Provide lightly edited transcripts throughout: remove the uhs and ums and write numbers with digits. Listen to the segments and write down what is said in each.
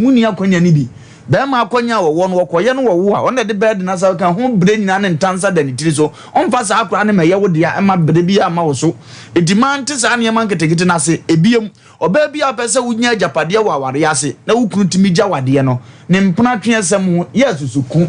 Monni akwanya no bi. Barima akwanya a wɔwɔ no, wɔkɔyɛ no wɔ wo a, ɔno na ɛde bɛɛde no asa ka ho berɛ nyinaa ne ntansa da ne tiri so. Ɔmfa saa koraa no mmɛyɛ wo dea mma berɛ biara mma wo so. Enti mante saa nneɛma nketenkete no ase. Ebiem, ɔbaa bi a ɔpɛ sɛ wonya agyapadeɛ wɔ awareɛ ase na wo kunu tumi gya wo adeɛ no, ne mpenatweɛsɛm ho yɛ asusuko.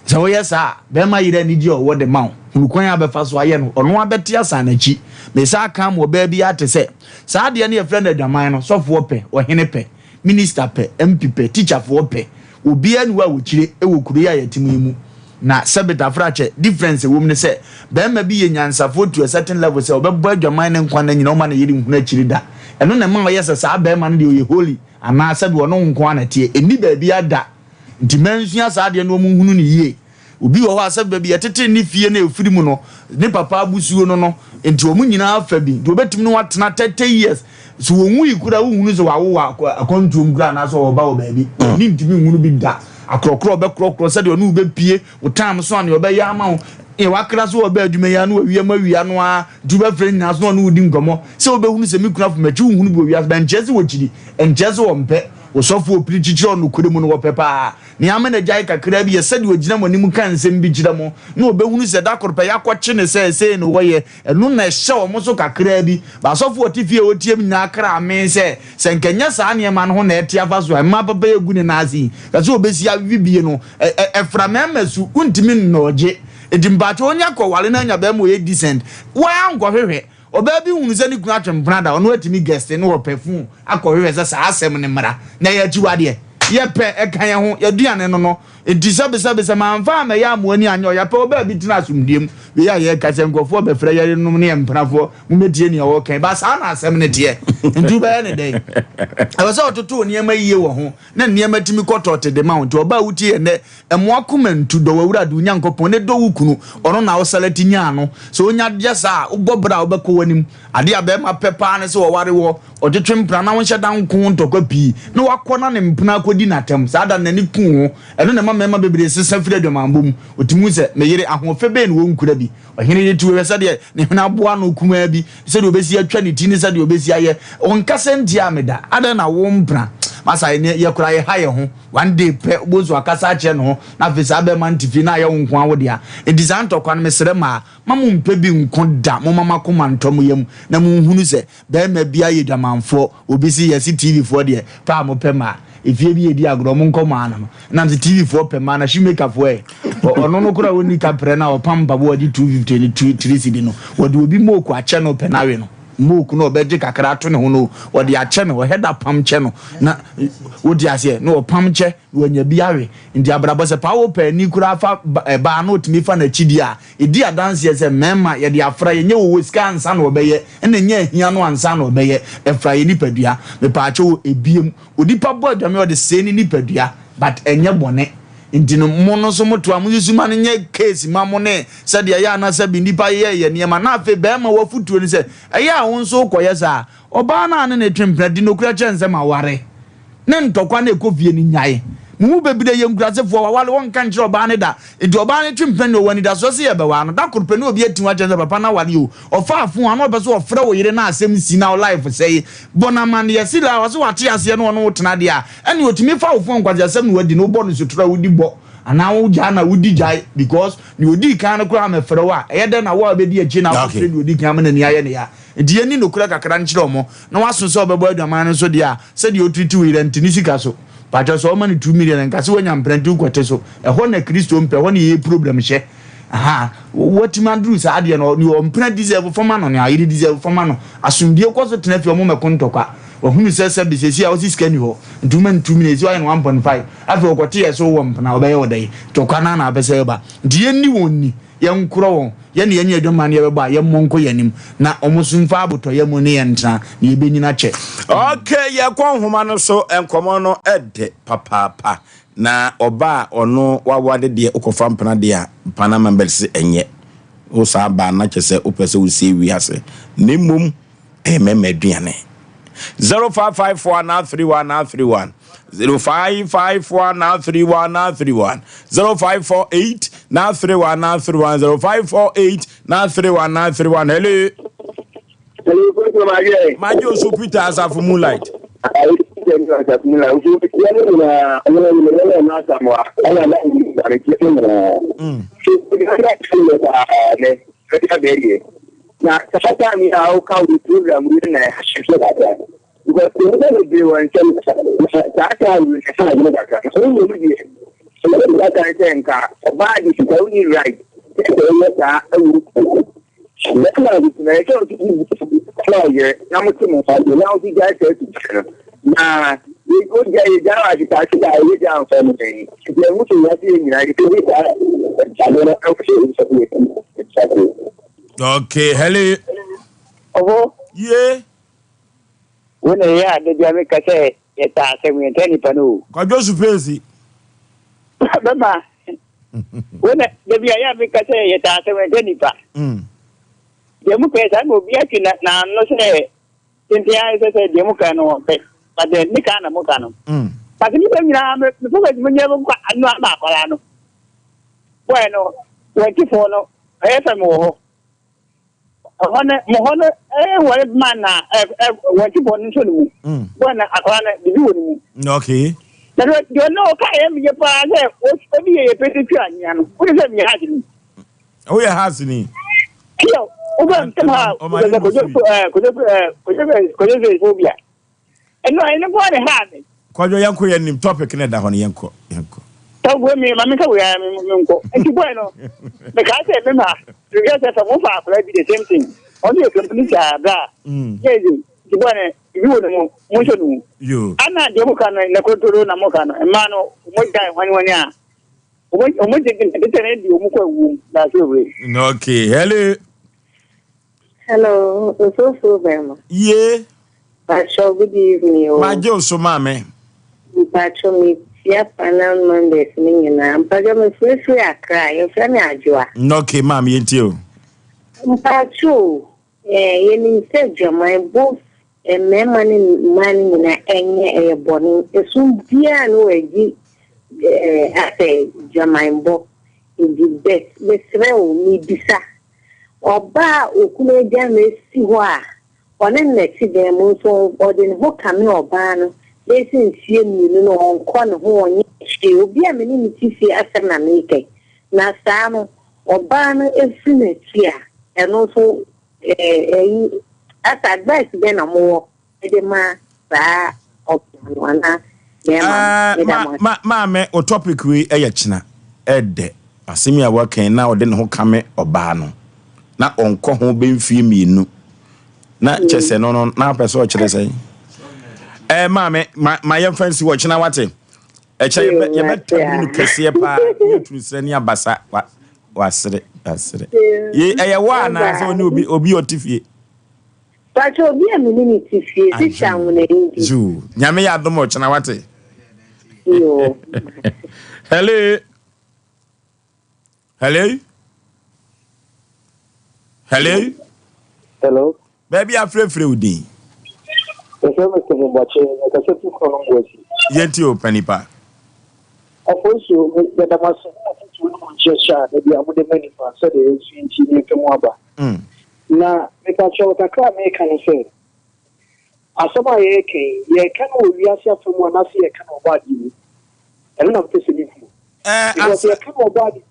Sɛ woyɛ saa a, bɛrima yere anigye a ɔwɔ de ma wo. Hunu kwan a wobɛfa so ayɛ no, ɔno ara bɛte asan n'akyi. Mesan aka ama ɔbaa bi ate sɛ, saa adeɛ no yɛfrɛ no adwaman no, sɔfoɔ pɛ, ɔhene pɛ, minista pɛ, MP pɛ, tikyafoɔ pɛ, obiara nni hɔ a wɔkyire wɔ kuro yi a yɛte mu yi mu. Na sɛbe tafrakyɛ, difference a ɛwɔ mu ne sɛ, barima bi yɛ nyansafoɔ to a certain level sɛ ɔbɛbɔ adwaman ne nkwa nna nyinaa ɔmma ne yere nhunu akyiri da. Ɛno na ɛma ɔyɛ sɛ saa barima no deɛ ɔyɛ holy anaa sɛbe ɔne wo nko ara na ɛteɛ. Ɛnni baabiara da. Nti mansua saa adeɛ no wɔn nhunu no yie. Obi wɔ hɔ a sɛ baabi yɛtetee ne fie na ɛfiri mu no ne papa abusuo no no nti wɔn nyinaa fa bi nti wɔbɛtumi ne watena 30 years so wɔn wui koraa wohunu sɛ wawo wɔ akwantuom koraa anaasɛ ɔwɔ ba wɔ baabi ne ntumi nhunu bi da. Akorɔkorɔ ɔbɛkorɔkorɔ sɛdeɛ ɔne wobɛpie wo tam so a nea ɔbɛyɛ ama wo yɛ wakra so ɔbɛ adwuma yi ano awia mu awia no ara nti wobɛfrɛ nyinaa so na ɔne wodi nkɔmmɔ sɛ wobɛhunu sɛ me kunu afom akyi wohunu bi wɔ wiase bɛnkyerɛ sɛ wɔkyiri ɛnkyerɛ sɛ wɔmpɛ. Osɔfo a opiri kyekyerɛ ɔnokorɛ mu no, wɔpɛ paa. Nea ama no agyae kakraa bi yɛ sɛdeɛ ɔgyina mo anim ka nsɛm bi kyerɛ mo, na ɔbɛhunu sɛ da koro pɛ yɛakɔkye no sɛ sei na ɔyɛ. Ɛno na ɛhyɛ wɔn so kakraa bi. Asɔfo a ɔte fie a ɔtie me nyinaa kra mee sɛ, sɛ anka ɛnyɛ saa nneɛma no ho na ɛte afa so a, mmaa papa yi agu ne nan ase yi, ka sɛ ɔbɛsi awe bie no, ɛfra mmarima su, wontumi nnɔɔgye. Enti mpakyɛw ɔnya kɔware na anya barima a ɔyɛ decent. Woankɔhwehwɛ. Ɔbaa bi hunu sɛ ne kunu atwe mpena da, ɔno atumi gɛste na ɔpɛ fon akɔhwehwɛ sɛ saa asɛm no mmra. Na ɛyɛ akyiwadeɛ. Yɛpɛ, ɛka yɛn ho, yɛaduane no no. Enti sɛbesɛbe sɛ mamfa ammɛyɛ a mo ani anyɛ ɔya pɛ, ɔbaa bi tena asomdwoeɛ mu. Wei a yɛreka sɛ nkurɔfoɔ bɛfrɛ yɛyerenom ne yɛn mpenafoɔ, mommɛtie nea ɔreka yi. Ba saa na asɛm no teɛ. Enti wobɛyɛ no dɛn? Ɛwɔ sɛ ɔtoto nneɛma yie wɔ ho na nneɛma tumi kɔ tɔte de ma wo. Nti ɔbaa a wotie yɛn nnɛ, Mmoa koma ntu, dɔ w'Awurade wo Nyankopɔn ne dɔ wo kunu, ɔno na wo salati nyaa no. Sɛ onya yɛ saa a, wobɔ bra a wobɛkɔ w'anim. Adeɛ a barima pɛ paa ne sɛ ɔware wɔ, ɔtwetwe mpena na wonhyɛ da nko ntɔkwa pii, na wakɔ na ne mpena akɔdi no atɛm. Saa da no n'ani ku wo ho. Ɛno na ɛma mmarima bebree sesa firi adwamammɔ mu. Ɔtumi hu sɛ, me yere, ahoɔfɛ bɛn na ɔnkura bi? Ɔhene yere ti hwɛ sɛdeɛ ne hwene aboa ano kumaa bi, sɛdeɛ ɔbɛsi atwa ne ti ne sɛdeɛ ɔbɛsi ayɛ. Ɔnkasa ntiaa me da. Adɛn na wo mpena? Masa, yɛ koraa yɛha yɛn ho. One day pɛ wobɛhu sɛ wakasa akyerɛ ne ho na afei saa bɛrima no te fie na ayɛ wo nko ara wo dea. Enti saa ntɔkwa no mesrɛ maa ma mo mpɛ bi nko da momma mo akoma ntɔ mo yam na monhunu sɛ bɛrima biara yɛ dwamanfoɔ. Obi se yɛse TV foɔ deɛ pɛ a mopɛ mmaa. Efie bi yɛdi agorɔ monkɔ mmaa no no nam se TV foɔ pɛ mmaa na shoemaker foɔ ɛ ɔno no koraa ɔnni kaprɛ no a ɔpam mpaboa ɔgye 250 ne 2 3 cedi no wɔde obi moku akyɛ no pɛ no awe no. Mook no ɔbɛgye kakra ato ne ho no ɔde akyɛ no ɔhɛ da pam kyɛ no na wode aseɛ na ɔpam kyɛ na wanya bi awe. Nti abrabɔ sɛ paa wopɛ ani koraa fa baa na ɔtumi fa n'akyi deɛ a ɛdi adanseɛ sɛ mmarima yɛde afra yɛnyɛ wɔwɔ sika ansa na ɔbɛyɛ ɛna ɛnyɛ ahia no ansa na ɔbɛyɛ ɛfra yɛ nipadua. Mepaakyɛw o ebiem onipa bɔ adwame ɔde sɛe ne nipadua but ɛnyɛ bɔne. Nti no mo no nso moto a monsusu ma no nyɛ case ma mo ne sɛdeɛ ɛyɛ a na sɛbi nnipa yɛ yɛ nneɛma na afei bɛrima wafutuo ne sɛ ɛyɛ a wo nso wokɔyɛ saa ɔbaa no a ne ne twe mpena di nokorɛ kyerɛ no sɛ maware ne ntɔkwa na ɛkɔ fie no nyae. Mo mu bebree yɛ nkurasefoɔ waware wɔnka nkyerɛ ɔbaa no da nti ɔbaa no twe mpena ni ɔwɔ anidasoɔ sɛ yɛbɛware no da koro pɛ ne obi atim akyerɛ no sɛ papa no aware o ɔfaa fon a na ɔpɛ sɛ ɔfrɛ wo yere na asɛm si na wo life sɛe bɔ no amanneɛ sila ɔse wate aseɛ na ɔne wo tena deɛ a ɛne ɔtumi fa wo fon nkwaseasɛm na wadi no wobɔ no sotorɔ a wodi bɔ anaa wogyaa na wodi gyae because nea ɔdii kan no koraa mɛfrɛ wo a ɛyɛ dɛn na wo a wobɛdi akyire na wofrɛ nea ɔdi kan ama n'ani ayɛ ne ya nti yɛnni nokorɛ kakra nkyerɛ ɔmo na waso sɛ ɔbɛbɔ adwaman no nso deɛ a sɛdeɛ ɔtiriti wo yerɛ nti ne sika so pakyɛ sɛ ɔma no 2 million nka sɛ wanya mpena nti wokɔte so ɛhɔ na Kristo mpɛ ɛhɔ na yɛyɛ problem hyɛ aha watumi aduru saa adeɛ no nea ɔmpena deserve fama no nea ayere deserve fama no asomdie kɔ so tena fie ɔmo mɛko ntɔkwa wahunu sɛ sɛbi sɛsi a ɔsi sika ni hɔ nti woma no 2 million esi wayɛ no 1.5 afei ɔkɔte yɛ so wɔ mpena ɔbɛyɛ ɔdɛ ntɔkwa no na apɛ sɛ ɛba nti yɛnni wɔn ni yɛnkorɔ wɔn yɛne yɛnyɛ adwuma no yɛbɛbɔ a yɛmmɔ nkɔ yɛn anim na wɔn so mfa abotɔyɛ mu ne yɛn ntena na yɛbɛnyina kyɛ. Okay, yɛkɔ nhoma no so, nkɔmmɔ no ɛdɛ papaapa. Na ɔba a ɔno wawade deɛ wokɔfa mpena deɛ a, mpana ma mbɛse ɛnyɛ. Wo saa ba no na kyerɛ sɛ wopɛ sɛ wosie wiase. Na mmom ɛyɛ mmarima aduane. 0554 931 931 0554 931 931 0548 931 931 0548 931 931 Hello. Hello, Pastor Magye. Magye Osu Peter Asafo Moonlight. Aberanteɛ no asafo mu na nso metia no nyinaa ɔno na menim na ɛma Asamoah ɛna na menim na metia no nyinaa. So ɛde akyɛ yɛ paa nɛ ɛde abɛɛ deɛ na saa time yi a woka wo program yi na ɛhyehyɛ kakra because nnipa bebree wɔ nsɛm na saa time yi ɛha adwene kakra na wo mmom deɛ ɛyɛ de aka sɛ nka ɔbaa de sika wonni right sɛ ɛyɛ saa ɛwɔ Bɛrima bi tena ɛsɛ ɔte na ɔyere na mo te mo nsa ase na ɔte gyae saa suban no na ogya yɛ gya wɔ ase saa a ɛyɛ gya nfa mu sɛn nti ɛho sɛ wiase yɛ nyinaa yɛ sɛ saa ade no ɛwɔ sɛ nsa bi yɛ. Okay, hello. Ɔhɔ. Ye. Wo na ɛyɛ a da bia meka sɛ yɛtaa asɛm yɛntaa nipa no o. Kwadwo Supeesi. Bɛma wo na da bia yɛ a meka sɛ yɛtaa asɛm yɛntaa nipa. Deɛ mu kɛɛ saa na obi atwe n'ano sɛ tenten ayɛ sɛ sɛ deɛ mu ka no pɛ but ne ka na mo ka no. But nipa nyinaa me focus mo nyɛ mo ano ama akwadaa no. Boy no 24 no ɛyɛ fɛ mo wɔ hɔ. Ɛhɔ no mo hɔ no ɛwɔre man na 24 no nso ne mu. Boy na akwadaa no bibi wɔ ne mu. Okay. Na deɛ ɔno ɔka yɛ meyɛ paa sɛ obi yɛ yɛ pɛsɛ twa anwea no wode sɛ meyɛ ha ni. Woyɛ ha ni. Kio wobɛ ntɛm ha kɔdwo phobia. Ɛno ɛno kɔ ne ha me. Kwadwo yɛnkɔ yɛ nim topic ne da hɔ no yɛnkɔ yɛnkɔ. Tɔgbo mi ma mi nka wei mi mi nkɔ. Nti boy no meka sɛ me ma meka sɛ fɛ mo fa akwadaa bi the same thing. Ɔno yɛ company saa bra. Yɛ zi nti boy no ibi wɔ ne mu mo nso ne mu. Yo. Ana deɛ mo ka no na kontoro na mo ka no mmaa no mo gyae hwani hwani a ɔmo gyegye tete ne di ɔmo kɔ awuom na so bebree. Okay, hello. Hello, Osofo Bema. Ye. Pacho, good evening. O. Magye wo so maame. Mpacho me tia panel members ne nyinaa. Mpacho me frɛfrɛ Accra, yɛfrɛ me Adwoa. Okay, maame yɛntie o. Mpacho, yɛnim sɛ dwaman both mmarima ne mmaa no nyinaa ɛnyɛ ɛyɛ bɔne. Ɛsom biara no wɔagyi asɛ dwaman bɔ. Nti bet, mesrɛ wo, mebisa. Ɔbaa okunu agya no esi hɔ a, ɔne n'akyi dan mu nso ɔde ne ho kame ɔbaa no bɛsi mfie mmienu no ɔnkɔ ne ho ɔnyɛ hwee. Obi a me ne ne ti fie asɛm na meka. Na saa no, ɔbaa no efiri n'akyi a, ɛno nso ɛyi asa advice bɛn na mowɔ ɛde ma saa ɔbaa no anaa bɛrima no? Meda mo ase. Maame, o topic wei ɛyɛ kyena ɛdɛ asɛm a wɔka na ɔde ne ho kame ɔbaa no na ɔnkɔ ho bɛmfie mmienu na kyɛ sɛ no no na apɛ sɛ ɔkyerɛ sɛ maame ma yɛmfa nsi wɔ kyena wate ɛkyɛ yɛbɛtabi no kɛseɛ paa yɛturu srɛ ne abasa wasere wasere ye ɛyɛ wɔ anaa sɛ ɔne obi obi ɔte fie. Pacho obi a me ne ne te fie sisi anwona yi nti. Zoo nyame yɛ adom ɔkyena wate. Yo. Hello. Hello. Hello. Hello. Baabi afrɛfrɛ wo din. Yɛfrɛ me Stephen Boakye, mekasa fi Kronom Boakye. Yɛnti o panipa. Ɔfo nso yɛda mo ase ne afotuo no mu nkyerɛkyerɛ a dabi a mode ma nipa sɛdeɛ yɛnso nti ne yɛpɛ mu aba. Na mepakyɛw kakra a meka no sɛ asɛm a yɛreka yi, yɛreka no wɔ wiase afa mu anaasɛ yɛreka no wɔ ɔbɔ adeɛ mu. Ɛno na mepɛ sɛ mehu. Because yɛka no wɔ ɔbɔ adeɛ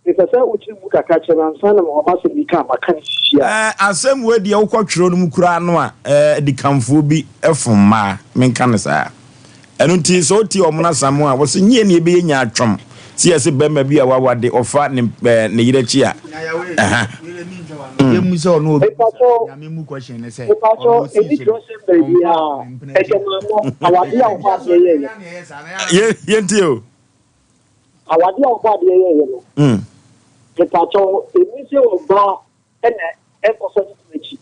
mepɛ sɛ wokyerɛ mu kakra kyerɛ me ansa na mewɔ m'asɛm bi ka a maka no sisi a. Asɛm wei deɛ wokɔtwerɛ no mu koraa no a adikanfoɔ bi fom mmaa menka no saa. Ɛno nti sɛ wotie ɔmo no asam a wɔsɛ nyie ne ɛbɛyɛ nya atwom sɛ yɛsɛ bɛrima bi a wawade ɔfa ne yerɛ akyi a. Yɛmmu sɛ ɔno obi nyame mu question ne sɛ ɔno osi so yɛntie o. Awade a ɔbɔ adeɛ yɛyɛ no. Mepakyɛw emi sɛ ɔbaa ɛna ɛnkɔfa ne kunu akyi.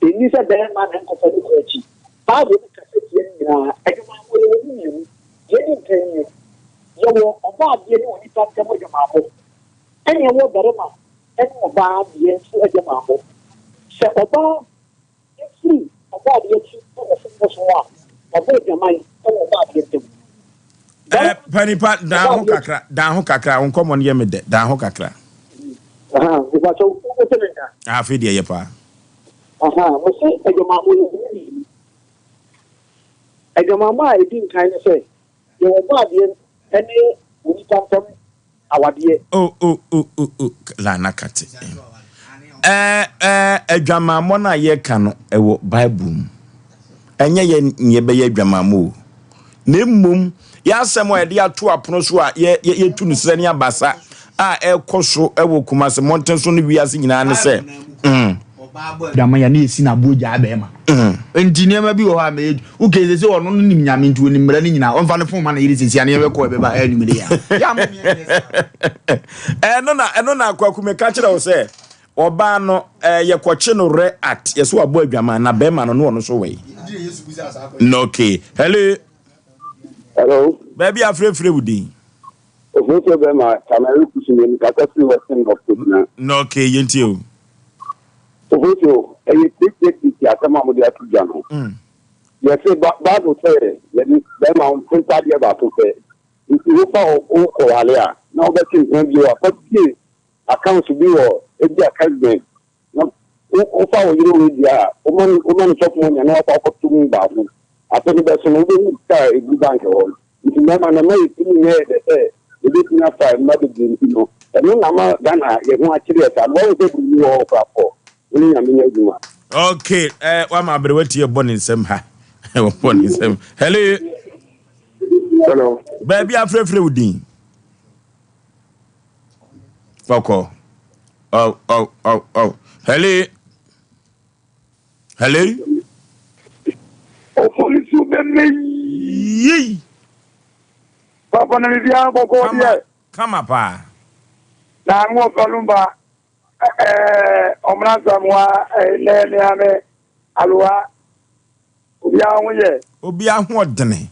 Emi sɛ bɛrima na ɛnkɔfa ne kunu akyi. Bible no kasa tia ne nyinaa. Adwamammɔ yɛwɔ mu mmienu. Deɛ di nkan nie. Yɛwɔ ɔbaa adeɛ ne onipa ntam adwamammɔ. Ɛna ɛwɔ barima ɛne ɔbaa deɛ nso adwamammɔ. Sɛ ɔbaa efiri ɔbaa adeɛ akyi ɛwɔ fom wɔ so a, ɔbɔ adwaman ɛwɔ ɔbaa adeɛ ntam. Panipa dan ho kakra dan ho kakra wo nkɔmmɔ no yɛ me dɛ dan ho kakra. Mepakyɛw wote me nka. Afei deɛ yɛ paa. Mese adwamammɔ yɛ mu mmienu. Adwamammɔ a ɛdi nkan ne sɛ, yɛwɔ Ɔbɔadeɛ ne onipa ntam awadeɛ. Oh oh oh oh oh la na kate. Ɛɛ ɛɛ adwamammɔ no a yɛka no ɛwɔ Bible mu. Ɛnyɛ yɛn na yɛbɛyɛ adwamammɔ o. Na mmom yɛn asɛm a yɛde ato apono so a yɛ yɛ yɛtu no serɛ ne abasa a ɛrekɔ so wɔ Kumasi mmɔnten so ne wiase nyinaa ne sɛ mm. Dama ya ne yɛsi no aboɔ gyaa bɛrima. Nti nneɛma bi wɔ hɔ a mɛyɛ wokɛ sɛ sɛ ɔno no nim nyame nti ɔnim mmara no nyinaa ɔmfa ne fon ma ne yere sɛsi a ne yɛbɛkɔ ɛbɛba anwummere ya. Ɛno na ɛno na Kwaku meka kyerɛ wo sɛ ɔbaa no ɛɛ yɛkɔkye no rɛ at yɛsɛ wabɔ adwaman na bɛrima no ne ɔno so wɛi. No okay. Hello. Hello. Baabi afrɛfrɛ wo din. Ofunso bɛma Tamari Kusu yɛ kasa firi Western North Koduna. No okay yɛntie o. Ofunso ɛyɛ tietietie asɛm a mode ato dwa no. Yɛse Bible sɛ yɛde bɛrima wo ntadeɛ baako pɛ. Nti wofa wokɔwale a na wobɛte mpena bio a fa bie account bi wɔ ebi a Cash Bank na wofa wo yere wei deɛ a woma no woma no chop money a na wakɔ akɔto mu baako. Afe no bɛso no wobɛhu sika a ɛgu bank hɔ no. Nti mmarima no ɛma yɛtumi nyɛ yɛ dɛ sɛ yɛbɛtumi afa mma bebree nti no ɛno na ama Ghana yɛn ho akyere yɛ saa no. Wahu sɛ buroni wɔ hɔ koraa pɔ wo ne Nyame nyɛ adwuma. Okay, eh, wama aberewa tie bɔ ne nsam ha. Wɔbɔ ne nsam. Hello. Hello. Baabi afrɛfrɛ wo din. Kɔkɔ. Oh, oh, oh, oh. Hello. Hello. Opolisi bɛmɛ yi. Papa na biribiara bɔkɔɔ deɛ. Kama paa. Na mo ɔfalumba ɛɛ ɔmena nsamoa ɛnɛ meame aloa obiara ho yɛ. Obiara ho ɔdene.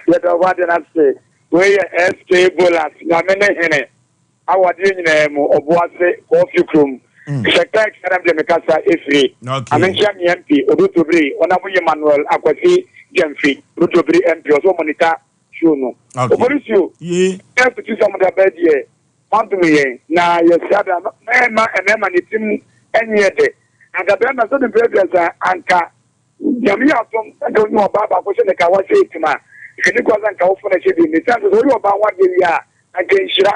Yɛda ɔbɔ adeɛ no ase. Wei yɛ SK Bolas Nyame ne hene awadeɛ nyinaa mu ɔboase kɔɔfi kurom. Hyɛ clerk na deɛ mekasa ɛfiri. Amenkyia me MP Odotobiri Ɔnabo Emmanuel Akwasi Gyamfi Odotobiri MP ɔsɛ ɔmonitor show no. Oborisio ɛfiti sɛ ɔmo da bɛɛ deɛ moadom yɛn na yɛsra da mɛma mmarima ne tirim nyɛ dɛ. Anka bɛrima sɛ mpɛ aduasa anka Nyame yɛ adom sɛ nka wonya ɔbaa baako hyɛ ne ka wahyɛ etim a nka ne kura sɛ nka wofo no hyɛ bi mesan sɛ sɛ woyɛ ɔbaa ho adeɛ wie a anka nhyira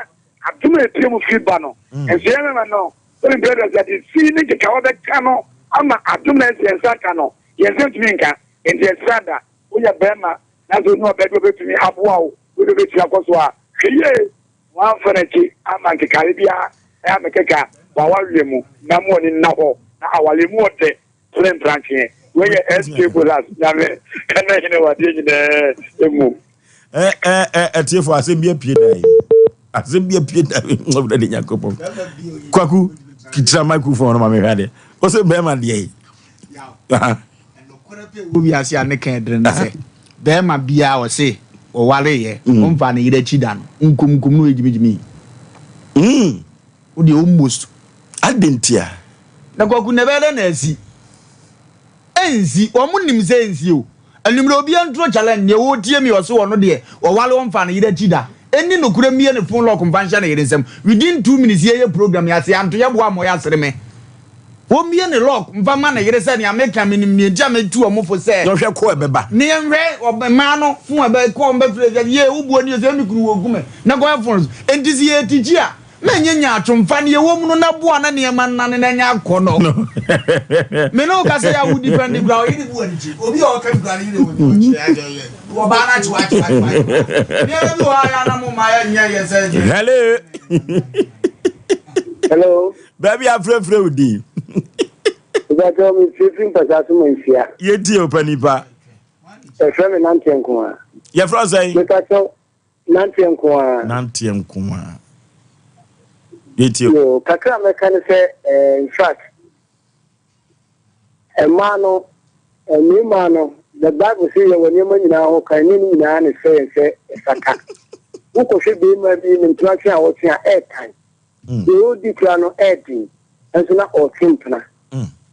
adom a epie mu firi ba no nso yɛn mmarima no sɛ mpɛ aduasa de fi ne nkekawa bɛka no ama adom na ɛsɛ yɛn nsa ka no yɛn nsa ntumi nka nti ɛsra da woyɛ bɛrima na sɛ wonya ɔbaa bi a obetumi aboa wo wode obetumi akɔ so a hwɛ yie Wɔamfa n'akyi amma nkekaeɛ biara ammɛkeka w'awareɛ mu na mo ani nna hɔ na awareɛ mu ɔdɛ sene mpranteɛ. Wei yɛ SK Bolas Nyame ne hene wɔ adeɛ nyinaa mu. Ɛ ɛ ɛ atiefo asɛm bi apue da yi. Asɛm bi apue da yi. Ɔwurade Nyankopɔn. Kwaku kyerɛ microphone no ma mehwɛ adeɛ. Ɔsɛ bɛrima deɛ yi. Nokorɛ pɛ wɔ wiase a ne ka ɛdene ne sɛ bɛrima biara ɔse ɔwareeɛ mm. ɔmfa ne yere akyi da no nkumkum no ɛgyimigyimi mm. wodeɛ almost adɛn ntia na kwaku na ɛbɛyɛ dɛ na asi ɛnsi wɔn nim sɛ ɛnsi o anwummerɛ obiara nturo challenge deɛ wɔretie mi ɔse ɔno deɛ ɔware ɔmfa ne yere akyi da ɛni nokorɛ mmie ne phone lock mfa nhyɛ ne yere nsam within 2 minutes yɛyɛ program yɛase anto yɛboa mmɔ yɛasere me Wɔmmue ne lock mfa mma ne yere sɛ nea meka menim nea nti a metu wɔn fo sɛ. Na ɔhwɛ kɔ ɛbɛba. Ne yɛnhwɛ mmaa no fon ɛbɛ kɔ wɔn bɛfrɛ sɛ yee wo boɔ ni o sɛ me kunu wɔ ku me na kɔyɛ fon so enti sɛ yɛ tikyi a mɛnyɛ nyaatwomfa ne yɛwɔ mu no na boa na nneɛma nnane na ɛnyɛ akɔnɔ. Me ne wo ka sɛ yɛ a wo depend kura ɔyere bu wɔ ne obi a ɔka bi kura ne yere wɔ ne ɔkyerɛ ɔbaa no akyewa akyewa akyewa nneɛma bi wɔ hɔ a yɛ anam ma yɛ nyɛ yɛ sɛ. Hello. Hello. Baabi afrɛfrɛ wo din. Ìbàjọ́ mi fífi mpàṣà so mọ̀ nhyia. Yɛtie o panipa. Yɛfrɛ me Nanteɛ nko a. Yɛfrɛ wo sɛn? Mepatɔ Nanteɛ nko a. Nanteɛ nko a. Yɛtie o. Yo, kakra mɛka ne sɛ eh, in fact mmaa no mmarima no the Bible sɛ yɛwɔ nneɛma nyinaa ho kan ne ne nyinaa ne sɛ yɛn sɛ ɛfata. Wokɔhwɛ barima bi ne mpena twe a wɔtwe a ɛɛtan. Deɛ ɔredi kura no ɛɛden nso na ɔretwe mpena.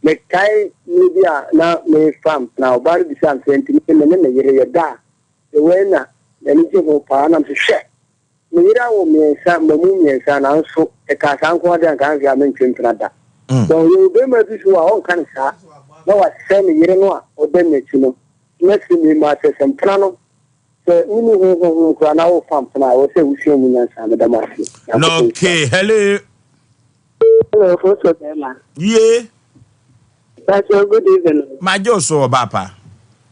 Mekae mmerɛ bi a na merefa mpena, ɔbaa no bisaa me sɛ nti me ne me yere yɛda a, deɛ wei na n'ani gye ho paa na mese hwɛ, me yere awo mmiɛnsa, mmamu mmiɛnsa nanso ɛkaa saa nko ara deɛ anka anhwɛ a mentwe mpena da. So yɛwɔ barima bi so a ɔnka no saa na wasɛe ne yere no a ɔda n'akyi no. Mɛsrɛ me mma sɛ, sɛ mpena no, sɛ wonni ho honhom koraa na worefa mpena a, ɛwɔ sɛ wosua mu nyansa. Meda mo ase. Nyankopɔn nhyira mo. Okay, hello. Hello, Foso Bɛrima. Ye. Pastor, good evening. Magye wo so ɔbaa pa.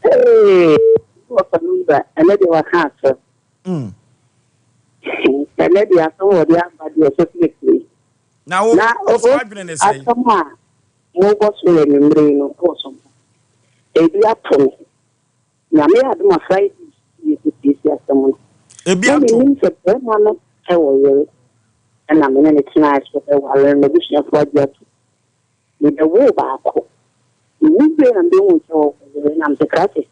Hey, wɔfa numba, ɛnɛ deɛ waka asɛm. Ɛnɛ deɛ asɛm wɔde aba deɛ ɛsɛ sɛ yɛtie. Na wo, Na wo so adwene ne sɛn? asɛm a mobɔ so wɔ anwummere yi no ɛwɔ so. Ebi ato me. Nyame yɛ adom a Friday yɛkɔsiesie asɛm no. Ebi Na ato. menim sɛ barima no wɔ yere ɛna me ne no tenae so ware no, m'abusuafoɔ agye atom. Mebɛwoo baako. Mewu wie na mebɛhuu sɛ ɔwɔ yere na mese krakye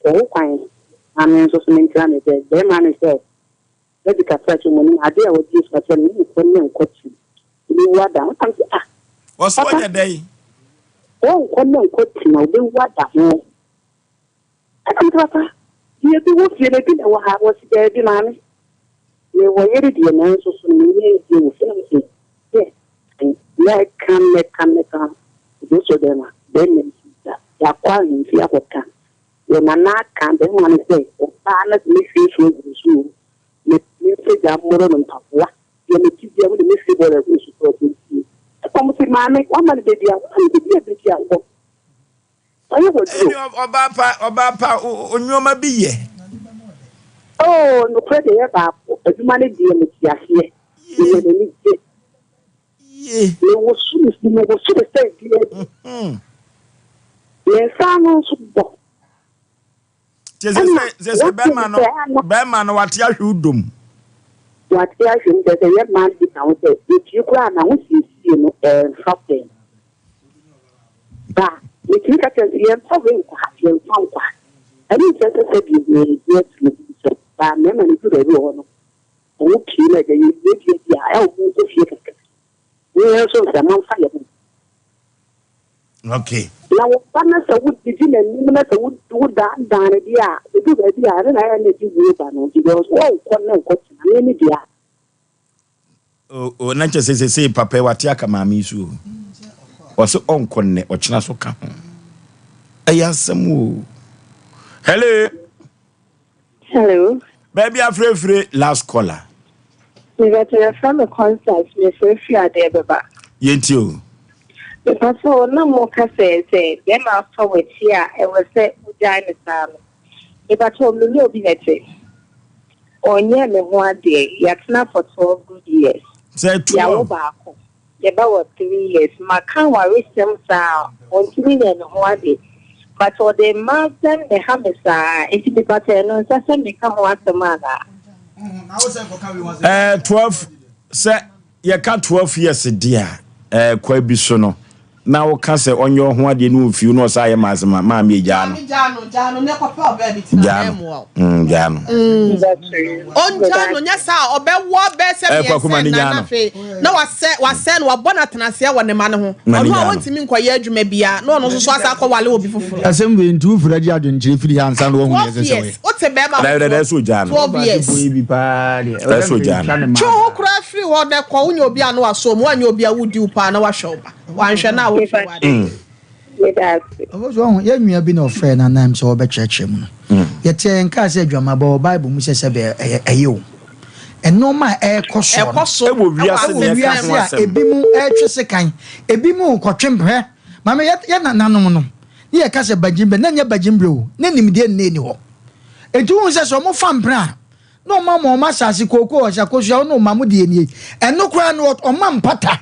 kɔ wo kwan na me nso so mentena me bɛ. Barima no sɛ Dabi kakra kyɛ mo anim ade a wɔde Yesu akyerɛ no mo nkɔ ne nkɔ kyim. Obewu ada ho. Na mese ah Ɔse papa ɔnyɛ dɛn? wɔnkɔ ne nkɔ kyim a obewu ada ho. Ɛna mese papa deɛ ebi wɔ fie no ebi na ɛwɔ ha. Wɔse daabi maame mewɔ yere deɛ nanso so no menni anigyeɛ wɔ fie. Na mese yɛ mɛka mɛka mɛka Joshua bɛrima bɛrima nti da yɛakɔ ahemfie akɔka Wɔ nana aka bɛrima no sɛ ɔbaa no sɛ mɛhwie nsuo agu ne so o, me memfa gya mmoro no mpaboa, deɛ mete biara mu de mɛhwie bɔɔla agu ne so sɛ ɔbɛntie. Ɛna wɔn se maame wama no baabi a wama no baabi a baabi a wɔ ɔyɛ wɔ duro. Ɛne ɔbaa pa ɔbaa pa o nneɛma bi yɛ. Oh nokorɛ deɛ yɛ baako adwuma no deɛ mete aseɛ meyɛ m'ani gye. Yie. Mewoso me mewoso me sɛ dua bi. Me nsa ano nso bɔ. Kyɛ sɛ Ɛna sɛ sɛ wɔte bɛrima no sɛ ana. bɛrima no wate ahwe wo dom. Wate ahwe mu kyerɛ sɛ yɛ mmaa no bi ka ho sɛ yɛtumi koraa na ho siesie no ɛmfa fam. Ba metumi ka kyerɛ sɛ yɛmfa wei nkɔ ha yɛmfa nkɔ ha. Ɛno nkyerɛ sɛ sɛdeɛ yɛdi afiri obi nsam. Ba mmarima no duru baabi wɔ hɔ no Ɔmo pii na agya yɛ wie deɛ bi a ɛwɔ ɔmo nkɔ fie kakra. Ne yɛn nso mframa mfa yɛn ho. Okay. Na wo ba na sɛ wo didi n'anim na sɛ wo wo daadaa no deɛ a edu baabi a ɛno na ɛyɛ na ɛde wuo ba no because wɔnkɔ ne nkɔ tena ne ne deɛ a. O o na kyɛ sɛ sesei papa yi wate aka maame yi so o. Ɔse ɔnkɔ nnɛ ɔkyena so ka ho. Ɛyɛ asɛm o. Hello. Hello. Baabi afirefire last caller. Mebɛtɛ yɛfrɛ me Constance mefrɛ firi adeɛ bɛba. Yɛntie o. Mepatɛ na mo ka sɛ sɛ bɛrima afa w'akyi a ɛwɔ sɛ wogyae no saa no. Mepatɛ me ne obi na ɛte. Ɔnyɛɛ me ho adeɛ yɛatena for 12 good years. Sɛ 12. Yɛawo baako. Yɛba wɔ 3 years. Maka awaresɛm saa a ɔntumi nyɛ ne ho ade. But ɔde mmaa asɛm na ɛha me saa nti mepakyɛ ɛno nsɛ sɛ meka ho asɛm anaa? Eh, 12 sɛ yɛka 12 years deɛ a eh, kwa bi so no na woka sɛ ɔnyɛ ɔho adeɛ ne ɔmfiw na ɔsa ayɛ ma asɛm a maame gyaa no. Maame gyaa no, gyaa no na ɛkɔpɛ ɔbaa bi tena Gyaa na no. ɛmmoa wo. Gyaa no. Ɔngyaa no nyɛ saa a ɔbɛwɔ bɛyɛ sɛ Eh, Kwaku mmiɛnsa ma ne nnan gyaa na no. afei na wasɛ wasɛ no wabɔ no atenaseɛ wɔ ne ma no ho. Ma ne Ɔno a gyaa no. ɔntumi nkɔyɛ adwuma biara na ɔno nso so asa akɔwale obi foforɔ. Asɛm wei nti wofiri agye adwenkyerɛ firi ha ansa na woahu deɛ 12 ɛsɛ sɛ woyɛ. years wote bɛrima ho Dɛ dɛ dɛ so gyaa no. 12 years. Dɛ so gyaa no. Twe wo ho koraa firi hɔ na kɔ wonyɛ obi a na wasɔ mu woanyɛ obi a wodi wo paa na wahwɛ wo ba wanhwɛ no a wohwɛ wo ade. Meda ase. Ɔfo so ɔho, yɛn nua bi na ɔfrɛɛ no anaa sɛ ɔbɛkyerɛkyerɛ mu no. Yɛteɛ yɛn kaa sɛ adwamabɔ wɔ Bible mu sɛ sɛbɛ ɛyɛ ɛyɛ o. Nnoɔma a ɛrekɔ soɔ no. Ɛkɔ so Ɛwɔ wiase Ɛwɔ na yɛka ho wiase a asɛm. ebinom retwe sekan, ebinom rekɔtwe mprɛ. Maame, yɛ yɛn nananom no, ne yɛka sɛ bagyimbrɛ, na ɛnyɛ bagyimbrɛ o, na nimdeɛ nna nni hɔ. Enti wohu sɛ sɛ wɔfa mprɛ a, na ɔma ma wɔn asase kookoo, ɔsɛ akosua, wo ne wo mma mo deɛ nie. Ɛno koraa no, ɔma mpata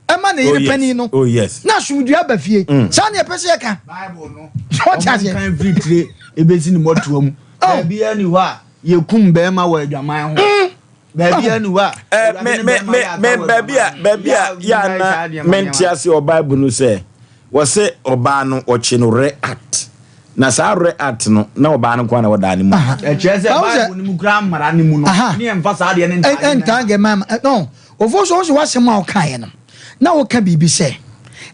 ɛma ne Oh yere yes. panin no, Oh yes. na asomdwoeɛ aba fie. Saa na yɛpɛ sɛ yɛka. Bible no, Wɔte aseɛ? wɔn nkan firi tire ebesi ne mmɔtoa mu. Oh. Baabiara ni hɔ a yɛkum bɛrima wɔ adwaman ho. Baabiara ni hɔ a Eh, Awurade me ne me bɛrima me yɛ asa me wɔ baabi a adwaman ho. baabi a Yɛ a yɛ a wonyae na saa nneɛma mente nneɛma. ase wɔ Bible no sɛ wɔse ɔbaa no wɔkye no re at na saa re at no na ɔbaa no nko ara na ɛwɔ daa no mu. Ɛkyerɛ sɛ Bawo sɛ- Bible no mu koraa mmara no mu no, Aha. ne yɛmfa saa adeɛ no ntaa Ɛ- ɛntaa mmarima. nkɛ mmarima. Ɛ, no ofo so ɔsɛ w'asɛm a ɔkaeɛ no na woka biribi sɛ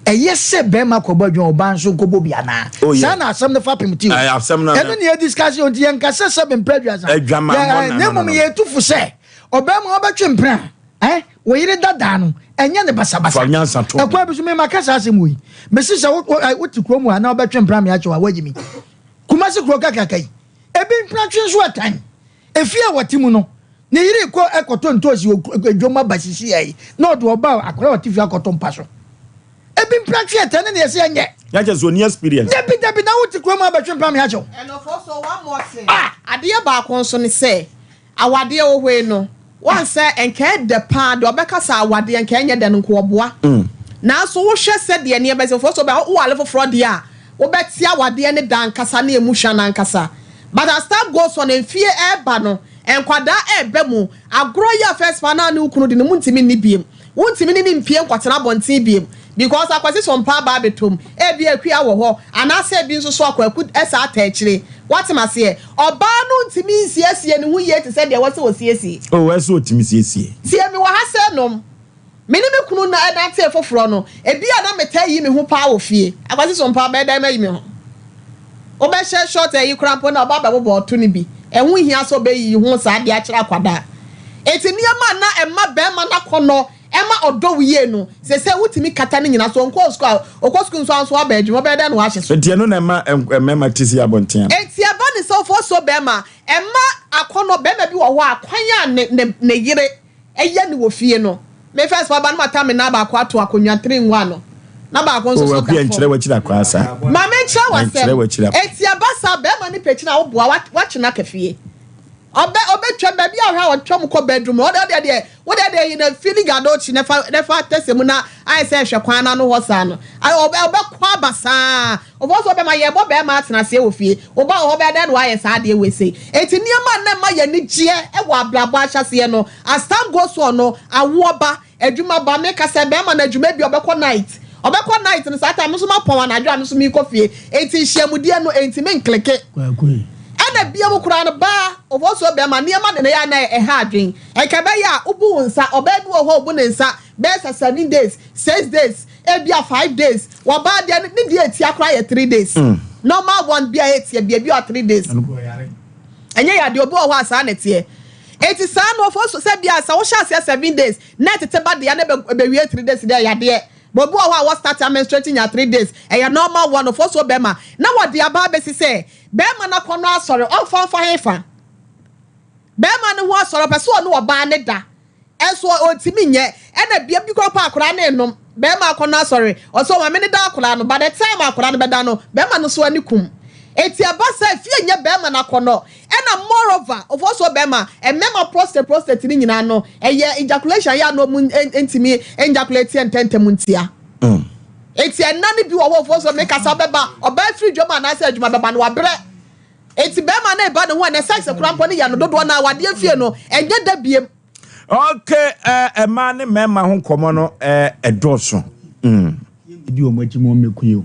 ɛyɛ sɛ bɛrima kɔbɔ adwuma ɔbaa nso nkɔbɔ bi anaa Oh, yeah. saa na asɛm no fa pem ti o Ɛɛ, asɛm no- ɛno ne yɛdiscuss o nti yɛnka sɛ sɛ bempɛ aduasa Adwamammɔ Yɛ- na- na no, no, mmom no. yɛtu fo sɛ ɔbɛrima wobɛtwe mpena a, eh, wo yere dadaa no ɛnyɛ ne basabasa Fa nyansa to ho. ɛkwan bi so mema ka saa asɛm wei mese sɛ wote kurom a na wobɛtwe mpena meakyɛw a woagyi mi. Kumasi. Kumasi kuro kakraka yi, ebi mpenatwe nso ɛtan. Efie a wɔte mu no, ne yere rekɔ ɛkɔtɔ ntoosi wɔ dwom aba sisi yi, na ɔde ɔba akwadaa a ɔte fie akɔtɔ mpa so. Ebi mpenatwe ɛtan ne deɛ ɛsɛ ɛnyɛ. Na kyerɛ sɛ ɔnni experience. Dabi dabi na wote kurom abɛtwe mpena me akyɛw. And of also one more thing, adeɛ baako nso ne sɛ, Awadeɛ wɔ hɔ yi no, woahu sɛ nka ɛdɛ paa, deɛ ɔbɛka sɛ awadeɛ nka ɛnyɛ dɛ no nka ɔboa. Nanso wohwɛ sɛdeɛ nneɛma si, foforɔ sɛ woware foforɔ deɛ a, wobɛte awadeɛ no dɛ ankasa ne ɛmu hwa no ankasa. But as time goes on, mfie ɛreba no, nkwadaa ɛreba mu, agorɔ yi a first paa na wo ne wo kunu di no, montumi nni biom. Wontumi ne no mpue nkɔtena abɔnten biom because Akwasi Sompaa aba abɛtɔ mu, ebia Akua wɔ hɔ anaasɛ ebi nso so a Kwaku san ata akyire. Woate m'aseɛ? Ɔbaa no ntumi nsiesie ne ho yie te sɛ deɛ ɛwɔ sɛ ɔsiesie. Oh, ɛsɛ sɛ ɔtumi siesie. Tie me wɔ ha sɛ nom. Me ne me kunu na ɛnantee foforɔ no, ebia na metaa yi me ho paa wɔ fie. Akwasi Sompaa, bɛyɛ dɛn mayi me ho? Wobɛhyɛ short ayi koraa mpo na ɔba abɛbobɔ ɔto no bi. Ɛho nhia sɛ ɔbɛyiyi ho saa de akyerɛ akwadaa. Enti nneɛma a na ɛma barima no akɔnnɔ ma ɔdɔ wo yie no, seesei wotumi kata ne nyinaa so. Ɔnkɔɔ sukuu a, ɔkɔ sukuu nso a nso aba adwuma, ɔbɛyɛ dɛn na wahyɛ so? Enti ɛno na ɛma mmarima te si abɔnten ana? Enti ɛba ne sɛ ɔfɔɔsuo barima, ɛma akɔnnɔ, barima bi wɔ hɔ a, kwan a ne ne ne yere yɛ no wɔ fie no. Me first ba no mata me nan baako ato akonnwa 3 in 1 no na baako nso Oh, so da Akua, fam. nkyerɛ w'akyiri akwaa saa. Ma me nkyerɛ Nkyerɛ w'asɛm. w'akyiri akwaa. Eti ɛba saa bɛrima ne pekyi na woboa wakye no aka fie. Ɔbɛ ɔbɛtwam baabi a ɔhwɛ a ɔtwam kɔ bedroom ɔde ɔde deɛ wode deɛ yi na feeling adɔkyi na fa na fa tɛsɛ mu na ayɛ sɛ ɛhwɛ kwan n'ano hɔ saa no. Ayɛ ɔbɛ ɔbɛkɔ aba saa. Ɔbɔ so ɔbɛma yɛbɔ bɛrima atena aseɛ wɔ fie. Ɔba wɔ hɔ bɛyɛ dɛn na wayɛ saa adeɛ wei sei. Eti nneɛma a na ɛma yɛn ani gyeɛ wɔ abrabɔ ahyɛseɛ no, as time goes on no, awoɔ ba, adwuma ba, meka sɛ bɛrima no adwuma bi ɔbɛkɔ night, ɔbɛkɔ night no saa time me nso mapɔn anadwo a me nso merekɔ fie, enti nhyiamudeɛ no ɛntumi nkleke. Ɛna biom koraa no baa, ɔbɔ so bɛrima nneɛma de na ɛyɛ a na ɛha adwene. Nka ɛbɛyɛ a wobu wo nsa, ɔbaa bi wɔ hɔ a ɔbu ne nsa bɛyɛ sɛ 7 days, 6 days, ebia 5 days. Wɔbaa deɛ ne deɛ etia koraa yɛ 3 days. Normal one bi a etia bi ebi wɔ 3 days. Ɛnyɛ yadeɛ, obi wɔ hɔ a saa na ɛteɛ. Eti saa no ɔfɔ so sɛ bia sɛ wohyɛ aseɛ 7 days na ɛtete ba deɛ na ɛbɛwie 3 days deɛ yadeɛ. But obi wɔ hɔ a wɔ start menstruating nya 3 days, ɛyɛ normal one. Ɔfɔ so bɛrima na wɔde aba abɛsi sɛ bɛrima no akɔnɔ asɔre ɔmfa mfa he fa. Bɛrima no ho asɔre ɔpɛ sɛ ɔne ɔbaa ne da. Ɛnso ɔntumi nyɛ. Ɛna bia bi koraa pa akwadaa no enom. Bɛrima akɔnɔ asɔre ɔsɛ ɔmaame ne da akwadaa no, by the time akwadaa no bɛda no, bɛrima no so ani kum. Eti ɛba sɛ fie nyɛ bɛrima no akɔnɔ. Ɛna moreover, ɔfɔ so bɛrima, mmarima prostate ne nyinaa no, ɛyɛ ejaculation yɛ a na ɔmo ntumi ejaculate ntɛntɛm ntia. Eti ɛna no bi wɔ hɔ ɔfɔ so mekasa bɛba, ɔbaa firi dwom anaasɛ adwuma bɛba no wabrɛ. Eti bɛrima no eba ne ho a na sex koraa mpo no yɛ no dodoɔ na awadeɛ fie no ɛnyɛ da biem. Okay, mmaa ne mmarima ho nkɔmmɔ no ɛdɔɔso. Di wɔn akyi mu ɔmmɛku yi o.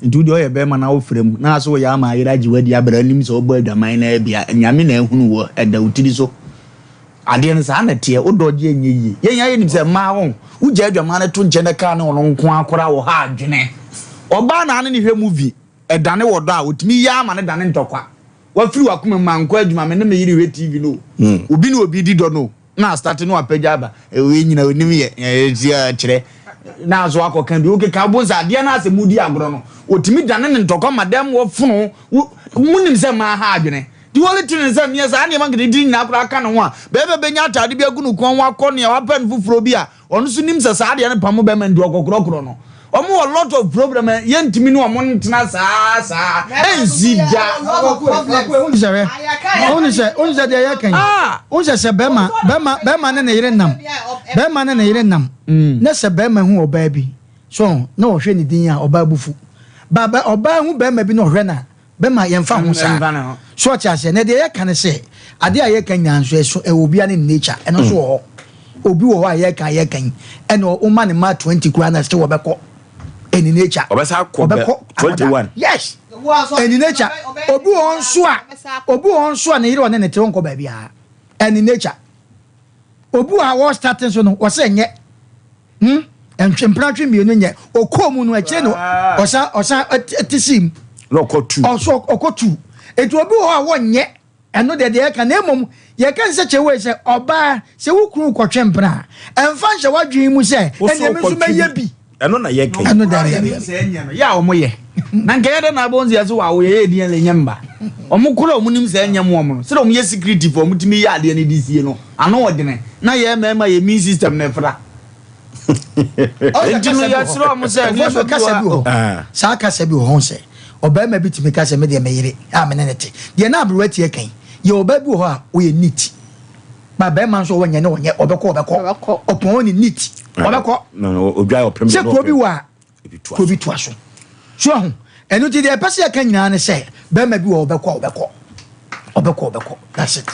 Nti wode ɔyɛ bɛrima na wofrɛ mu na asɛ woyɛ ama ayere agye wadi abra anim sɛ wobɔ adwaman na abia Nyame na ahunu wɔ ɛda wo tiri so. Adeɛ no saa na teɛ wodɔ gye ɛnyɛ yie. Yɛn ayɛ nim sɛ mmaa wɔn wogya adwaman no to nkyɛn na kaa ne ɔno nko akora wɔ ha adwene. Ɔbaa na ane ne hwɛ movie ɛdane wɔ dɔ a otumi yɛ ama ne dane ntɔkwa. Wafiri wakoma mu mankɔ adwuma me ne me yere hwɛ TV no. Obi ne obi di dɔ no na start no apagya aba. Wei nyina onim yɛ ɛsi kyerɛ na so akɔka bi wokeka bo sɛ adeɛ no asɛ mudi agorɔ no otumi dane ne ntɔkwa ma dɛm wɔ fono munim sɛ maa ha adwene. The only thing sɛ neɛ saa nneɛma nketenkete nyinaa koraa ka ne ho a bɛrima bɛnya ataade bi agu no kɔn ho akɔ nea wapɛ no foforɔ bi a ɔno nso nim sɛ saa adeɛ no pam bɛrima nti ɔkɔkorɔkorɔ no. Ɔmo wɔ lot of problem a yɛntumi ne ɔmo ntena saa saa ɛnsi da. Wohu sɛ deɛ yɛka yi, wohu sɛ bɛrima ne ne yere nam, bɛrima ne ne yere nam na sɛ bɛrima hu ɔbaa bi so na ɔhwɛ ne din a, ɔbaa bufu ba ɔbaa hu bɛrima bi na ɔhwɛ na bɛrima yɛmfa ho saa so ɔte aseɛ. Na deɛ yɛka ne sɛ adeɛ a yɛka nyinaa nso ɛso ɛwɔ obiara ne nature. Ɛno nso wɔ hɔ. Obi wɔ hɔ a yɛka yi ɛna ɔma ne ma 20 koraa na still wɔbɛkɔ ɛni nature. Ɔbɛsa akɔ ɔbɛkɔ 21. Yes, ɛni nature. Obi wɔ hɔ nso a ne yere ɔne ne te ɔnkɔ baabi a ɛni nature. Obi wɔ ha wɔ starting so no wɔsɛ nyɛ ntwe mpratwe mmienu nyɛ okɔɔ mu no akyire no ɔsa ɛte si mu. Na ɔkɔ tu. Ɔso ɔkɔ tu. Etu obi wɔ hɔ a wɔnyɛ ɛno deɛ yɛka na emom yɛka nsɛ kyɛ wei sɛ ɔbaa sɛ wo kunu kɔtwe mpena a ɛnfa nhyɛ w'adwene mu sɛ Wo so ɛnneɛ mi nso kɔtwe mɛyɛ bi. Ɛno na yɛka yi. Ɛno dabi dabi. Nim sɛ ɛnyɛ no yɛ a wɔn yɛ na nka yɛ dɛ na abɔ nsia so wɔ awo yɛ yɛ di yɛn nyɛ mba wɔn koro a wɔn nim sɛ ɛnyɛ mu wɔn no sɛdeɛ wɔn yɛ security fo wɔn tumi yɛ adeɛ no de sie no ano ɔdene na yɛ mmarima yɛ immune system no fra nti no yɛsrɛ wɔn sɛ nneɛma bi kasa bi wɔ hɔ saa kasa bi wɔ hɔ sɛ ɔbarima bi tumi ka sɛ me deɛ me yere a me ne ne te deɛ na aberewa tie kan yɛ ɔbaa bi wɔ hɔ a ɔyɛ neat ba bɛrima nso ɔnyɛ ne ɔnyɛ ɔbɛkɔ ɔbɛkɔ ɔpɔn ne neat ɔbɛkɔ sɛ kuro bi wɔ a kuro bi toa so so ahu ɛno nti deɛ ɛpɛ sɛ yɛka nyinaa ne sɛ bɛrima bi wɔ ɔbɛkɔ ɔbɛkɔ ɔbɛkɔ ɔbɛkɔ that's it.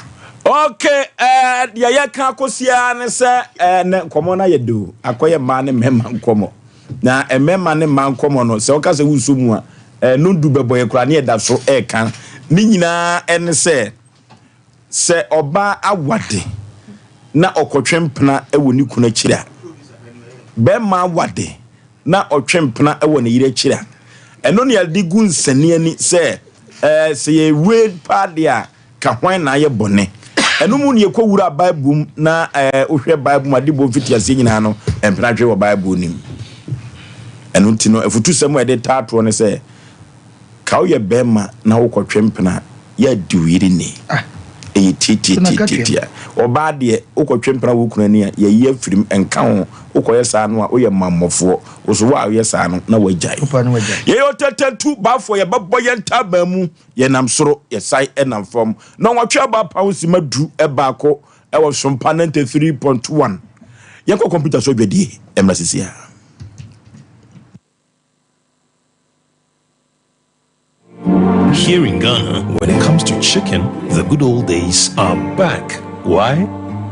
Okay, eh, deɛ yɛka akɔsi ara ne sɛ eh, nɛ nkɔmmɔ no ayɛ do akɔyɛ mmaa ne mmarima nkɔmmɔ na mmarima ne mmaa nkɔmmɔ no sɛ woka sɛ wonso mu a eh, no du bɛbɔ yɛ koraa ne yɛda so ɛreka ne nyinaa ɛne sɛ Sɛ ɔbaa awade na ɔkɔtwe mpena wɔ ne kunu akyiri a, barima awade na ɔtwe mpena wɔ ne yere akyiri a, ɛno na yɛde gu nsani ani sɛ ɛɛ sɛ yɛwe paa deɛ a, ka hwan na ayɛ bɔne. Ɛno mu na yɛkɔwura Bible mu na ɛɛ wohwɛ Bible mu adebɔ mfitiaseɛ nyinaa no, mpena twe wɔ Bible no mu. Ɛno nti no, afutusɛm a yɛde taa toɔ ne sɛ, Ka woyɛ bɛɛma na wokɔ twe mpena yɛ di wo yere ni ɛyɛ tiatiatiatia ɔbaa deɛ wokɔ twe mpena wo kunu ani a yɛyi afirim ɛnka ho wokɔ yɛ saa no a woyɛ mammɔfoɔ wo so wo a woyɛ saa no na wagyae yɛyɛ ɔtɛtɛntu baafoɔ yɛbɛbɔ yɛn ntaban mu yɛnam soro yɛsae ɛnam fam na wɔtwe aba pound sima du ɛbaako ɛwɔ sompa 93.1 yɛnkɔ kɔmputa so adwadie ɛmmra sisi a. Here in Ghana, when it comes to chicken, the good old days are back. Why?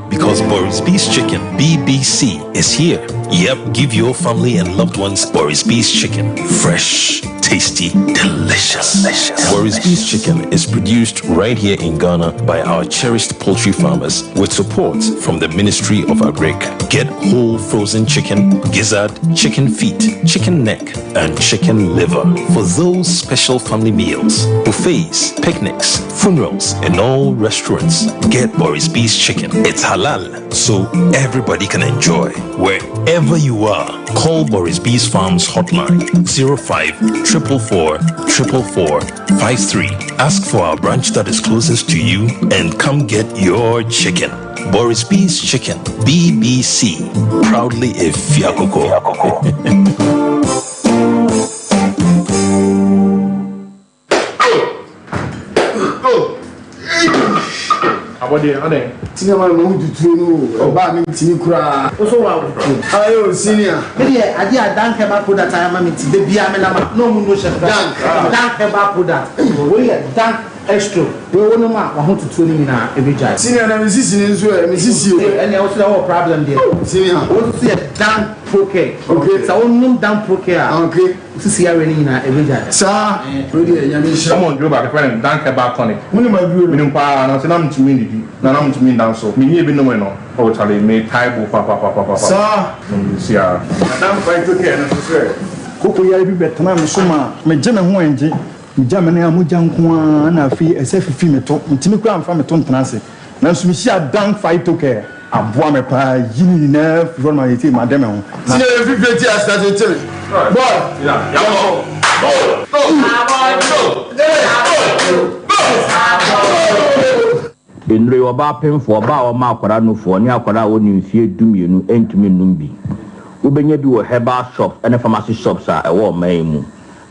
Because Boris B's Chicken, BBC, is here. Yep, give your family and loved ones Boris B's Chicken. Fresh, tasty, delicious. delicious. Boris B's Chicken is produced right here in Ghana by our cherished poultry farmers with support from the Ministry of Agric. Get whole frozen chicken, gizzard, chicken feet, chicken neck, and chicken liver for those special family meals, buffets, picnics, funerals, and all restaurants. Get Boris B's Chicken. It's halal, so everybody can enjoy. Wherever you are, call Boris B's Farms hotline 05 444 444 53. Ask for our branch that is closest to you and come get your chicken. Boris B's Chicken, BBC, proudly a Fiakoko. Abɔdeɛ adɛn. Senior man ma wo tuturo no o ɔbaa me ntimi koraa. Wo so wa wo tuo. Aye o senior. Me deɛ adeɛ a Dank herbal product ayɛ ama me nti da biara me nam a na ɔmo no hyɛ me Dank. Dank herbal product wei yɛ Dank Extro wei wo nom a wahotutuo no nyinaa ɛbɛgyae. Senior na me sisi no nso ɛ me sisi o. Ɛnneɛ wo so deɛ wowɔ problem deɛ. Senior. Wo nso yɛ Dank Procare. Okay. Sɛ wo nom Dank Procare a. Okay. Wo sisi yareɛ no nyinaa ɛbɛgyae. Saa. Wei deɛ Nyame nhyira. Wɔn duro baako yɛfrɛ no Dank Herbal Tonic. Wonim aduro no? Menim paa nanso na mentumi nnidi na na mentumi nda nso. Menyɛɛ bi nomee no oh charlie metae bo papapapapa. Saa. Nom siaa. Na Dank Phyto Care no nso sɛ. Koko yare bi bɛtenaa me so maa megye me ho ɛngye. Megya me nan a mogya nko ara na afei ɛsɛ fifi me to. Mentumi koraa mfa me to ntena ase. Nanso mehyiaa Dank Phytocare. Aboa me paa yi ne nyinaa firi hɔ no ma seesei made me ho. Na. Senior yɛ fifire ti ase tete me boy yɛnkɔ go go go go go. Nnuro yi, ɔbaa pemfoɔ, ɔbaa a ɔma akwadaa nufoɔ, ne akwadaa a ɔnni mfeɛ dumienu ntumi nnom bi. Wobɛnya bi wɔ herbal shops ne pharmacy shops a ɛwɔ ɔman yi mu.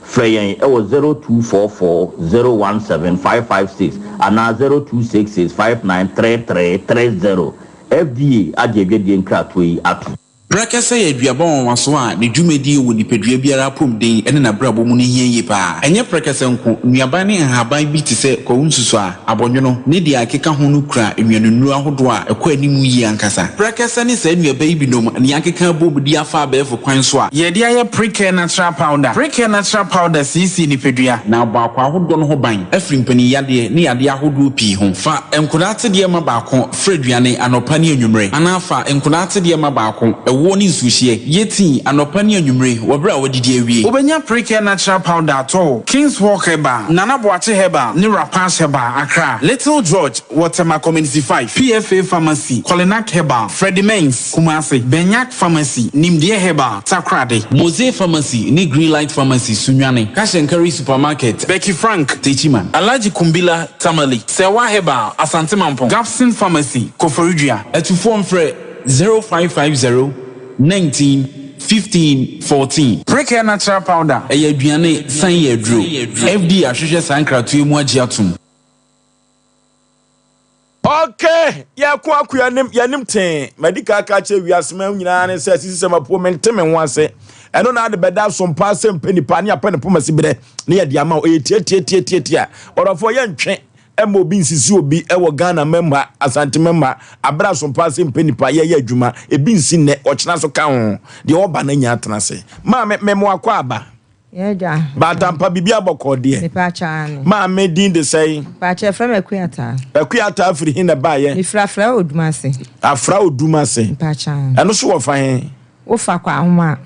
Frɛ yɛn wɔ 0244 017 556 anaa 0266 5933 30. FDA agye adwadie nkratoɔ yi atom. Prɛkɛsɛ yɛ aduaba nwanwaso a ne dwumadie wɔ nipadua biara apɔmuden ne n'abrabɔ mu no hia yie pa ara. Ɛnyɛ prɛkɛsɛ nko, nnuaban ne nhaban bi te sɛ kwawu nsusuaa, abɔnwono, ne deɛ ɛkeka ho no kura nnuanennuro ahodoɔ a ɛkɔ anim yie ankasa. Prɛkɛsɛ ne saa nnuaba yi binom na yɛakeka abom de afa abɛɛfo kwan so a. Yɛde ayɛ Precare Natural Powder. Precare Natural Powder siesie nipadua na abɔ akwaa ahodoɔ no ho ban afiri mpaninyadeɛ ne yadeɛ ahodoɔ pii ho. Fa nkwadaa atedeɛ ma baako. Fra aduane anɔpa ne anwummere, anaa fa nkwadaa atedeɛ ma baako. Ɛwoɔ ne nsuohyeɛ. Yɛ tea anɔpa ne anwummere wɔ berɛ a woadidi awie. Wobɛnya Precare Natural Powder atɔ wɔ Kings Walk Herbal, Nana Boakye Herbal ne Rapash Herbal, Accra, Little George wɔ Tema Community 5, PFA Pharmacy, Kolinak Herbal, Freddie Mens, Kumasi, Benyak Pharmacy, Nimdeɛ Herbal, Takoradi, Mose Pharmacy ne Greenlight Pharmacy, Sunyani, Cash and Carry Supermarket, Becky Frank, Techiman, Alhaji Kumbila, Tamale, Serwaa Herbal, Asante Mampong, Gapson Pharmacy, Koforidua. Atufoɔ mfrɛ 0550 19 15 14. Precare Natural Powder, ɛyɛ aduane san yɛ aduro. FDA ahwehwɛ saa nkratoɔ yi mu agye atom. Ok, yɛko ako yɛnim yɛnim tee. Madi ka aka akyerɛ wiase ma nyinaa ne sɛ sisi sɛ mapuo mente me ho ase. Ɛno na ade bɛda asompa sɛ mpɛ nipa ne apɛ ne poma si berɛ ne yɛde ama wo. Ɛyɛ tiatiatiatiatia. Ɔdɔfoɔ yɛntwe ɛma obi nsisi obi ɛwɔ Ghana mam ha, Asante mam ha. Aberɛ asompa sɛ mpɛ nipa yɛyɛ adwuma. Ebi nsi nnɛ, ɔkyena so ka ho. Deɛ ɔba no anya atena ase. Maame, me mo akɔ aba. Yɛn agya. Baatampa biribi abɔkɔɔ deɛ. Mepa akyɛ aane. Maame din de sɛn? Mepa akyɛ yɛfrɛ me Akua Ataa. Akua Ataa firi he na ɛbaeɛ? Mefiri Afra Odum ase. Afra Odum ase. Mepa akyɛ aane. Ɛno so wɔ fa he? Wo fa kɔ Ahoma a,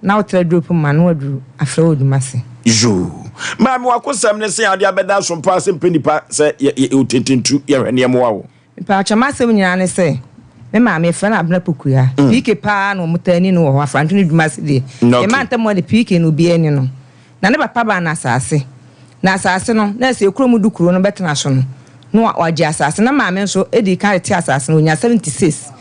na wo tra Duropo mu a na waduru Afra Odum ase. Yoo. Maame wakosɛm ne sɛn a wode abɛda asompa ase mpɛ nipa sɛ yɛ yɛ otententu yɛhwɛ ne yɛmmoa wo. Mpakyɛw m'asɛm nyinaa ne sɛ, me maame yɛfrɛ no Abena Pokuya, PK paa na wɔn taa ni no wɔ hɔ, Afranto ne Dumase deɛ, yɛn mantam hɔ de PK na obiara ni no. Na ne papa baa no asaase, na asaase no, na ɛsɛ kurom du kuro no bɛtena so no, na wagye asaase, na maame nso dii kan rete asaase no, ɔnyaa 76.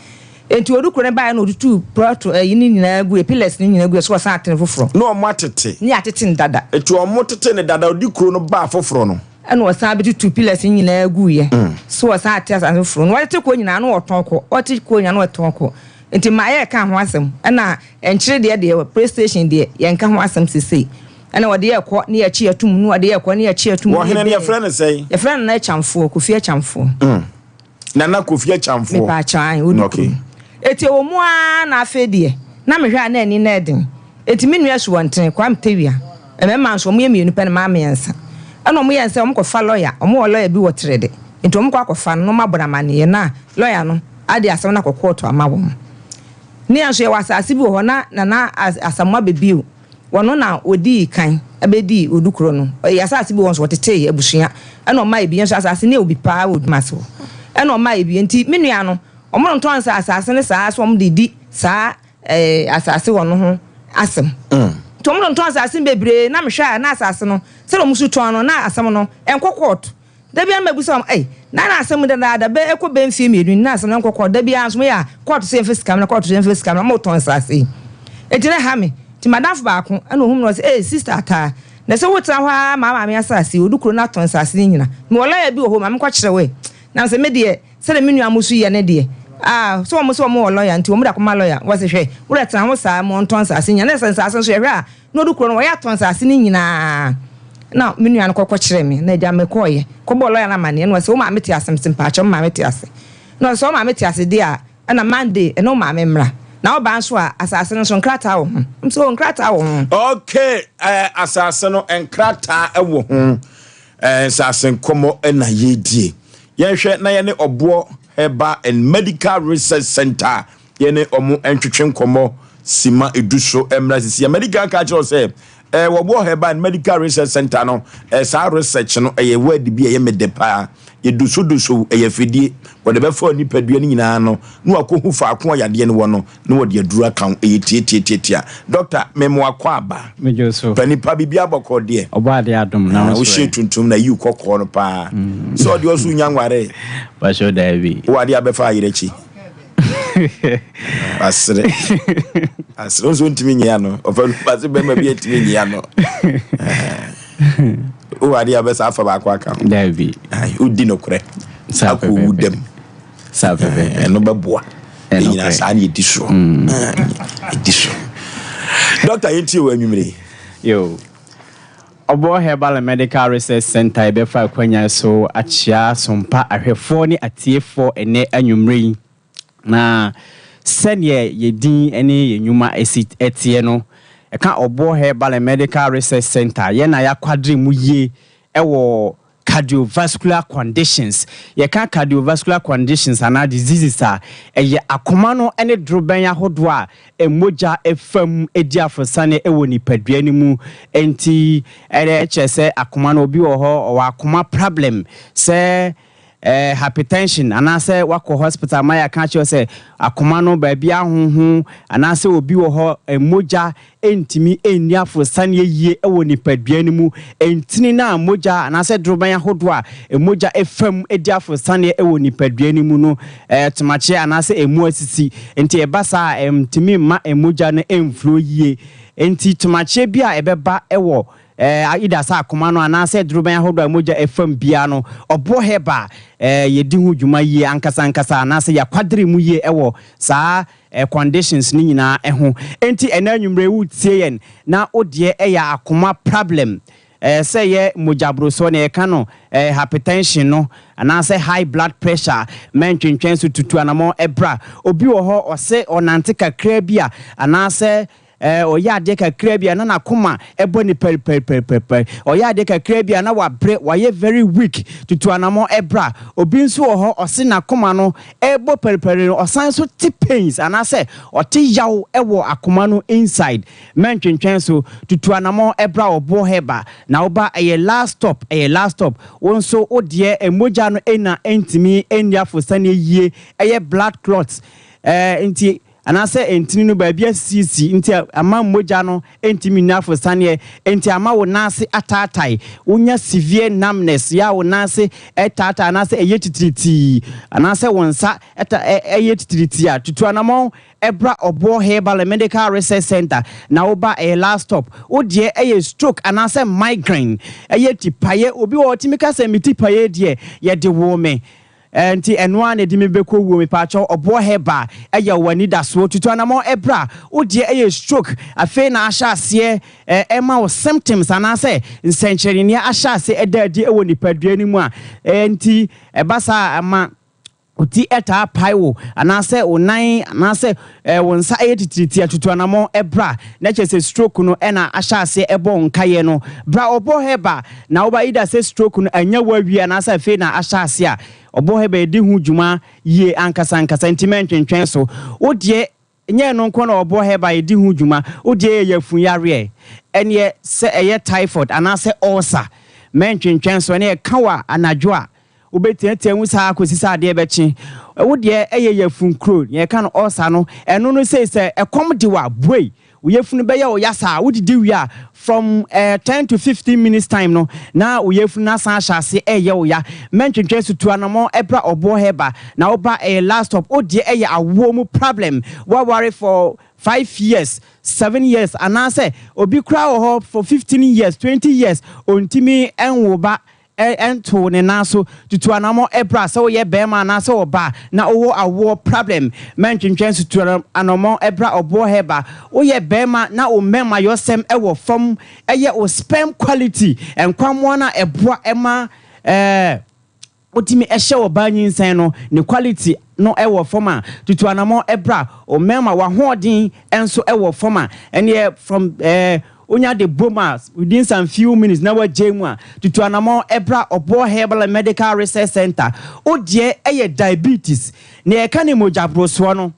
Enti odu kuro no baeɛ na ɔtutuu plot ayi no nyinaa guiɛ, pillars no nyinaa guiɛ, so wɔsan atene foforɔ. Na wɔn atete. Ne yɛatete no dada. Enti wɔn tete no dada, ɔde kuro no baa foforɔ no. Ɛna ɔsan bɛtutuu pillars no nyinaa guiɛ, so wɔsan ate asase foforɔ. Na wɔtete kɔ nyinaa na wɔtɔn kɔ, wɔte kɔ nyinaa na wɔtɔn kɔ. Nti maa yɛka ho asɛm, ɛna nkyere deɛ deɛ, play station deɛ, yɛnka ho asɛm sesei. Ɛna wɔde yɛ kɔ ne yɛkye yɛtom, na wɔde yɛ kɔ ne yɛkye yɛtom. Wɔ hene no yɛfrɛ no sɛn? Yɛfrɛ no Nana Akyamfoɔ, Kofi Akyamfoɔ. Nana Kofi Akyamfoɔ. Mepaakyɛw, ae, odi Okay. kurom. Eti ɛwɔ mu ara na afei deɛ, na mehwɛ a na ani no ɛden. Eti me nua Asuwɔntene, Kwame Tawia, mmarima nso, wɔyɛ mmienu pɛ na mmaa mmiɛnsa. Ɛna wɔyɛɛ sɛ wɔkɔfa lɔya, wɔwɔ lɔya bi wɔ Trede, nti wɔkɔ akɔfa no na wɔabɔ no amaneɛ na lɔya no ade asɛm no akɔ kɔɔto ama wɔn. Ne yɛn nso yɛwɔ asaase bi wɔ hɔ na Nana Asamoah Bebio, Wɔno na wɔdii kan bɛdii Odukuro no. Yɛ asase bi wɔ hɔ nso wɔtetee abusua ɛna ɔmaa ebi nso asase no yɛ obi paa wɔ Dumase hɔ ɛna ɔmaa ebi nti me nua no wɔn ntontɔn saa asase no saa so wɔn de di saa ɛɛ asase wɔ no ho asɛm nti wɔn tontɔn asase no bebree na mehwɛ a na asase no sɛdeɛ wɔn so tɔn no na asɛm no ɛnkɔ court. Da biara mebisa wɔn, Ei, na na asɛm dadaada bɛ ɛkɔ bɛ mfeɛ mmienu ni, na asɛm no nkɔ kɔɔto. Da biara nso moyɛ a, kɔɔto sɛ yɛmfa sika mmra, kɔɔto sɛ yɛmfa sika mmra, motɔn nsaase yi. Enti na ɛha me. Nti m'adamfo baako na ɔhu me na ɔse, Ei, sista Ataa, na sɛ wotena hɔ ara ma maame asaase yi, ɔdu kuro no atɔn nsaase no nyina. Mewɔ lɔya bi wɔ hɔ, ma menkɔkyerɛ wo ɛ. Na mesɛ, me deɛ, sɛdeɛ me nua mo su yɛ no deɛ, ah, sɛ wɔn sɛ wɔn wɔ lɔya nti wɔn de akɔma lɔya. Wɔse, hwɛ, wo deɛ tena ho saa ma ɔntɔn nsaase nyina. Na sɛ nsaase nso yɛhwɛ a, Na ɔdu kuro no, wɔyɛ atɔn nsaase no nyinaa. Na me nua no kɔkɔ kyerɛɛ me, na agya mekɔeɛ kɔbɔɔ lɔya no amaneɛ, na ɔse, wo maame te ase? Mese, mpaakyɛw, me maame te ase. Na ɔse, sɛ wo maame te ase deɛ a, ɛna Monday ɛne wo maame mmra. Na wo ba nso a, asaase no nso, nkrataa wɔ ho. Mese, oh, nkrataa wɔ ho. Okay, eh, asaase no, nkrataa wɔ ho. Eh, nsaase nkɔmmɔ na yɛredie. Yɛnhwɛ na yɛne Ɔboɔ Herbal and Medical Research Center Yɛne wɔn ntwetwe nkɔmmɔ sima edu so mmra sisi. Madi kan ka kyerɛ wo sɛ eh, wɔboɔ Herbal and Medical Research Center no, eh, saa research no ɛyɛ word bi a ɛyɛ me dɛ paa. Yɛdusoduso ɛyɛ afidie, wɔde bɛfa nipadua no nyinaa no na wakɔhu faako a yadeɛ no wɔ no na wɔde aduru aka ho. Ɛyɛ tiatiatiatia. Dɔkta, mema wakɔ aba. Megye so. Panipa biribi abɔkɔ deɛ. Ɔbɔ adeɛ adom na wo so Wohyɛ tuntum na yiw kɔkɔɔ no paa. Sɛ ɔde ɔso nya nwaree. Bahyɛ daabi. Wo adeɛ abɛfa ayerɛ akyi. Asere. Asere nso ntumi nyia no. Ɔfɛ no ase bɛrima bi ntumi nyia no. Wo adeɛ abɛsa afa baako aka ho. Daabi. Wodi nokorɛ. Akɔ owu dɛm. Saa pɛpɛpɛ. Ɛno bɛboa. Ɛnyina saa na ɛdi soɔ. Ɛdi so. Dɔkta yɛntie wɔ anwummere. Yo. Ɔbɔ Herbal and Medical Research Centre yɛbɛfa akwanya so akyea Sompa ahwɛfoɔ ne atiefoɔ ɛnnɛ anwummerɛ yi. Na sɛdeɛ yɛn din ne yɛn nnwuma si teɛ no, ɛka Ɔboɔ Herbal and Medical Research Centre, yɛn na yɛakwadre mu yie wɔ. cardiovascular conditions. Yɛka cardiovascular conditions anaa diseases a, ɛyɛ akoma no ne dorobɛn ahodoɔ a mogya fa mu di afosane wɔ nipadua no mu. Enti ɛkyerɛ sɛ akoma no, obi wɔ hɔ ɔwɔ akoma problem sɛ hypertension anaasɛ wakɔ hospital ma yɛaka akyerɛ wo sɛ akoma no baabi ahonhon anaasɛ obi wɔ hɔ mogya ntumi nni aforosianeɛ yie wɔ nipadua no mu. Ntini no a mogya anaasɛ dorobɛn ahodoɔ a mogya fa mu di aforosianeɛ wɔ nipadua no mu no tomakyeɛ anaasɛ ɛmu asisi. Nti ɛba saa a ɛntumi mma mogya no mflow yie. Nti tomakyeɛ bi a ɛbɛba wɔ Either sɛ akoma no anaasɛ dorobɛn ahodoɔ a mogya fa mu biara no, ɔboɔ herb a yɛdi ho dwuma yie ankasa ankasa anaasɛ yɛakwadere mu yie wɔ saa conditions no nyinaa ho. Enti ɛnɛ anwummerɛ yi woretie yɛn na wo deɛ yɛ akoma problem, sɛ ɛyɛ mogyaborosoɔ, nea yɛka no hypertension no anaasɛ high blood pressure, mɛntwentwɛn so tutu anamɔn bra. Obi wɔ hɔ ɔse ɔnante kakraa bi a anaasɛ Ɛɛ, ɔyɛ adeɛ kakraa bi a na n'akoma bɔ ne pɛripɛripɛripɛri. Ɔyɛ adeɛ kakraa bi a na wabrɛ, wayɛ very weak, tutu anamɔ bra. Obi nso wɔ hɔ, ɔse n'akoma no rebɔ pɛripɛri no, ɔsan nso te pains anaasɛ ɔte yaw wɔ akoma no inside. Mɛntwentwɛn so, tutu anamɔ bra Ɔboɔ Herbal na woba, ɛyɛ last stop, ɛyɛ last stop. Wo nso wo deɛ mogya no nna ntumi nni afosane yie, ɛyɛ blood clots, ɛɛ nti Anaasɛ ntini no baabi asisisi nti ama mogya no ntumi nni afosaneɛ, enti ama wo nan ase ataatae, wonya severe numbness, yɛ a wo nan ase taatae anaasɛ ɛyɛ titiritii, anaasɛ wo nsa ta ɛyɛ titiritii a, tutu anamɔn bra Ɔboɔ Herbal and Medical Research Centre na woba ɛyɛ last stop. Wo deɛ ɛyɛ stroke anaasɛ migraine, ɛyɛ tipaeɛ, obi wɔ hɔ ɔtumi ka sɛ me tipaeɛ deɛ yɛde woo me, Nti ɛno ara na ɛde me bɛkɔ wuo mepaakyɛw ɔboɔ herbal ɛyɛ wo anidasoɔ tutu anamɔn ɛbra wo deɛ ɛyɛ stroke afei na ahyɛ aseɛ ɛma wo symptoms anaasɛ nsɛnkyerɛnneɛ ahyɛ aseɛ ɛda adi ɛwɔ nipadua no mu a nti ɛba saa a ɛma wo ti ɛtaa pae wo anaasɛ wo nan anaasɛ wo nsa ɛyɛ titiritia tutu anamɔn ɛbra na kyerɛ sɛ stroke no ɛna ahyɛ aseɛ ɛbɔ wo nkaeɛ no bra ɔboɔ herbal Na woba either sɛ stroke no anya wo awie anaasɛ afei na ahyɛ ase a, ɔbɔ hɛ bɛdi ho dwuma yie ankasa ankasa nti mɛntwentwɛn so. Wo deɛ nyɛ ɛno nko na ɔbɔ hɛ ba yɛdi ho dwuma, wo deɛ yɛ yafunu yareɛ, ɛneɛ sɛ ɛyɛ typhoid anaasɛ ulcer, mɛntwentwɛn so, ɛneɛ ɛka wo a anadwo a wobɛteatea mu saa kɔsi sɛ adeɛ bɛkye. Wo deɛ ɛyɛ yafunu kuro, deɛ yɛka no ulcer no, ɛno no sei sɛ ɛkɔm de wo a, buei, Wo yafunu bɛyɛ wo ya saa. Wodidi wie a, from eh, 10 to 15 minutes time no, na wo yafunu no asan ahyɛ ase ɛreyɛ wo ya. Mɛntwentwɛn so, tu anamɔn bra Ɔboɔ Herbal na woba ɛyɛ last stop. Wo deɛ ɛyɛ awoɔ mu problem. Woaware for 5 years, 7 years anaasɛ obi koraa wɔ hɔ for 15 years, 20 years, ɔntumi nwo ba. Ntow ne nan so tutu anamɔ bra sɛ woyɛ bɛɛma anaasɛ ɔbaa na wowɔ awoɔ problem mɛntwentwɛn so tu anɔmɔ bra ɔboɔ herbal woyɛ bɛɛma na wo mmɛmayɔsɛm wɔ fam ɛyɛ wo sperm quality nkwammoa no a ɛboa ma wotumi hyɛ ɔbaa nyinsɛn no ne quality no wɔ fam a tutu anamɔ bra wo mmɛma wahoɔden nso wɔ fam a ɛneɛ from Wonya de bom a, within some few minutes na wagyae mu a, tutu anamɔn bra Ɔboɔ Herbal and Medical Research Centre. Wo deɛ yɛ diabetes, nea yɛka ne mogyaborosoɔ no,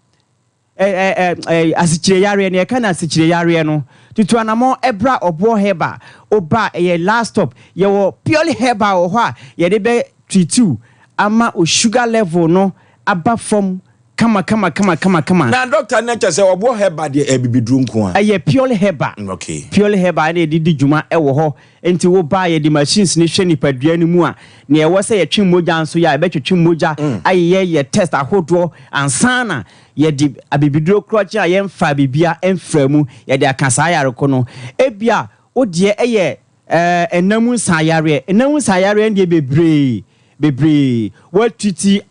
ɛ ɛ ɛ asikyire yareɛ, nea yɛka no asikyire yareɛ no, tutu anamɔn bra Ɔboɔ Herbal. Woba a, ɛyɛ last stop. Yɛwɔ purely herbal wɔ hɔ a yɛde bɛ treat wo ama wo sugar level no aba fam Kama kama kama kama kama. Na doctor na kyɛ sɛ ɔboɔ herbal deɛ ɛyɛ bibiduro nko a. Ɛyɛ purely herbal. Okay. Purely herbal ɛna yɛde di dwuma ɛwɔ hɔ. Nti wo ba a yɛde machines no hwɛ nipadua no mu a, nea ɛwɔ sɛ yɛtwe mogya nso yɛ a yɛbɛtwetwe mogya ayeyɛ yɛ test ahodoɔ ansa na yɛde abibiduro korɔgyen a yɛmfaa biribiara mfraa mu yɛde aka saa yare ko no. Ebia wo deɛ ɛyɛ Ɛɛ nna mu nsayareɛ. Nna mu nsayareɛ no deɛ bebree, bebree. Woatwiti,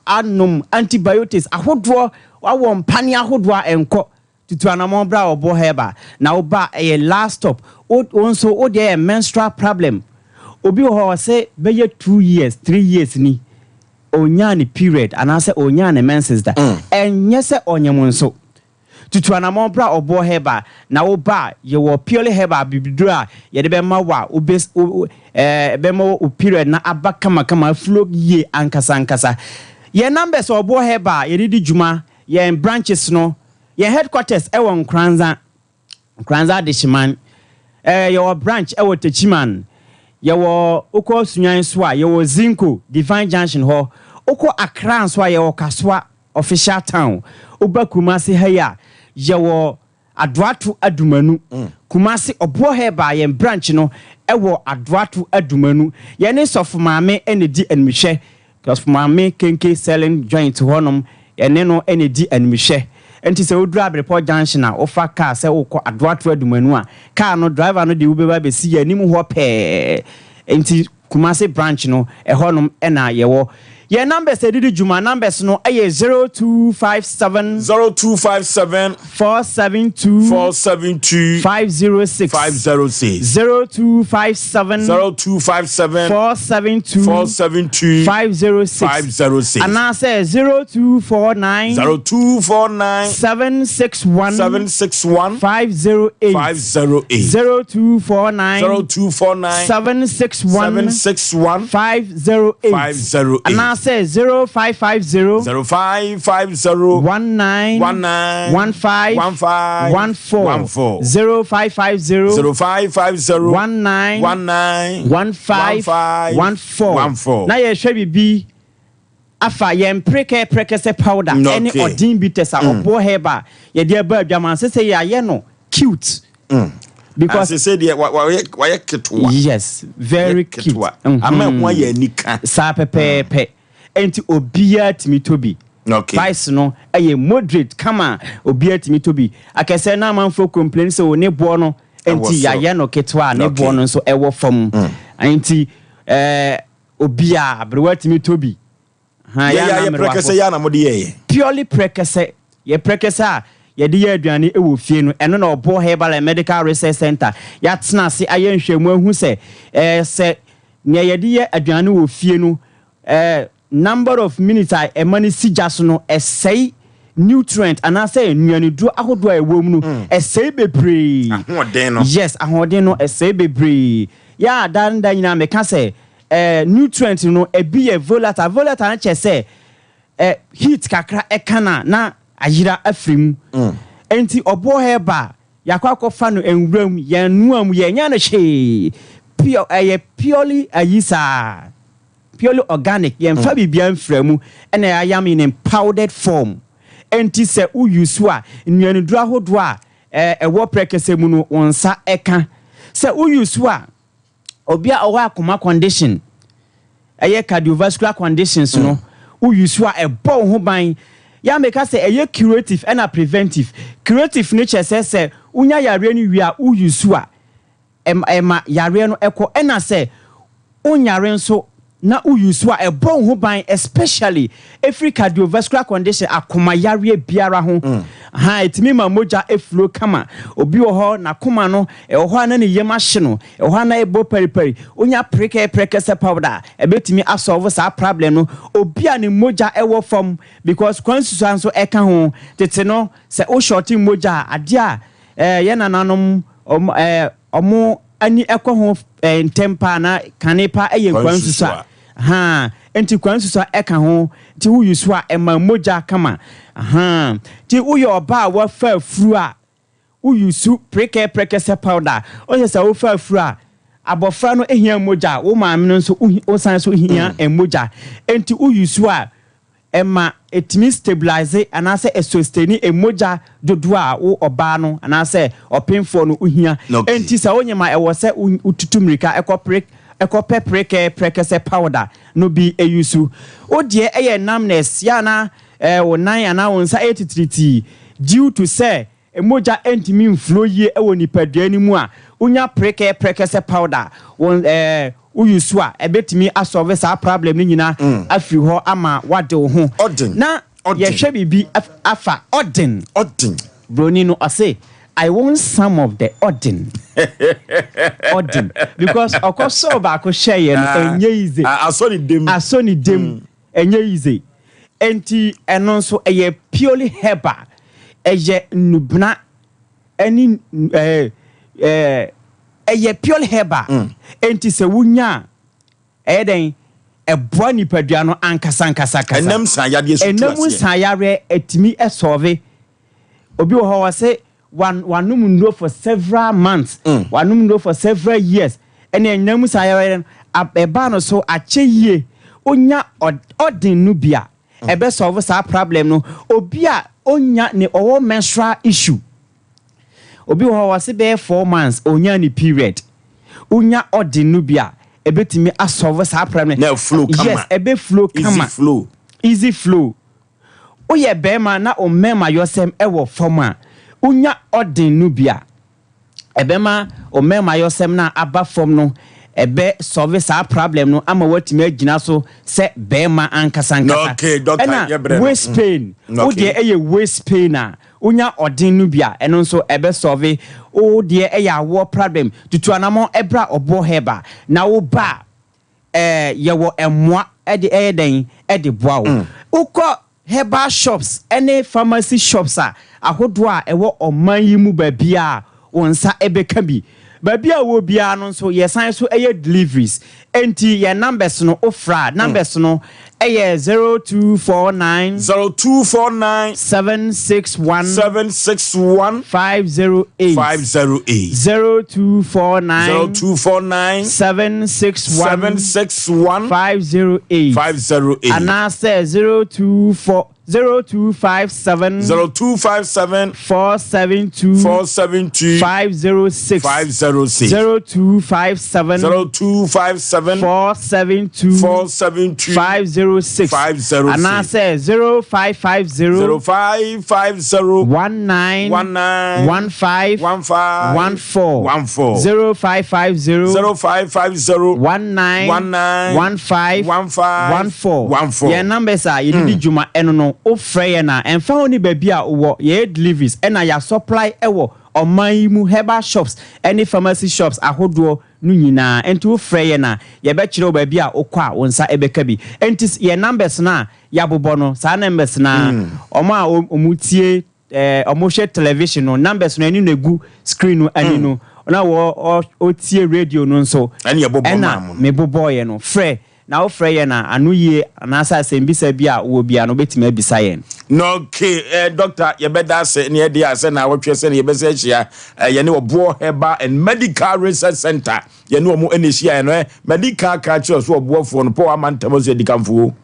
anom antibiotics ahodoɔ, woawɔ mpaneɛ ahodoɔ a ɛnkɔ. Tutu anamɔn bra Ɔbo Herbal na woba a ɛyɛ last stop. Wo wo nso wo deɛ yɛ menstrual problem. Obi wɔ hɔ ɔse bɛyɛ two years, three years ni ɔnyaa ne period anaasɛ ɔnyaa ne menses da. Ɛnyɛ sɛ ɔnyem nso. Tutu anamɔn bra Ɔboɔ Herbal na wo ba a, yɛwɔ purely herbal abibiduro a yɛde bɛma wo a wobɛ wo Ɛbɛma wo period no aba kamakama, aflow yie ankasa ankasa. Yɛn numbers a ɔboɔ herbal a yɛde di dwuma, yɛn branches no, yɛn headquarters ɛwɔ Nkoranza, Nkoranza Adehyeman. Ɛɛ yɛwɔ branch ɛwɔ Techiman, yɛwɔ wokɔ Sunyani nso a yɛwɔ Zinco, Divine Junction hɔ. Wokɔ Accra nso a yɛwɔ Kasoa Official Town. Woba Kumasi ha yi a yɛwɔ Adoato Adumanu, Kumasi, Ɔboɔ Herbal yɛn branch no wɔ Adoato Adumanu. Yɛne Sɔfo Maame na ɛdi animhwɛ. Sɔfo Maame Kenke Selling Joint hɔ nom, yɛne no na ɛdi animhwɛ. Nti sɛ woduru Abrepɔ Junction a, wofa car sɛ wokɔ Adoato Adumanu a, car no, driver no de wo bɛba abɛsi yɛn anim hɔ pɛɛ. Nti Kumasi branch no, ɛhɔ nom na yɛwɔ. Yɛn numbers a yɛde di dwuma, numbers no yɛ 0257. 0257. 472. 472. 506. 506. 0257. 0257. 472. 472. 506. 506. Anaasɛ 0249. 0249. 761. 761. 508. 508. 0249. 0249. 761. 761. 508. 508. Anaasɛ 0550. 0550. 19. 19. 15. 15. 14. 14. 0550. 0550. 19. 19. 15. 15. 14. 14. Na yɛhwɛ biribi afa yɛn prekɛ prɛkɛsɛ powder ɛne ɔden bitters a ɔboɔ herb a yɛde aba adwaman sɛ sɛ yɛayɛ no cute. Because sɛ deɛ wayɛ wayɛ ketewa. Yes, very cute. Ama ɛho ayɛ anika. Saa pɛpɛɛpɛ. Enti obiara tumi tɔ bi. Okay. Price no ɛyɛ moderate kama obiara tumi tɔ bi. Akɛsɛ na amanfoɔ complain sɛ o ne boɔ no nti yɛayɛ no ketewa a ne boɔ no nso ɛwɔ fam. Nti ɛɛ obiara aberewa tumi tɔ bi. Ha, Yɛ yɛ yɛ ana yɛ prɛkɛsɛ mmerewafo. yɛ ana mode yɛɛyɛ. Purely prɛkɛsɛ, yɛ prɛkɛsɛ a yɛde yɛ aduane wɔ fie no, ɛno na Ɔbo Herbal and Medical Research Centre yɛatena ase ayɛ nhwɛmu ahu sɛ ɛɛ sɛ nea yɛde yɛ aduane wɔ fie no ɛɛ number of minutes a ɛma no si gya so no ɛsɛe nutrient anaasɛ nnuaneduro ahodoɔ a ɛwɔ mu no ɛsɛe bebree. Ahoɔden no. Yes, ahoɔden no ɛsɛe bebree. Yɛ a daa ne da nyinaa meka sɛ Eh, nutrient no ebi yɛ volatile. Volatile no kyerɛ sɛ eh, heat kakra ɛka no a na ayera afiri mu. Mm. Enti ɔboɔ herb a yɛakɔ akɔfa no nwura mu, yɛnnoa mu, yɛnyɛ no hwee. Pure, ɛyɛ purely ayi saa, purely organic, yɛmfa mm. biribiara mfira mu, ɛna yɛayam in in powdered form. Enti sɛ wo use a, nnuaniduro ahodoɔ a ɛwɔ prɛkɛsɛ mu no, wo nsa ɛka. Sɛ wo use a, Obi a ɔwɔ akoma condition, ɛyɛ cardiovascular conditions no, wo use a ɛbɔ wo ho ban. Yɛ a meka sɛ ɛyɛ curative ɛna preventive. Curative no kyerɛ sɛ sɛ wonya yareɛ no wie a wo use a ɛma yareɛ no ɛkɔ ɛna sɛ wonyare nso na wo use a ɛbɔ wo ho ban especially ɛfiri cardiovascular condition, akoma yareɛ biara ho. Ahaa ɛtumi ma mogya flow kama. Obi wɔ hɔ n'akoma no ɛwɔ hɔ a na ne yam ahye no, ɛwɔ hɔ a na ɛbɔ paripari. Wonya prekɛ prɛkɛsɛ powder a ɛbɛtumi asɔlve saa problem no. Obi a ne mogya ɛwɔ fam because kwan susua nso ɛka ho. Tete no sɛ wo shorte mogya a adeɛ a ɛɛ yɛn nananom ɔmo ɛɛ ɔmo ani kɔ ho ntɛm paa na kane paa yɛ nkwa nsusua haa nti nkwa nsusua ɛka ho nti wo use a ɛma mogya kama haa nti woyɛ ɔbaa a wafa afuru a wo use prekɛ prɛkɛsɛ powder ɔsɛ sɛ wofa afuru a abɔfra no hia mogya wo maame no nso wosan so hia mogya nti wo use a Ɛma ɛtumi stabilise anaasɛ ɛsustaini mogya dodoɔ a wo ɔbaa no anaasɛ ɔpemfoɔ no hia. Enti sɛ wonyem a ɛwɔ sɛ wotutu mmirika kɔ kɔpɛ prekɛ prɛkɛsɛ powder no bi use. Wo deɛ ɛyɛ numbness, yɛ a na wo nan anaa wo nsa yɛ titiritii due to sɛ Mogya ntumi nflow yie wɔ nipadua no mu a, wonya prekɛ prɛkɛsɛ powder a, wo ɛɛ wo use a, ɛbɛtumi asɔlve saa problem no nyina afiri hɔ ama woade wo ho. Ɔden. Na Ɔden. yɛhwɛ biribi afa ɔden. Ɔden. Broni no ɔse, I want some of the ɔden. Ɔden. Because ɔkɔ sɔɔ baako hyɛeɛ no, ɛnyɛ easy. Asɔ ne dem. Asɔ ne dem. Ɛnyɛ easy. Enti ɛno nso ɛyɛ purely herbal. Ɛyɛ nnubena ɛne ɛɛ ɛɛ Ɛyɛ pure herbal. Enti sɛ wonya a, ɛyɛ dɛn? Ɛboa nipadua no ankasa ankasa ankasa. Ɛnam nsanyadeɛ so tu Ɛnam aseɛ. nsanyareɛ ɛtumi sɔlve. Obi wɔ hɔ ɔse wan wanom nnuro for several months, wanom nnuro for several years, ɛne ɛnam nsanyareɛ no ab ɛbaa no so akyɛ yie. Onya ɔd ɔden no bi a, ɛbɛ sɔlve saa problem no. Obi a onya ne ɔwɔ menstrual issue, Obi wɔ hɔ ɔse bɛyɛ 4 months ɔnyaa ne period. Wonya ɔden no bi a, ɛbɛtumi asɔlve saa problem no. Na flow kama. Yes, ɛbɛ flow kama. Easy flow. Easy flow. Woyɛ bɛrima na wo mmarimayɔsɛm wɔ fam a, wonya ɔden no bi a, ɛbɛma wo mmarimayɔsɛm no a aba fam no, ɛbɛ solve saa problem no ama woatumi agyina so sɛ bɛrima ankasa ankasa. Okay, doctor, Ɛna yɛbrɛ no. waist pain, wo Okay. deɛ ɛyɛ waist pain a, wonya ɔden no bi a, ɛno nso ɛbɛ solve. Wo deɛ ɛyɛ awoɔ problem, tutu anamɔn ɛbra ɔboɔ herbal na wo ba a, ɛɛ yɛwɔ mmoa ɛde ɛyɛ dɛn ɛde boa wo. Wokɔ Herbal shops ne pharmacy shops a ahodoɔ a ɛwɔ ɔman yi mu baabiara a wo nsa bɛka bi. Baabi a wowɔ biara no nso yɛsan nso yɛ deliveries. Enti yɛn numbers no wofrɛ a, numbers no yɛ 0249. 0249. 761. 761. 508. 508. 0249. 0249. 761. 761. 508. 508. Anaasɛ 024 0257. 0257. 472. 472. 506. 506. 0257. 0257. 472. 472. 506. 506. Anaasɛ 0550. 0550. 19. 19. 15. 15. 14. 14. 0550. 0550. 19. 19. 15. 15. 14. 14. Yɛn numbers a yɛde di dwuma ɛno no, wofrɛ yɛn a, ɛmfa ho ne baabi a wowɔ, yɛyɛ deliveries ɛna yɛasupply ɛwɔ ɔman yi mu herbal shops ɛne pharmacy shops ahodoɔ no nyinaa. Ɛnti wofrɛ yɛn a, yɛbɛkyerɛ wo baabi a wokɔ a wo nsa ɛbɛka bi. Ɛnti yɛn numbers no a yɛabobɔ no, saa numbers no ara, wɔn a wɔtie eh, wɔhwɛ television no, numbers no ɛne na egu screen no ani no, na wɔ ɔtie radio no nso, Ɛne yɛbobɔ maa ɛna mo no. mebobɔɔyɛ no. Frɛ, na wofrɛ yɛn a, ano yie anaasɛ asɛmbisa bi a wowɔ biara no, wobɛtumi abisa yɛn. Na okay, eh, doctor, yɛbɛda ase ne yɛde a sɛ na awɔtwe sɛ ne yɛbɛsɛ ahyia eh, yɛne Ɔboɔ Herbal and Medical Research Center yɛne wɔn ɛna ahyia no eh, medical ka kyerɛ so ɔboɔfoɔ no pɔ ama ntɛm ɔsɛ adikanfoɔ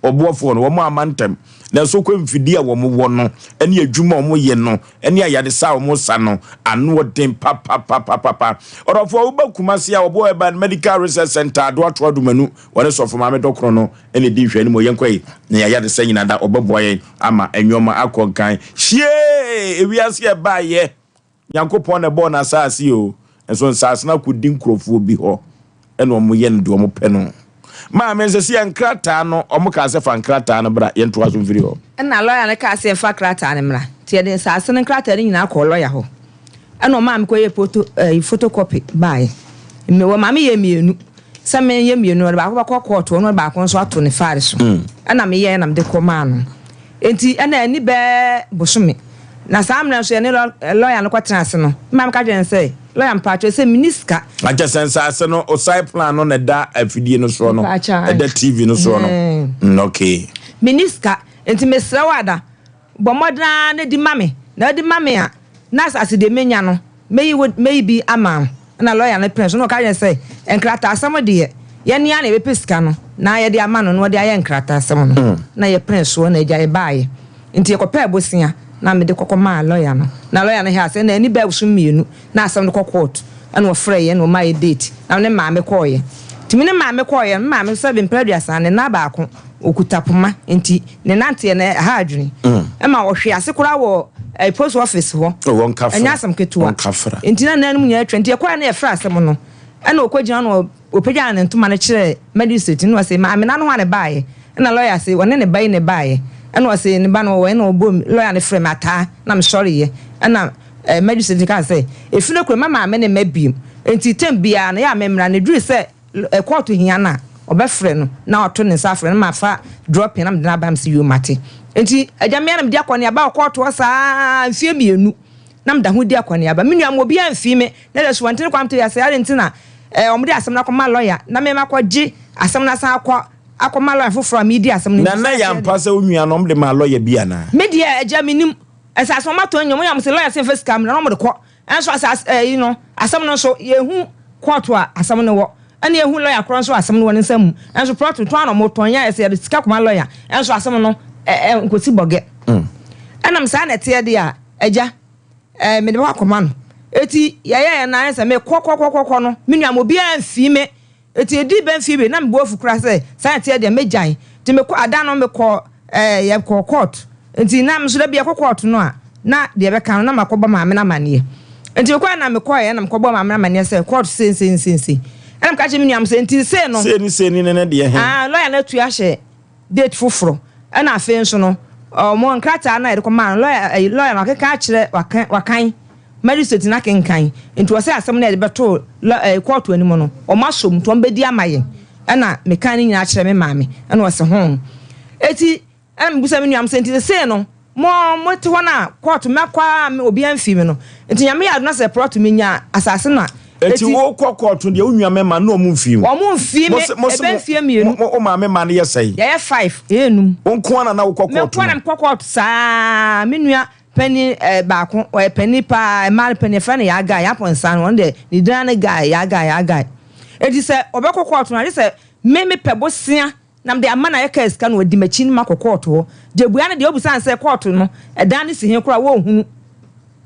ɔboɔfoɔ no wɔn ama ntɛm nanso kɔ mfidie a wɔn wɔ no ɛne adwuma a wɔn yɛ no ɛne ayaresa a wɔn sa no ano ɔden papapapapa ɔdɔfoɔ woba Kumasi a Ɔboɔ Herbal and Medical Research Center Adoato Adomanu wɔne sɔfo maame dɔkono no na ɛdi nhwɛanim o, yɛnkɔ yi na yɛayɛ adesɛ nyina da, ɔbɛboa yɛn ama nnoɔma akɔ nkan. Hyiee! Ewiase a ɛbaeɛ, Nyankopɔn na ɛbɔɔ n'asaase o, nso nsaase no akɔdi nkurɔfoɔ bi hɔ, ɛna wɔn yɛ no deɛ wɔn pɛ no. Maame, nsɛ sɛ yɛn nkrataa no, wɔn kaa sɛ fa nkrataa no bra, yɛntoa so mfiri hɔ. Ɛna lɔya no kaa sɛ yɛmfa krataa no mmra, nti yɛde nsaase no nkrataa no nyinaa kɔɔ lɔya hɔ. Ɛna ɔmaa me kɔyɛɛ poto ɛyi photocopy baeɛ. Me wɔmaa me yɛɛ mmienu. Sɛ menyɛ mmienu no, ɔde baako bɛkɔ kɔɔto hɔ na ɔde baako nso ato ne file so. Ɛna meyɛɛ na mede kɔmaa no. Enti ɛna ani bɛɛ bosome. Na saa mmerɛ nso yɛne lɔ lɔya no kɔtena ase no, me maame ka kyerɛɛ no sɛ, lɔya mpakyɛw sɛ menni sika. Na kyerɛ sɛ nsaase no, Osai plan no na ɛda afidie no soɔ no, Mpakyɛw, ae. ɛda TV no soɔ no. Ɛhɛn. Mm, okay. Menni sika, enti mesrɛ wo ada, Bɔ mmɔden ara na di ma me, na wodi ma me a, na asase deɛ mɛnya no, mɛyi wo, mɛyi bi ama wo. Ɛnna lɔya no penee so, na ɔka kyerɛɛ no sɛ, Nkrataasɛm deɛ, yɛn ara na yɛbɛpɛ sika no na yɛde ama no na ɔde ayɛ nkrataasɛm no. Ɛnna yɛpenee soɔ na agya yɛbaeɛ. Enti yɛkɔpɛɛ bosea na mede kɔkɔmaa lɔya no. Na lɔya no hwɛɛ asɛm no, na ani bɛɛ so mmienu, na asɛm no kɔ kɔɔto. Ɛnna ɔfrɛɛ yɛn na ɔmaa yɛn date, na me ne maame kɔeɛ. Nti me ne maame kɔeɛ no, me maame nso sɛbe mprɛ aduasa, ne nan baako, ɔkuta poma, enti ne nanteɛ no ɛha adwene. Ɛma ɔhwee ase koraa wɔ eh, post office hɔ. Ɛnyɛ asɛm ketewa. Nti na nan no mu nyinaa atwa. Nti yɛkɔeɛ na yɛfrɛ asɛm no. Ɛna ɔkɔgyina na ɔpagyaa ne ntoma no kyerɛɛ magistrate no na ɔse, maame no ano hɔ a na ɛbaeɛ. Ɛna lawyer se, ɔne ne ba yi na ɛbaeɛ. Ɛna ɔse, ne ba no ɔwɔ he? Ɛna ɔbɔɔ lawyer no frɛɛ me ataa na mesɔreeɛ. Ɛna eh, magistrate no kaa sɛ, ɛfiri no kuro mma maame ne mma biom. Nti term biara no, yɛ a memmra no, ɛduru sɛ kɔɔto hia no a, ɔbɛfrɛ no na wato ne nsa afrɛ no na mafa dropping na mede no aba. Mese, yoo mate. Nti agya me ara na mede akɔneaba wɔ kɔɔto hɔ saa mfeɛ mmienu. na meda ho di akɔneaba. Me nua ma obiara mfii me na da Asubɔntene Kwame Tewia sɛ adɛn nti na eh, wɔde asɛm no akɔma lɔya na me makɔgye asɛm no asan akɔ akɔma lɔya foforɔ a meredi asɛm no Na nti na sɛ ɛyɛ ampa sɛ wo nua no wɔde maa lɔya bi anaa? Me deɛ agya mennim. Asase no wɔatɔn nyɛ wɔn yɛ wɔn sɛ lɔya sɛ mfa sika mmra na wɔde kɔ. Nso asase ɛyi no asɛm no nso yɛhu kɔɔto a asɛm no wɔ ɛna yɛhu lɔya korɔ nso a asɛm no wɔ ne nsa mu. Nso plɔt no tɔn a na wɔtɔn yɛ ayɛ sɛ yɛde sika kɔma lɔya nso asɛm no ɛ ɛ nkɔsi bɔgɛ. Ɛnam saa na ɛteɛ deɛ a agya ɛɛ mede bɛkɔ akɔma no. Eti yɛyɛɛ no ayɛ sɛ mekɔ kɔ kɔ kɔ kɔ no me nua ma obiara mfii me. Enti edii bɛ mfeɛ wie na me bo afu koraa sɛ saa na ɛteɛ deɛ mɛgyae. Nti mekɔ ada no mekɔ ɛɛ yɛkɔɔ court. Nti na me nso da bi yɛkɔ court no a na deɛ ɛbɛka no na makɔbɔ maame no amaneɛ. Nti mekɔɛ na mekɔɛ na mekɔbɔɔ maame no amaneɛ sɛ court sei sei sei sei. Ɛna meka kyerɛ me nua no sɛ nti sei no. Sei ne sei ne ne deɛ he? Ah lawyer no atu ahyɛ date foforɔ ɛna afei nso no wɔn nkrataa no a yɛde kɔmaa no lawyer ɛyi lawyer no wakeka akyerɛ waka wakan magistrate no akenkan nti wɔsɛ asɛm no a yɛde bɛtoo lɔ ɛyi kɔɔto anim no wɔn asɔ mu nti wɔn bɛdi ama yɛn ɛna mekan ne nyinaa kyerɛ me maame ɛna ɔsɛ ho eti ɛna mebusa me nuam sɛ nti sesei no Mo mo te hɔ no a kɔɔto mɛkɔ ara me obiara mfii me no nti Nyame yɛ adom na sɛ prɔto me nya asase no a Eti wo kɔ kɔɔto deɛ wo nua mɛma no ɔmo mfii wo? Ɔmo mfii me ɛbɛ mfie mienu. Mo wo maame ma no yɛ sɛn? Yɛyɛ five yɛyɛ num. Wo nko ara na na wo kɔ kɔɔto no? Me nko ara na me kɔ kɔɔto saa me nua panin eh baako ɔyɛ panin paa mmaa no panin yɛfrɛ no Yaa Guy Yaa Pɔnsa no ɔno deɛ ne din ara ne Guy Yaa Guy Yaa Guy eti sɛ ɔbɛkɔ kɔɔto no agye sɛ me me pɛ bosea Na mede ama no ayɛ kaa sika na wadi m'akyi no makɔ kɔɔto hɔ. Gyabua no deɛ wobisa no sɛ kɔɔto no ɛdan no si he koraa a wɔnhunu.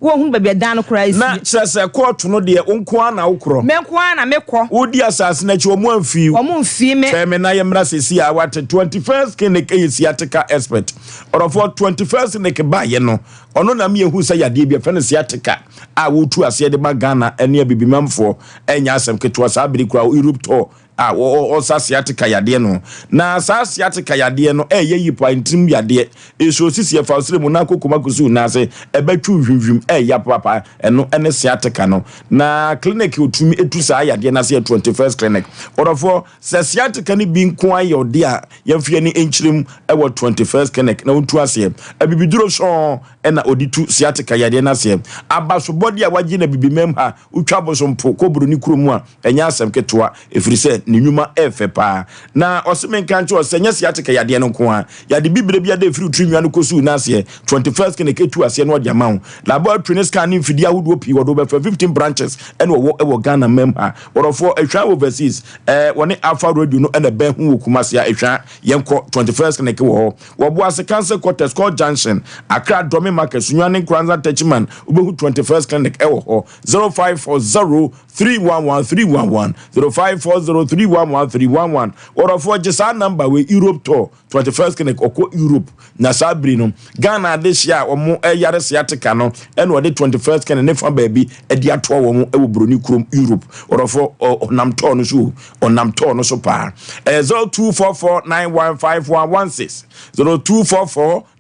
Wɔnhunu baabi a ɛdan no koraa si. Na kyerɛ sɛ kɔɔto no deɛ wo nko ara na wokorɔ? Me nko ara na mekɔ. Wodi asase no akyi wɔn amfii wo? Wɔn mfii me. Twɛn me na yɛmmra seesei ara woate. 21st Clinic yɛ sciatica expert. Ɔdɔfoɔ, 21st Clinic baeɛ no, ɔno na me yɛhuu sɛ yadeɛ bi yɛfrɛ no sciatica a wɔretu aseɛ de ma Ghana ne Abibimamfoɔ ɛnyɛ asɛm ketewa saa bere yi koraa Europe tour a ɔsa sciatica yadeɛ no. Na saa sciatica yadeɛ no ɛyɛ yi paa, ntirim yadeɛ. Nsuo sisi ɛfa ɔsrɛ mu na akɔ koma kɔsi wo nan ase, ɛbɛtwe hwimhwim, ɛyɛ papa. Ɛno ɛne sciatica no. Na clinic ɔtumi ɛtu saa yadeɛ no ase yɛ 21st clinic. Ɔdɔfoɔ, sɛ sciatica no bi nko ara yɛ ɔde a, yɛmfa yɛn ani nkyerɛ mu ɛwɔ 21st clinic na ɔntu aseɛ. Abibiduro sɔn ɛna ɔde tu sciatica yadeɛ no aseɛ. Abasobɔdeɛ a wagye no abibimam ha, wotwa abosom po kɔ buroni kuro mu a, ɛnyɛ asɛm ketewa, ɛfiri sɛ ne nnwuma yɛ fɛ paa. Na ɔse menka nkyerɛ wo sɛ ɛnyɛ sciatica yadeɛ no nko ara, yade bibire biara da ɛfiri wo tiri nwia no kɔsi wo nan aseɛ, 21st clinic ɛtu aseɛ na ɔde ama wo. Laboratory ne scan ne mfidie ahodoɔ pii wɔde wo bɛfa, 15 branches ɛna wɔwɔ wɔ Ghana mam ha. Wɔdɔfoɔ, Ehwa Overseas, ɛɛ wɔne Alpha Radio no ɛna ɛbɛn ho wɔ Kumasi a, Ehwa, yɛnkɔ 21st clinic wɔ hɔ. Wɔ Boase Council Quarters, Court Junction, Accra, Dome Market, Sunyani, Nkoranza, Techiman, wobɛhu 21st Clinic ɛwɔ hɔ. 0540 311 311, 0540 311 311. Wɔdɔfoɔ gye saa number wei, Europe tour, 21st Clinic, ɔkɔ Europe. Na saa bere no, Ghana adehyeɛ a wɔn yare sciatica no, ɛna ɔde 21st Clinic ne fa baabi de atoa wɔn wɔ Buroni kurom Europe. Wɔdɔfoɔ, ɔnam tour no so o. Ɔnam tɔɔ no so paa. Ɛyɛ 0244915116,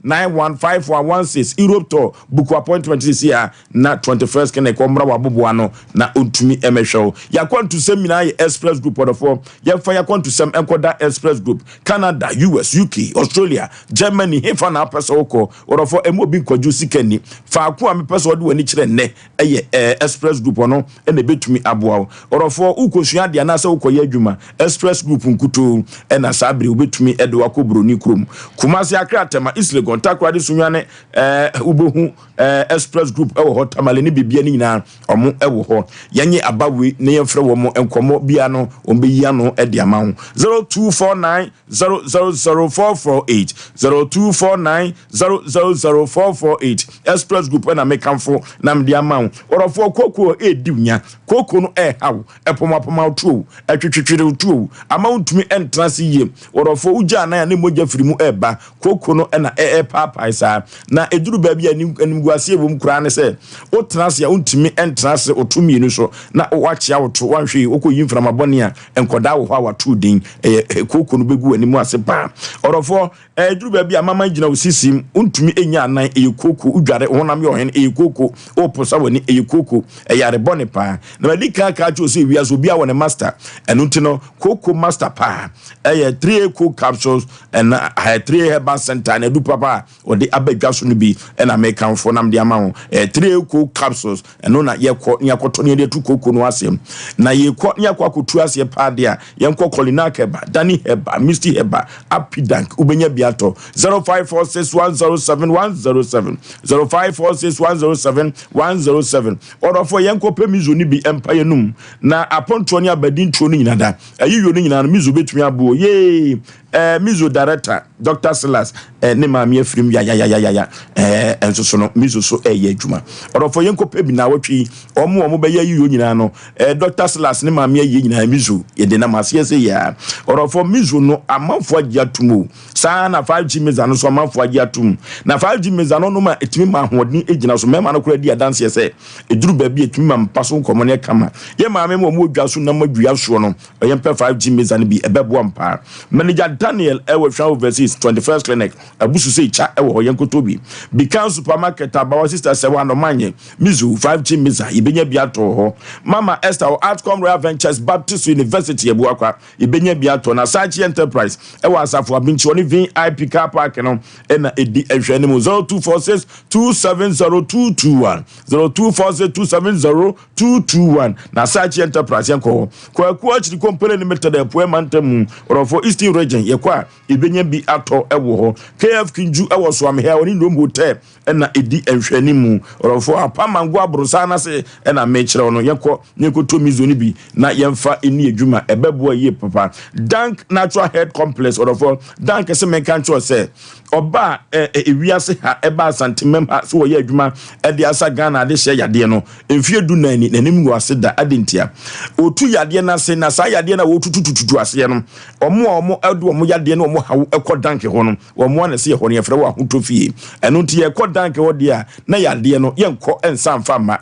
0244915116, Europe tour, book appointment sisi a na 21st clinic ɔmmra w'aboboa ano na ɔntumi mmɛhwɛ wo. Y'akwantusɛm nyinaa yɛ Express Group ɔdɔfoɔ. Yɛmfa y'akwantusɛm nkɔda Express Group. Canada, US, UK, Australia, Germany, hefa na wopɛ sɛ wokɔ? Ɔdɔfoɔ, ɛmma obi nkwagye wo sika nni. Faako a mepɛ sɛ wode w'ani kyerɛ nnɛ yɛ ɛɛ Express Group, ɔno na ɛbɛtumi aboa wo. Ɔdɔfoɔ, worekɔsua adeɛ anaasɛ worekɔyɛ adwuma, Express Group nkutoo na saa berɛ yi wobɛtumi de wo akɔ Buroni kurom. Kumasi, Accra, Tema, East Legon, Takoradi, Sunyani, ɛɛ wobɛhu ɛɛ Express Group wɔ hɔ, Tamale ne biribiara ne nyinaa wɔn wɔ hɔ. Yɛnyɛ aba wei na yɛmfrɛ wɔn nkɔmmɔ biara no wɔn bɛyi ano de ama wo. 0249 000448 0249 000448 Express Group na mekamfo na mede ama wo. Ɔdɔfoɔ, kooko redi wo nya. Kooko no reha wo, ɛpomapoma wo tuo, ɛtwetwetwere wo tuo, ama wontumi ntena ase yie. Ɔdɔfoɔ, wogya anan a ne mogya firi mu reba. Kooko no na ɛrepaapae saa. Na ɛduru baabi a animguaseɛ wɔ mu koraa ne sɛ, wotena ase a wontumi ntena ase wo to mmienu so na woakyea wo to, woanhwɛ yie wokɔyi mframa bɔne a nkwadaa wɔ hɔ a wɔato din. Ɛyɛ kooko no bɛgu w'anim ase paa. Ɔdɔfoɔ, Ɛduru baabi a amaman gyina wo sisim, wontumi nnya anan, ɛyɛ kooko, wodware, wo honam yɛ ɔhene, ɛyɛ kooko, woposa w'ani, ɛyɛ kooko, ɛyɛ ade bɔne paa. Na madi kan aka akyerɛ wo sɛ wiase obiara wɔ ne master, ɛno nti no kooko master paa ɛyɛ 3A coke capsules ɛna 3A herbal center na ɛdu papa. papa a ɔde aba dwa so no bi na mekamfo na mede ama wo. Ɛyɛ 3Co capsules, ɛno na yɛkɔ ne yɛakɔtɔ ne yɛde atu kooko no aseɛ. Na yɛkɔ ne yɛakɔ akɔtu aseɛ paa deɛ a, yɛnkɔ Kolinak Herbal, Dani Herbal, Misty Herbal, Apidank, wobɛnya bi atɔ. 0546107107, 0546107107. Ɔdɔfoɔ, yɛnkɔpɛ miso no bi mpa yɛnum, na apontoɔ ne abadintoɔ no nyina da. Ayiyɔ no nyinaa no, miso bɛtumi aboɔ. Yee! Eh, Mizo director, Doctor Silas, eh, ne maame afirim yayayayaya, eh, nso so no, Mizo so ɛyɛ adwuma. Ɔdɔfoɔ, yɛnkɔpɛ bi naawɔtwe yi, wɔn a wɔbɛyɛ ayiyɔ nyinaa no, eh, Doctor Silas ne maame ayie nyinaa, Mizo, yɛde nam aseɛ sɛ yia. Ɔdɔfoɔ, Mizo no, amanfoɔ agye atom o. Saa na 5G Miza no nso amanfoɔ agye atom. Na 5G Miza no nom a, ɛtumi ma ahoɔden gyina so. Mmarima no koraa di adanseɛ sɛ, ɛduru baabi a, ɛtumi ma mpa so nkɔmmɔ no yɛ kama. Yɛn maame ma wɔn wɔ dwa so nam adua soɔ no, Ɔyɛ mpɛ 5G mesa no bi ɛbɛboa mpaa. Manager Daniel ɛwɔ Hwa Overseas 21st Clinic abusu sɛ kya ɛwɔ hɔ yɛnkɔtɔ bi. Bikan Supermarket Abawa Sister Sɛwa Anɔmanye Mizu 5G mesa yɛbɛnya bi atɔ wɔ hɔ. Mama Esther wɔ Artcom Royal Ventures Baptist University Abuakwa yɛbɛnya bi atɔ. Na Sachi Enterprise ɛwɔ Asafo Abinkyi ɔne VIP Car Park no ɛna ɛdi ɛhwɛ anim 0246 270221 0246 270 221 na Sachi Enterprise yɛnkɔ hɔ. Kwaku Akyiri Kompene Limited Apueɛ Mantam mu, Ɔrɔfoɔ Eastern Region, yɛkɔ a yɛbɛnya bi atɔ wɔ hɔ. KF Kinju wɔ Soamehɛ a ɔne Nnuom Hotel na ɛdi nhwɛanimu. Ɔrɔfoɔ Apamango Aborosan no ase na mekyerɛ wo no. Yɛnkɔ na yɛnkɔtɔ miso no bi na yɛmfa nni adwuma, ɛbɛboa yie papa. Dank Natural Health Complex, Ɔrɔfoɔ Dank se menka nkyerɛ wo sɛ, Ɔbaa ewiase ha, ɛbaa Asantemam ha sɛ ɔyɛ adwuma de asa Ghana adehyeɛ yadeɛ no. Mfeɛ du nan ni, n'anim ngu ase da. Adɛn ntia? Ɔtu yadeɛ no ase, na saa yadeɛ no a wɔtutututu aseɛ no, wɔn a wɔde wɔn yadeɛ ne wɔn haw kɔ danke hɔ no, wɔn ara na ɛsɛ yɛ hɔ no, yɛfrɛ wɔ ahotɔ fie. Ɛno nti yɛkɔ danke hɔ deɛ a, na yadeɛ no, yɛnkɔ nsa mfa mma.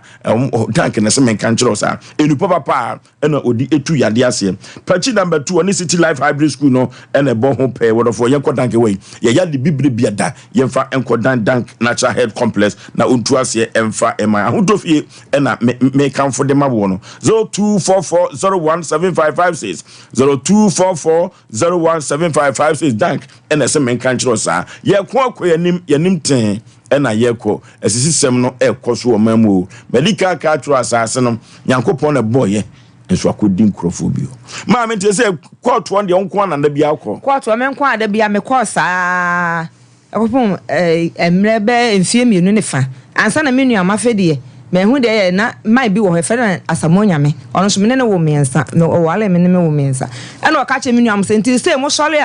Danke na ɛsɛ menka nkyerɛ wo saa. Nnipa papa a ɛna ɔde etu yadeɛ aseɛ. Pakyi number 2 ɔne City Life Hybrid School no ɛna ɛbɔ ho pɛɛ. Wɔdɔfoɔ yɛnkɔ danke wɔ yi. Yɛyɛ ade bibire bia da yɛmfa nkɔ dan Dank Natural Health Complex na ɔntu aseɛ ɛmfa ɛma ahotɔ fie ɛna me me kamfo de ma woɔ no. 0244017556 0244017556 Dank ɛna ɛsɛ menka nkyerɛ saa. Yɛko akɔ yɛnim yɛnim tee ɛna yɛkɔ asisisɛm no ɛkɔ so wɔ man mu o. Madi kan aka akyerɛ asase no Nyankopɔn na ɛbɔɔyɛ nso akɔdi nkurɔfoɔ bio. Maame nti sɛ kɔɔtoɔ deɛ wo nko ara na da biara kɔ? Kɔɔtoɔ me nko ara da biara mekɔɔ saa ɛkɔpem mmerɛ bɛyɛ mfeɛ mmienu ne fa ansa na me nua Mafe deɛ mahu deɛ ɛyɛ na man bi wɔ hɔ yɛfrɛ no Asamoah Nyame ɔno nso me ne no wo mmiɛnsa ɔwaree me ne me wo mmiɛnsa ɛna ɔka kyerɛ me nua mo sɛ nti sei mosɔre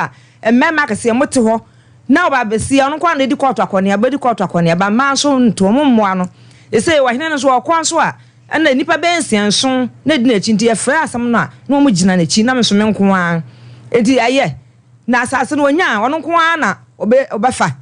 a mmarima akɛseɛ mote hɔ na ɔba abɛsi ɔno nko ara na ɛdi kɔɔto akɔneaba di kɔɔto akɔneaba mmaa nso nto wɔn mmoa no ɛsei ɔhene no nso ɔkɔ nso a Ɛnna nnipa bɛyɛ nsianson na edi n'akyi, nti yɛfrɛɛ asɛm no a, na wɔgyina n'akyi, na me nso me nko ara. Enti ɛyɛ, na asase no wɔnya a, ɔno nko ara na ɔbɛ, ɔbɛfa.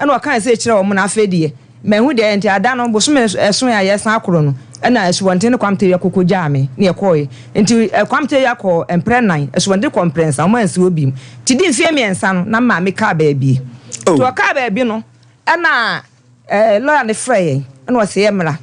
Ɛnna ɔkaa sei kyerɛɛ wɔn, na afei deɛ, mahu deɛ ɛyɛ. Nti ada no, bosome ɛsoe a yɛresan akoro no, ɛnna asubɔnten no Kwam Tewia koko gyaa me, na yɛkɔeɛ. Nti Kwam Tewia kɔɔ mprɛ nnan, asubɔnten kɔɔ mprɛnsa, wɔn ansi hɔ bio. Nti di mfeɛ mmiɛnsa no, na maame kaa baabi. Nti ɔkaa baabi no, ɛnna Ɛɛ, lɔya no frɛɛ yɛn ɛna ɔse yɛmmra,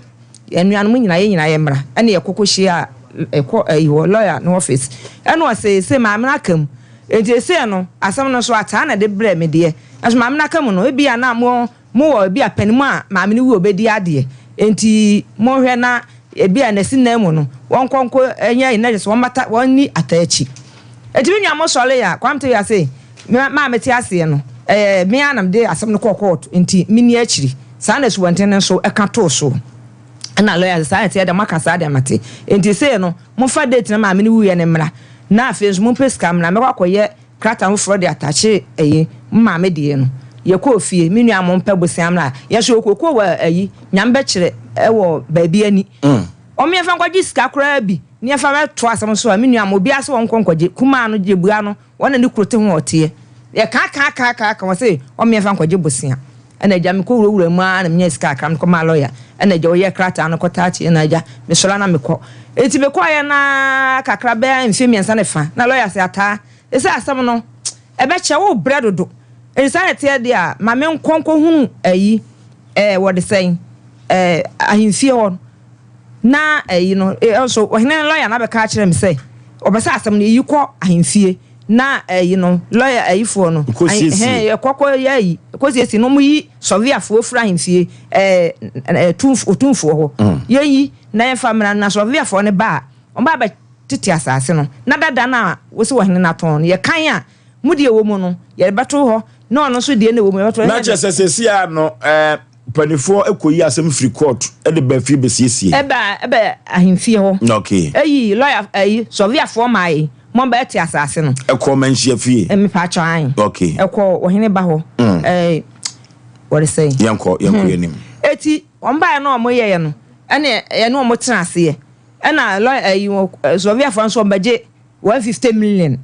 yɛn nuanom nyinaa, yɛn nyinaa yɛmmra. Ɛna yɛkɔ kɔhyiaa, ɛkɔ ɛyi hɔ, lɔya no office. Ɛna ɔse se maame no aka mu. Enti esei no, asɛm no nso ataa na ɛde brɛɛ me deɛ. Nanso maame no aka mu no, ebia na mo, mowɔ ebia panin mu a maame no wu a ɔbɛdi adeɛ. Enti monhwɛ na ebia nasi nnan mu no, wɔnkɔ nkɔ nyɛ ayi na kyerɛ sɛ wɔmmata, wɔnni ataa akyi. Enti me nua mo sɔree a, Kwame Tewia se, Me a mete aseɛ no, ɛyɛ me ara na mede asɛm no kɔɔ kɔɔto, enti menni akyiri. Saa na asubɔnten no nso ka too so. Ɛnna lɔya se, Saa na ɛteɛ deɛ, moaka saa deɛ mate. Enti sei no, momfa date na maame no wuiɛ no mmra, na afei nso mompɛ sika mmra, mɛkɔ akɔyɛ krataa foforɔ de atakye ɛyi, me maame deɛ no. Yɛkɔɔ fie, me nua mompɛ bosea mmra. Yɛn nso yɛwɔ kookoo wɔ ayi, Nyame bɛkyerɛ wɔ baabi ani. Wɔn yɛmfa nkɔgye sika koraa bi na yɛmfa bɛto asɛm so a, me nua ma obiara sɛ wɔnkɔ nkɔgye, kumaa no, gyebua no, Wɔn na ne kuro te ho a ɔteɛ. Yɛkaakaakaakaaka wɔn se wɔn mmiɛnfa nkɔgye bosea. Ɛna agya mekɔ wurawura mu ara na menyaa sika kakra mede kɔmaa lɔya. Ɛna agya ɔyɛɛ krataa no kɔtaakye ɛna agya mesɔre a na mekɔ. Enti mekɔeɛ no ara kakra bɛyɛ mfeɛ mmiɛnsa ne fa na lɔya se ataa ɛsɛ asɛm no ɛbɛkyɛ wo brɛ dodo. Enti saa na ɛteɛ deɛ a ma menkɔ nkɔhunu ayi ɛɛ wɔde sɛn ɛɛ ahemfie hɔ no. Na ayi no nso, ɔhene no lɔya no abɛka akyerɛ me sɛ ɔpɛ sɛ asɛm no yɛyi kɔ ahemfie. na ayi no lɔya ayifoɔ no Kɔsiesie. ɛhɛn yɛkɔ kɔ yɛ ayi kɔsiesie na wɔyi sɔveafoɔ firi ahemfie ɛɛ ɛɛ tumf otumfoɔ hɔ yɛnyi na yɛmfa mmra na sɔveafoɔ no ba a wɔn ba abɛtete asase no na dada no a wosi ɔhene no atɔn no yɛkan a mo deɛ ɛwɔ mu no yɛde bɛto hɔ na ɔno nso deɛ na ɛwɔ mu yɛbɛto hɔ Na kyerɛ sɛ seesei ara no ɛɛ Mpaninfoɔ kɔyi asɛm firi court de ba fie bɛsiesie. Ɛba ɛba ahemfie hɔ. Okay. Eyi lawyer ɛyi sɔviafoɔ maa yi mo bɛ te asaase no. Ɛkɔ manhyia fie. Mepaakyɛw ae. Okay. Ɛkɔ ɔhene ba hɔ. Ɛɛ wɔde sɛn. Yɛnkɔ yɛnkɔ yɛn anim. Eti wɔn baeɛ na wɔn yɛɛ no ɛne yɛne wɔn tena aseɛ ɛna lawyer ɛyi sɔviafoɔ nso wɔn bɛgye. 150 million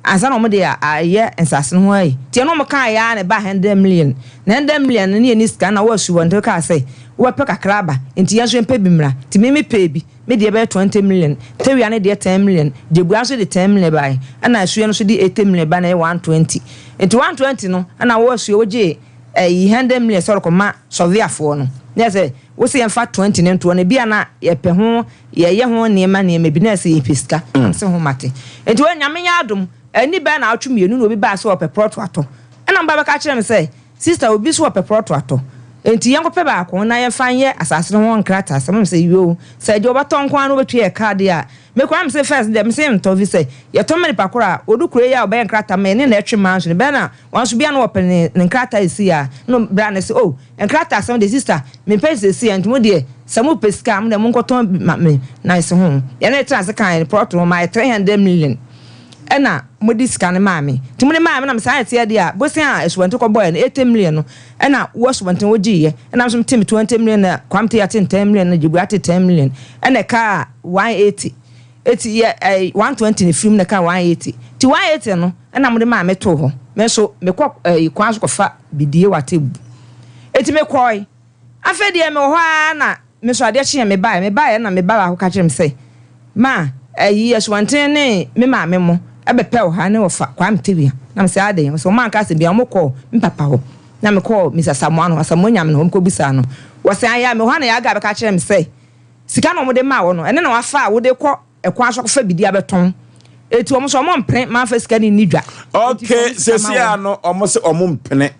ansa na wɔde ayɛ nsase no ho ayi. Nti ɛno wɔn kaa yɛ ara na ɛbaa 100 million. Na 100 million no ne yɛnni sika na wɔ asuwɔnten kaa sɛ wobɛpɛ kakra aba nti yɛn nso yɛmpɛ bi mmra. Nti me mepɛɛ bi, me deɛ bɛyɛ 20 million, Tawia no deɛ 10 million, Gyebua nso de 10 million baeɛ ɛna Asuo no nso de 80 million baeɛ na ɛyɛ 120. Nti 120 no ɛna wɔ Asuo wogyee ɛyi 100 million sɛ ɔrekɔma sɔveafoɔ no. Na yɛ sɛ wose yɛmfa 20 no ntoɔ no ebia na yɛpɛ ho Yɛyɛ ho nneɛma nneɛma bi na ɛsɛ yɛpɛ sika. Mese ho mate. Nti wei Nyame nyɛ adom, ɛnni bɛyɛ naawɔtwe mmienu na obi baa sɛ ɔpɛ prɔto atɔ. Ɛna meba bɛka kyerɛɛ me sɛ, Sister obi nso ɔpɛ prɔto atɔ. Nti yɛnkɔpɛ baako na yɛmfa nyɛ asase no ho nkrataasɛm. Mese yoo, sɛ deɛ ɔbɛtɔ nko ara na ɔbɛtua yɛ ka deɛ a, me koraa mese first deɛ mese yɛntɔ efisɛ yɛtɔ ma nipa koro a, ɔdu kuro yi a ɔbɛyɛ nkrataa ma yɛn ne na ɛtwe maa nso no bɛyɛ na wɔn nso bia na wɔpɛ ne ne nkrataa ɛsi a, na bra no se oh, Nkrataasɛm deɛ sister mempɛ no seesei a nti mo deɛ sɛ mo pɛ sika a mo deɛ monkɔtɔn bi ma me na mese ho yɛne no tena ase kaa yɛn plot ho mayɛ 300 million ɛna mode sika no maa me nti mode maa me na mesaa ɛteɛ deɛ a bosea a asubɔnten kɔbɔeɛ no 80 million no ɛna wo asubɔnten wogyeeɛ ɛna me nso mete me 20 million na Kwame Teye ate 10 million na Gyebua ate 10 million ɛna ɛkaa 180 Eti yɛ ɛɛ 120 na efiri mu na ɛkaa 180 nti 180 no ɛna mode maa me too hɔ me nso mekɔ ɛɛ kwan so kɔfa bidie wɔ atebu eti mekɔe afei deɛ mewɔ hɔ ara na me nso adeɛ kyeeɛ mebaeɛ mebaeɛ na me ba baako ka kyerɛ me sɛ ma ɛyi asuwanten ne me maame mo ɛbɛpɛ wɔ ha ne wɔfa Kwame Tewia na mesɛ adɛn ɔsɛ wɔn anka asɛm biara wɔn kɔɔ me papa hɔ na mekɔɔ Mr. Asamoah no Asamoah Nyame no hɔ mekɔbisaa no wɔsɛ ayɛ a mewɔ hɔ na yɛaga bɛka kyerɛ me sɛ Sika na wɔde maa wo no, ɛno na wafa a wode kɔ ɛkwan so akɔfa biribi abɛtɔn. Eti wɔn nso wɔn mpene ma nfa sika no nni dwa. Ok, sɛsi a no wɔn se wɔn mpene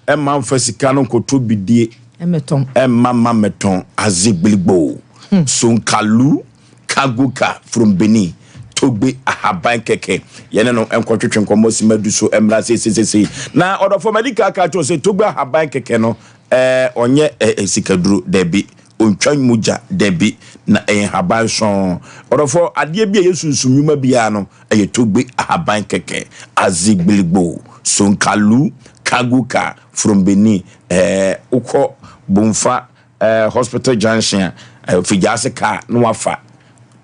mma nfa sika no nkɔtɔ bidie mmɛtɔn. Mma mma mmɛtɔn Azigbiligbo, Sonkalu, Kaguka from Benin, Togbe ahaban kɛkɛ. Yɛne no nkɔtwetwe nkɔmmɔ sima du so mmra seiseiseisei. Na ɔdɔfoɔ madi kan aka akyerɛ wo sɛ Togbe ahaban kɛkɛ no ɛɛ ɔnyɛ ɛɛ sikaduro, dabi. Ontwa mogya, dabi, na ɛyɛ nhaban sɔnn. Ɔdɔfoɔ, adeɛ bi a ɛyɛ sunsum nnwuma biara no, ɛyɛ togbe ahaban kɛkɛ. Azigbiligbo, Sonkalu, Kaguka, from Benin. Ɛɛ, wokɔ Bomfa ɛɛ Hospital Junction a, ɛɛ, Figyase kaa na wafa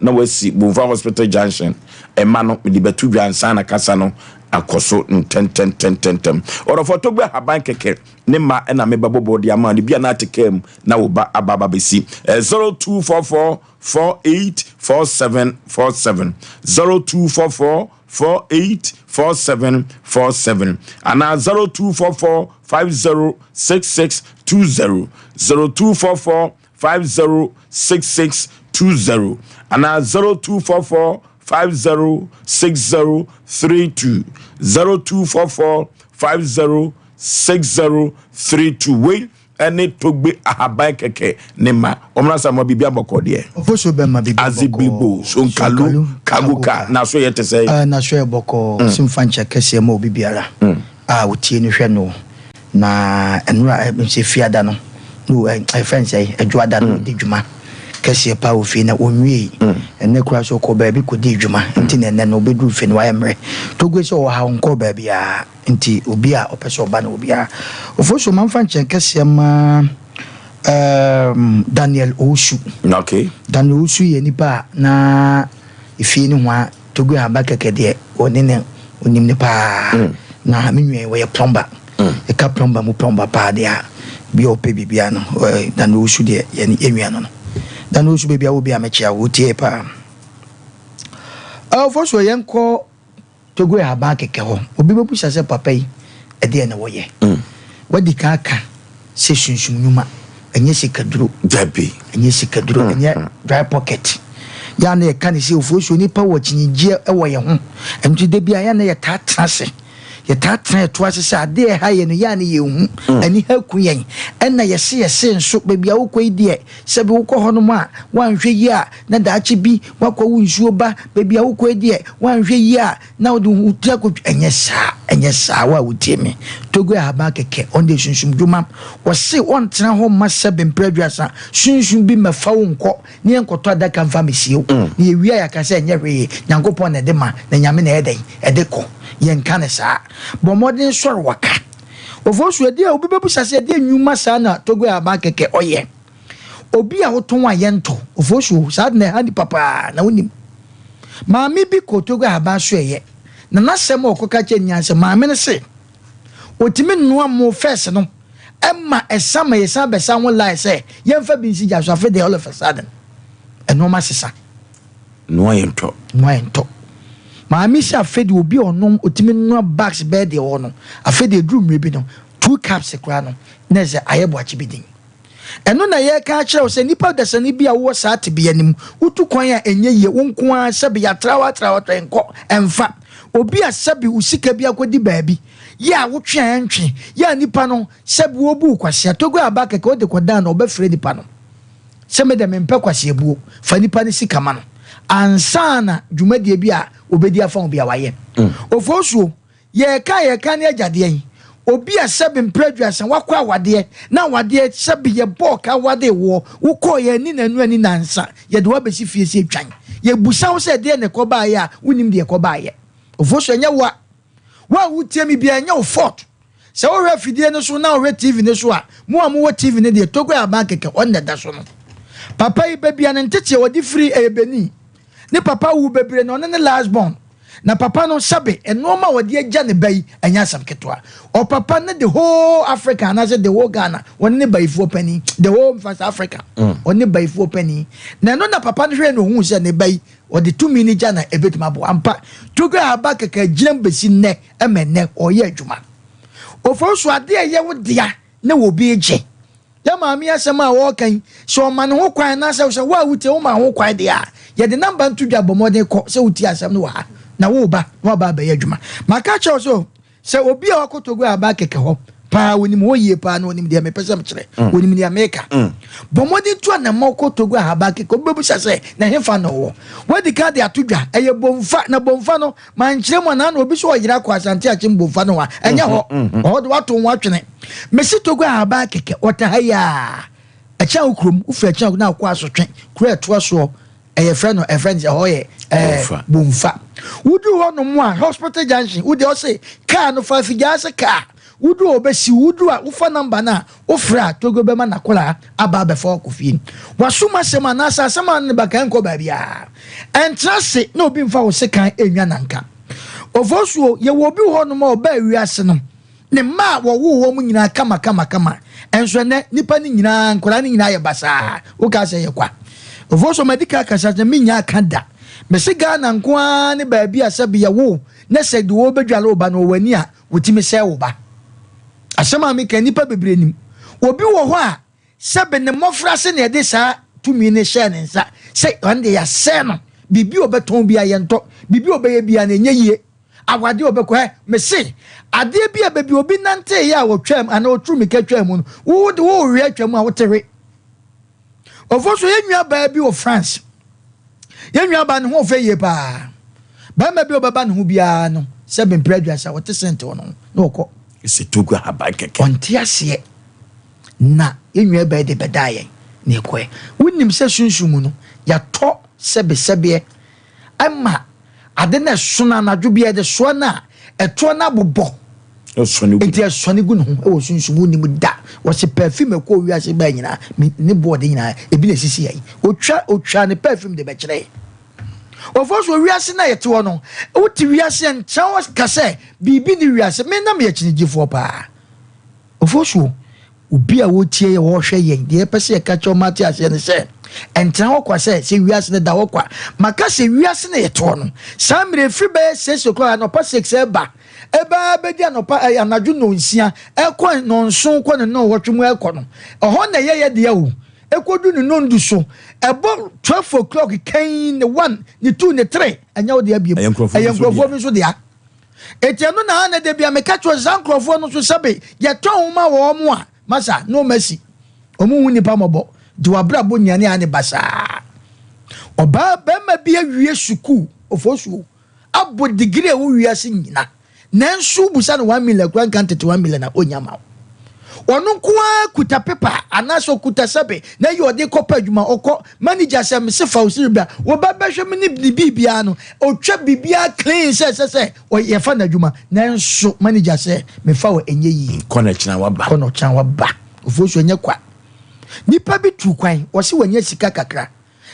na wasi Bomfa Hospital Junction. Ɛma no, mede bɛto dwa ansa na kasa no akɔ so ntɛntɛntɛntɛntɛm. Ɔdɔfoɔ, togbe ahaban kɛkɛ. Ne mma na me bɛbɔbɔ de ama no bi a na ate kaa mu na wo ba aba aba bɛsi 0244 48 47 47 0244 48 47 47 anaa 0244 50 66 20 0244 50 66 20 anaa 0244 50 60 32 0244 50 6032 Wei ne Togbe ahaban kɛkɛ ne ma wɔn asa ma biribi abɔkɔ deɛ. Ofosuo bɛma biribi abɔkɔ. Azigbibo, Sonkalu, Kaguka, n'aso yɛ te sɛ. Eh, n'aso yɛ bɔkɔɔ. Mm. Simfa nkyɛ kɛseɛ ma obi biara mm. a otie no hwɛ no na nnora sɛ fiada no no ɛfɛn sɛ adwoada no di dwuma kɛseɛ paa wɔ fie na ɔnwiei ɛnɛ koraa so ɔkɔ baabi kɔdii dwuma nti na ɛnɛ no ɔbɛduru fie no wayɛ mmerɛ Togbe sɛ ɔwɔ ha ɔnkɔɔ baabiara Nti obi a ɔpɛ sɛ ɔba no obiara. Ofosu ma nfa nkyɛn kɛseɛ ma um, Daniel Owusu. Okay. Daniel Owusu yɛ nipa a na efie ne ho Togo aba kɛkɛ deɛ ɔne ne onim ne paa. Mm. Na me nua yi wɔyɛ plumber. Mm. Ɛka plumber mu plumber paa deɛ a bi a ɔpɛ biribiara no Daniel Owusu deɛ yɛ yɛ nua no no. Daniel Owusu baabi a wɔ bi a mɛkyia wo tie paa. Ofosu yɛnkɔ Togo yɛ aban kɛkɛ hɔ. Obi bɛbisa sɛ papa yi ɛdeɛn na wɔyɛ? Wadi kan aka sɛ sunsum nnwuma, ɛnyɛ sikaduro. Dabi. Ɛnyɛ sikaduro, ɛnyɛ dry pocket. Yɛ a na yɛka no sɛ ofuosuo nnipa wɔ akyinnyegyeɛ wɔ yɛn ho. Ɛno nti da biara yɛ a na yɛtaa tena ase. Yɛtaa tena yɛto ase sɛ adeɛ a ɛha yɛn no yɛ a na yɛnhu. Aniha ku yɛn. Ɛna yɛse yɛse nso baabi a wokɔ yi deɛ sɛbi wokɔ hɔnom a woanhwɛ yie a na daakye bi woakɔ wo nsuo ba. Baabi a wokɔ yi deɛ woanhwɛ yie a na wode wo ti akɔtwa. Ɛnyɛ saa, ɛnyɛ saa wo a wotie me. Togo ahaban kɛkɛ, ɔno deɛ sunsum dwuma. Wɔse wɔntena hɔ mma sɛbi mprɛ aduasa sunsum bi mmɛfa wo nkɔ. Ne yɛnkɔtɔ adaka mfa mmesie wo. Na yɛwie a yɛaka sɛ ɛnyɛ hwee, Nyankopɔn na ɛde ma, na Nyame na ɛyɛ dɛn? Ɛde kɔ. Yɛnka no saa. Bɔ mmɔden sɔre waka. Ofosu, ɛdeɛ obi bɛbusa sɛ ɛdeɛ nnwuma saa na Togo ahaban kɛkɛ ɔyɛ? Obi a wotɔn a yɛntɔ. Ofosu, saa de na ɛha nipa paa, na wonim. Maame bi kɔɔ Togo ahaban so ɛyɛ, na n'asɛm a ɔkɔka kyerɛ nyinaa sɛ maame no se ɔtumi noa mo fɛs no ɛma ɛsa ma yɛsan bɛsa ho line sɛ yɛmfa bi nsi gya so afei deɛ all of a sudden nneɛma sesa. Noa yɛ ntɔ. Noa yɛ ntɔ. Maame si afei deɛ obi a ɔnom ɔtumi noa bags bɛɛ deɛ ɔwɔ no afei deɛ ɛduru mmerɛ bi no two cups koraa no na ɛsɛ ayɛ boakye bi din. Ɛno na yɛreka akyerɛ wo sɛ nnipa dasani bi a wowɔ saa tebea no mu wotu kwan a ɛnyɛ yie wo nko ara sɛbe yɛatra wo atra wo atra nkɔ ɛmfa obi a sɛbe wo sika bi akɔdi baabi Yɛ a wotwe a ɛntwe, yɛ a nipa no sɛbi wobu wo kwasea, Togo aba kɛkɛ wode kɔdan no ɔbɛfrɛ nipa no sɛ me deɛ mempɛ kwaseabuo, fa nipa no sika ma no ansa na dwumadie bi a ɔbɛdi afa ho bi a wayɛ. Ofosuo, yɛreka a yɛreka ne agyadeɛ yi, obi a sɛbi mprɛ aduasa wakɔ awadeɛ na awadeɛ sɛbi yɛbɔɔ ka wadee woɔ, wokɔɔ yɛ ani nanu ani nansa yɛde wo abɛsi fie sɛ twan, yɛbusa wo sɛ ɛdeɛn na ɛkɔbaeɛ a wonnim deɛ ɛkɔbaeɛ. Ofosuo, ɛnyɛ wo a. Wo a wotie me biara, ɛnyɛ wo fault. Sɛ wohwɛ afidie no so na wohwɛ TV no so a, mo a mowɔ TV no deɛ, Togo aban kɛkɛ, ɔno na ɛda so no. Papa yi, baabi a ne nteteɛ ɔde firi, ɛyɛ Benin. Ne papa wuu bebree na ɔno ne last born. Na papa no, sɛbe, nnoɔma a ɔde agya ne ba yi, ɛnyɛ asɛm ketewa. Ɔpapa ne the whole Africa anaasɛ the whole Ghana, ɔno ne bayifoɔ panin. The whole, mfa sɛ Africa, ɔno ne bayifoɔ panin. Na ɛno na papa no hwɛɛ na ɔhuu sɛ ne ba yi, Wɔde tumi no gya na ebetumi aboa. Ampa, tokuru a aba kɛkɛ agyina mu besi nnɛ ma nnɛ ɔreyɛ adwuma. Ofosu, ade a ɛyɛ wo dea na obi regye. Yɛn maame yi asɛm a ɔreka yi, sɛ ɔma ne ho kwan anaasɛ sɛ wo a wotie woma ho kwan deɛ a, yɛde namba nto dwa bɔ mmɔden kɔ sɛ wotie asɛm no wɔ ha na woreba na woaba abɛyɛ adwuma. Maka akyerɛ wo sɛ Sɛ obi a wakɔ Togo aba kɛkɛ hɔ paa, onim hɔ yie paa na onim deɛ mepɛ sɛ mekyerɛ, mm. onim deɛ meka. Mm. Bɔ mmɔden tu anammɔn kɔ Togo ahaba kɛkɛ, obi bɛbusa sɛ na hefa na ɔwɔ. Wadi kan de ato dwa, ɛyɛ Bomfa, na Bomfa no, mankyerɛ mu anaa na obi sɛ ɔyera kɔ Asante Akyem Bomfa no a, ɛnyɛ hɔ. Mm-hmm, mm-hmm. Ɔhɔ de wato ho atwene. Mesi Togo ahaba kɛkɛ, ɔta ha yi a, ɛkyɛn wo kurom, wofiri ɛkyɛn na akɔ asotwe, kuro ɛtoa soɔ ɛyɛ frɛ no ɛfrɛ no sɛ ɛhɔ yɛ ɛɛ bomfa woduru hɔ nom a hospital junction wode ɔse kaa no fa afigyaa ase kaa woduru hɔ bɛsi woduru a wofa namba no a wofrɛ a togo bɛma nakoraa aba abɛfa ɔkɔ fie wasom asɛm anaasɛ asɛm a ne baka nkɔ baabiara ɛntra se na obi mfa wo sekan ɛnwa nanka ofosuo yɛwɔ obi hɔ nom a ɔbaa wiase no Ne mma a wɔwoo wɔn nyinaa kamakamakama. Nso ɛnnɛ, nnipa no nyinaa, nkwadaa no nyinaa yɛ basaa. Wokaa sɛ ɛyɛ kwa. Ofosu, madi kan akasa sɛ mennya aka da. Mese Ghana nko ara ne baabi a sɛbe yɛwo na sɛ de wɔrebɛdware wo ba no, wɔ w'ani a, wɔtumi sɛe wo ba. Asɛm a meka yi, nnipa bebree nim. Obi wɔ hɔ a, sɛbe ne mmɔfraase na yɛde saa tumi no hyɛɛ ne nsa sɛ ɔno deɛ yɛasɛe no. Biribi a ɔbɛtɔn biara yɛntɔ, biribi a ɔbɛyɛ biara no ɛnyɛ yie. Awadeɛ a ɔbɛkɔ ɛ, mese adeɛ bi a baabi obi nanteeɛ a ɔtwaam anaa ɔturu mmirika twaa mu no, wo de worewe atwa mu a wote we. Ɔfo so yɛn nua baa bi wɔ France. Yɛn nua baa ne ho ɔfɛ yie paa. Barima bi a ɔbɛba ne ho biara no sɛ bempere aduasa ɔte sɛnte wɔ no ho na ɔkɔ. Ɛsɛ togu ahaban kɛkɛ. Ɔnte aseɛ na yɛn nua baa yi de bɛdaa yɛn na ɛkɔɛ. Wonim sɛ sunsum mu no yɛatɔ sɛbesɛbeɛ ma ade no ɛsono anadwo bi a yɛde soa no a ɛtoɔ no abobɔ nti ɛsɔne gu ne ho wɔ sunsum wonim da wɔse perfume ɛkɔɔ wiase baa nyinaa ne boɔde nyinaa ebi na esisi yɛn otwa otwa ne perfume de bɛkyerɛ wɔfɔ so wiase na yɛte hɔ no wote wiase nkyɛn wɔ ka sɛ biribi ne wiase me na meyɛ kyinigyefoɔ paa wɔfɔ so Obi a ɔretie yɛn, ɔrehwɛ yɛn, deɛ yɛpɛ sɛ yɛka kyerɛ wɔn ate aseɛ ne sɛ, ɛntena hɔ kwa sɛ, sɛ wiase no da hɔ kwa. Maka sɛ wiase no yɛtoɔ no, saa mmerɛ ɛfiri bɛyɛ six o'clock anɔpa six ɛba, ɛbaa bɛdi anɔpa ɛ, anadwo nnɔnsia, ɛkɔ nnɔnson kɔ ne nnɔnwɔtwe mu ɛkɔ no, ɛhɔ na ɛyɛ yɛ deɛ o. ɛkɔdu ne nondu so, ɛbɔ 12 o'clock kan ne 1 ne 2 ne 3, ɛnyɛ wo dea biom, Ɛyɛ nkurɔfoɔ ɛyɛ bi nso nkurɔfoɔ dea. bi nso dea. Eti ɛno na ana da bia meka kyerɛ saa nkurɔfoɔ no so sɛbe yɛtɔn wo ma wɔn mo a, masa no mercy. Wɔn hu nipa mmɔbɔ, de w'abrabɔ nyane a ne basaa. Ɔbaa bɛrima bi awie sukuu, ofosuo, abɔ degree a ɛwɔ wiase nyina, nanso wobusa no 1 million kura nka ntete 1 million a ɔnya ma wo. Ɔno nko ara kuta pepa anaasɛ ɔkuta sɛbe na yi ɔde kɔpɛ adwuma, ɔkɔ manager sɛ mese fa wo siri bra, wɔba bɛhwɛ me ne ne biribiara no, ɔtwa biribiara clean sɛ ɛsɛ sɛ yɛfa no adwuma, nanso manager sɛ mefa wɔ ɛnyɛ yie. Kɔ na kyena waba. Kɔ na ɔkyena waba. Ofosu ɛnyɛ kwa. Nipa bi tu kwan, ɔse wanya sika kakra,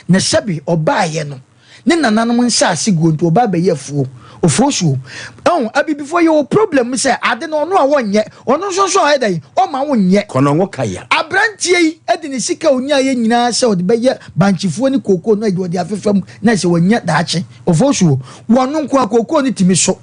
na sɛbe ɔbaayɛ no, ne nananom nsaase guo nti ɔba abɛyɛ afuo. Ofosuo. Ɛho, abibifoɔ yɛwɔ problem sɛ ade no ɔno a wɔnyɛ, ɔno nso nso a ɔyɛ dɛn, ɔma wonyɛ. Kɔnɔngo kaya. Aberanteɛ yi de ne sika a ɔnyaeɛ nyinaa sɛ ɔde bɛyɛ bankyefuo ne kookoo no ɔde afefa mu na sɛ wanya daakye. Ofosuo. Wɔno nko a kookoo no tumi so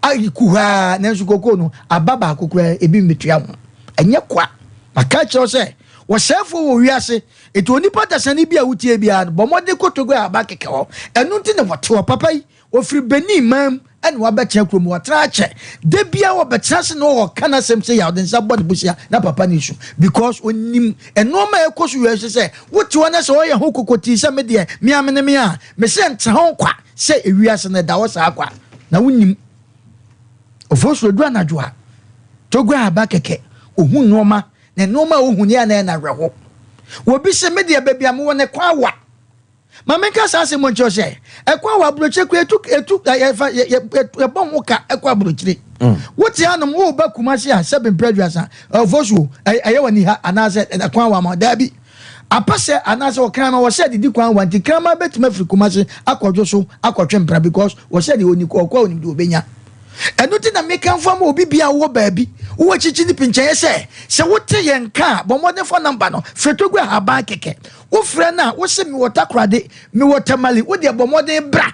ayi kuhaa, nanso kookoo no aba baako koraa ebi mmetua ho. Ɛnyɛ kwa. Maka akyerɛ wo sɛ wɔsɛefoɔ wɔ wiase. Enti onipa dasani bi a wotie biara no, bɔ mmɔden kɔ Togo a aba kɛkɛ hɔ. Ɛno nti na wɔte hɔ. Papa yi, ɔfiri Benin man mu na wabɛtena kurom. Watena akyɛ. Da biara ɔbɛtena ase na ɔka n'asɛm sɛ yɛ ɔde nsa bɔ ne bosea na papa no resu. Because ɔnim nneɛma a ɛkɔ so wiase sɛ wote hɔ na sɛ ɔyɛ ho kokotii sɛ me deɛ, me ara me ne me a, mese ntena hɔ kwa sɛ ewiase no ɛda hɔ saa kwa. Na wonim. Ofosu edu anadwo a, Togo a aba kɛkɛ, ɔhu nneɛma. Na nneɛma a ohu no yɛ a na ɛyɛ no awerɛhow. Obi se, Me deɛ, baabi a mewɔ no, ɛkwan awa. Ma menka saa asɛm yi nkyerɛ wo sɛ, ɛkwan awa, aburokyire koraa, etu, etu, yɛfa, yɛ, yɛ, yɛbɔ ho ka kɔ aburokyire. Wote hanom, woreba Kumasi a, sɛbe mprɛ aduasa, Ofosuo, ɛyɛ w'ani ha anaasɛ ɛkwan awa ma wo? Daabi. Apɛsɛ anaasɛ ɔkraman, wɔsɛ adidi kwan awa nti kraman bɛtumi afiri Kumasi akɔ Dwoso akɔtwe mpena because wɔsɛ deɛ ɔni, ɔkɔ a ɔnim deɛ ɔbɛnya. Ɛno nti na mekamfo ama obi biara a wowɔ baabi, wowɔ akyirikyiri ne pinkyɛeɛ sɛ, sɛ wote yɛn nka a, bɔ mmɔden fa nɔmba no frɛ Togo Ahaban kɛkɛ. Wofrɛ no a, wose mewɔ Takoradi, mewɔ Tamale, wo deɛ bɔ mmɔden bra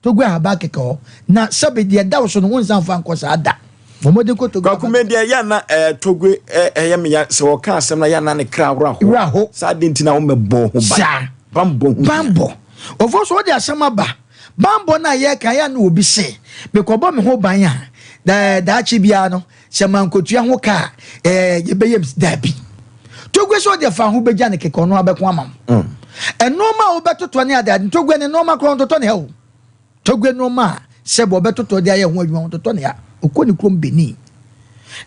Togo Ahaban kɛkɛ hɔ. Na sɛbe deɛ ɛda wo so no, wonsan mfa nkɔ saa da. Bɔ mmɔden kɔ Togo Kwaku Ahaban me deɛ yɛ na eh, Togo eh, ɛyɛ me ya sɛ wɔka asɛm na yɛ na ne kra werɛ Werɛ aho. Saa de nti na wɔmmɛbɔ ho ban. Saa. Bambɔ ho hia. Bambɔ. Ɔfo so wode asɛm aba. Banbɔ no a yɛreka yi a na obi se mekɔbɔ me ho ban a, daakye biara no, sɛ mankotua ho ka a, ɛɛ, yɛbɛyɛ m daabi. Togbe sɛ ɔde fa ho bɛgya no kɛkɛ, ɔno abɛko ama wo. Mm. Nnoɔma a wobɛtotɔ ne ade ade, Togbe ne nnoɔma koraa ɔntotɔ ne ha o. Togbe nnoɔma a sɛ bɔ ɔbɛtotɔ de ayɛ ho adwuma ɔntotɔ ne ha. Ɔkɔ ne kurom Benin.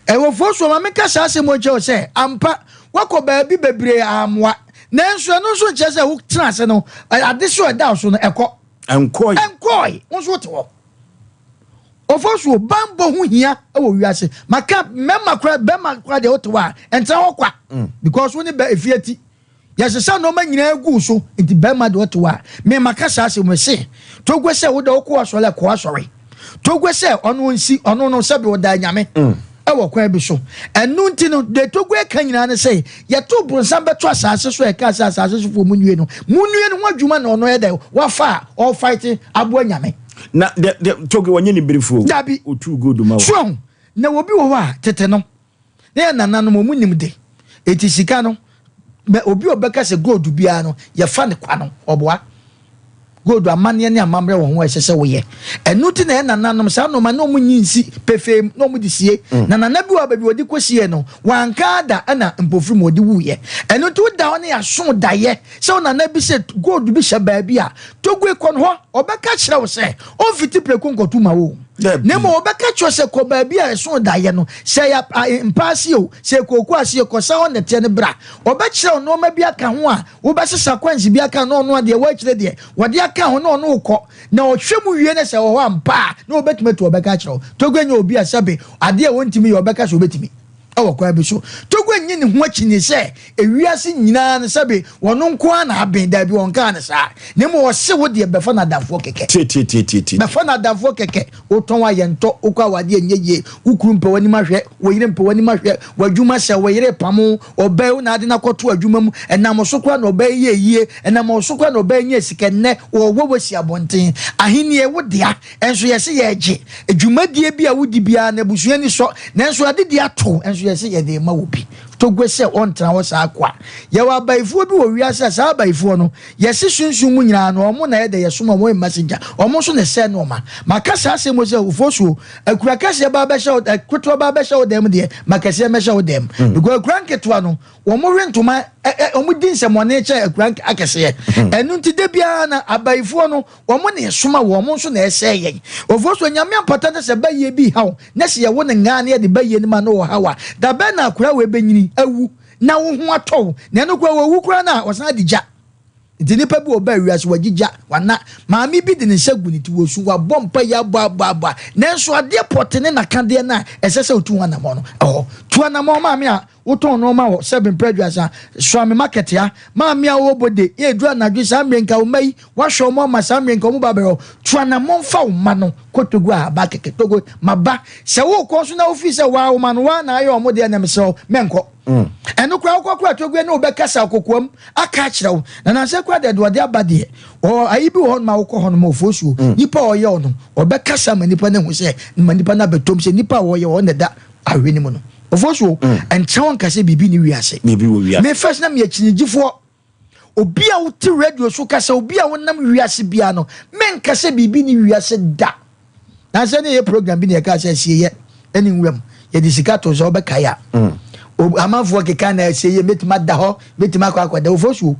Ɛwɔfoɔ so ma menka saa asɛm nkyerɛ wo sɛ ampa woakɔ baabi bebree ammoa. Nanso ɛno nso nkyerɛ sɛ wotena ase no, adesoa a ɛda wo so no, ɛkɔ. Ɛnkɔe. Ɛnkɔe. Wo nso wote hɔ. Ɔfɔ so banbɔ ho hia wɔ wiase. Maka mmarima koraa, bɛrima koraa deɛ wote hɔ a, ɛntena hɔ kwa. Mm. Because wo ne bɛ efie ti. Yɛsesa nneɛma nyinaa gu so, nti bɛrima deɛ ɔte hɔ a, me maka saa asɛm yi se, Togbe sɛ wode wokɔ asɔre a, kɔ asɔre. Togbe sɛ ɔno nsi, ɔno no sɛbe ɔda anyame. Mm. Wɔ kwan bi so. Ɛno nti no, deɛ Togo reka nyinaa ne sɛ, yɛto bronsam bɛto asase so a ɛkaa sɛ asase sofoɔ monnue no, monnue no ho adwuma na ɔno yɛ dɛn, wafa a ɔrefight aboa Nyame. Na dɛ dɛ Togo wɔnyɛ ne berefoɔ o. Dabi. Otuu gold ma wɔn. So ahu? Na obi wɔ hɔ a, tete no, na yɛn nananom wɔn nim de, enti sika no, Bɛ obi a ɔbɛka sɛ gold biara no yɛfa no kwa no, ɔboa. Gold amanneɛ ne amammerɛ wɔ ho a ɛsɛ sɛ woyɛ. Ɛno nti na yɛn nananom saa nnoɔma na wɔn nyi nsi pefee mu na wɔn de sie. Mm. Na nana bi wɔ baabi wɔde kɔsie no, wanka ada ɛna mpofiri mu wɔde wuiɛ. Ɛno nti woda hɔ ne yɛaso daeɛ sɛ wo nana bi sɛ gold bi hyɛ baabi a, Togo kɔ no hɔ, ɔbɛka kyerɛ wo sɛ ɔmfiti prɛko nkɔto ma wo. Na mmom ɔbɛka kyerɛ sɛ kɔ baabi a ɛso daeɛ no, sɛ ɛyɛ mpa ase o, sɛ ɛyɛ kooko ase o, kɔsa hɔ nnɛteɛ no bra. Ɔbɛkyerɛ wo nnoɔma bi aka ho a wobɛsesa coins bi aka ho na ɔno a deɛ woakyerɛ deɛ wɔde aka ho na ɔno wokɔ. Na ɔhwɛ mu wie no sɛ ɛwɔ hɔ ampa a na ɔbɛtumi atu ɔbɛka akyerɛ wo. Togo nyɛ obi a sɛbe adeɛ a ɔntumi yɛ ɔbɛka sɛ ɔbɛtumi. wɔ kwan bi so. Togo nnye ne ho akyinnye sɛ ewiase nyinaa no sɛbe ɔno nko ara na aben. Dabi, ɔnkaa no saa. Na mmom ɔse wo deɛ bɛfa no adamfoɔ kɛkɛ. Tiatiatiatia. Bɛfa no adamfoɔ kɛkɛ. Wotɔn a yɛntɔ, wokɔ awadeɛ ɛnyɛ yie, wo kunu mpɛ w'anim ahwɛ, wo yere mpɛ w'anim ahwɛ, w'adwuma sɛ wo yere pamo wo, ɔbaa yi wo na ade no akɔto adwuma mu, ɛnam wo so koraa na ɔbaa yi yɛɛ yie, ɛnam wo so koraa na ɔbaa yi nyaa sika, nnɛ ɔwɔ wasi abɔnten. Ahennie wo dea. Nso yɛse yɛregye. Dwumadie bi a wodi biara no abusua ani sɔ, nanso adedi ato nso yɛse yɛde rema obi. Togue sɛ ɔntena hɔ saa kwa. Yɛwɔ abayifoɔ bi wɔ wiase a saa abayifoɔ no, yɛse sunsum mu nyinaa no, wɔn na yɛdɛ yɛsom wɔn, wɔyɛ messenger, wɔn nso na ɛsɛe nnoɔma. Maka saa asɛm yi sɛ, Ofosuo, akura kɛseɛ ba bɛhyɛ wo, ketewa ba bɛhyɛ wo dan mu deɛ, ma kɛseɛ mmɛhyɛ wo dan mu. Because akura nketewa no, wɔn we ntoma, ɛ, ɛ, wɔn di nsɛmɔne kyɛ akura akɛseɛ. Ɛno nti da biara na abayifoɔ no, Wɔn na yɛsoma wɔn, wɔn nso na ɛsɛe yɛn. Ofosuo, Nyame ampata na sɛ bayie bi reha wo, na sɛ yɛwo no ngaa na yɛde bayie no ma no ɔhaw a, da bɛn na akwadaa wei bɛnyini, awu, na wo ho atɔ wo? Na ɛno koraa, wawu koraa no a, ɔsan de gya. Nti nipa bi wɔ ɔbaa wiase, wagyigya, wana. Maame bi de ne nsa gu ne ti, wɔsu, wabɔ mpaeɛ abɔ abɔ abɔ a, nanso adeɛ pɔte ne n'akadeɛ no a ɛsɛ sɛ ɔtu ho anammɔn no, ɛhɔ. Tu anammɔn maame a Wotɔn nnoɔma wɔ sɛbe mprɛ aduasa, Suame market ha, maame a ɔwɔ bode, yɛ ɛduru anadwo saa mmerɛ nka wo mma yi, woahwɛ wɔn ama saa mmerɛ nka wɔn ba bɛhwɛ wo, tu anamɔn fa wo mma no kɔ Togo a ba kɛkɛ, Togo ma ba, sɛ wokɔ nso na wofii sɛ waa wo ma no waa na ayɛ wɔn deɛ na mesrɛ wo mɛnkɔ. Ɛno koraa wokɔ koraa Togo ne wo bɛkasa kokoam aka akyerɛ wo, na nansɛ koraa deɛ deɛ ɔde aba deɛ, ɔ ayi bi wɔ hɔ nom a wokɔ hɔ nom a ofosuo, nipa a ɔyɛ wo no ɔbɛkasa ma nipa no ahu sɛ, ma nipa no abɛtɔm sɛ nipa a ɔyɛ wo ɔno na ɛda ahwɛ no mu no ɔfo so mm. ɛnkyerɛ wɔn nkasa biribi ne wiase biribi wɔ wiase me first na meyɛ kyinigyifoɔ obi a wote radio so kasa obi a wonam wiase bia no menka sɛ biribi ne wiase da na sɛ ne yɛ program bi ne yɛka sɛ asieyɛ ɛne nwuram yɛde sika to sɛ wobɛkae a mm. amanfoɔ keka na asieyɛ mɛtumi ada hɔ mɛtumi akɔ akɔda ɔfo so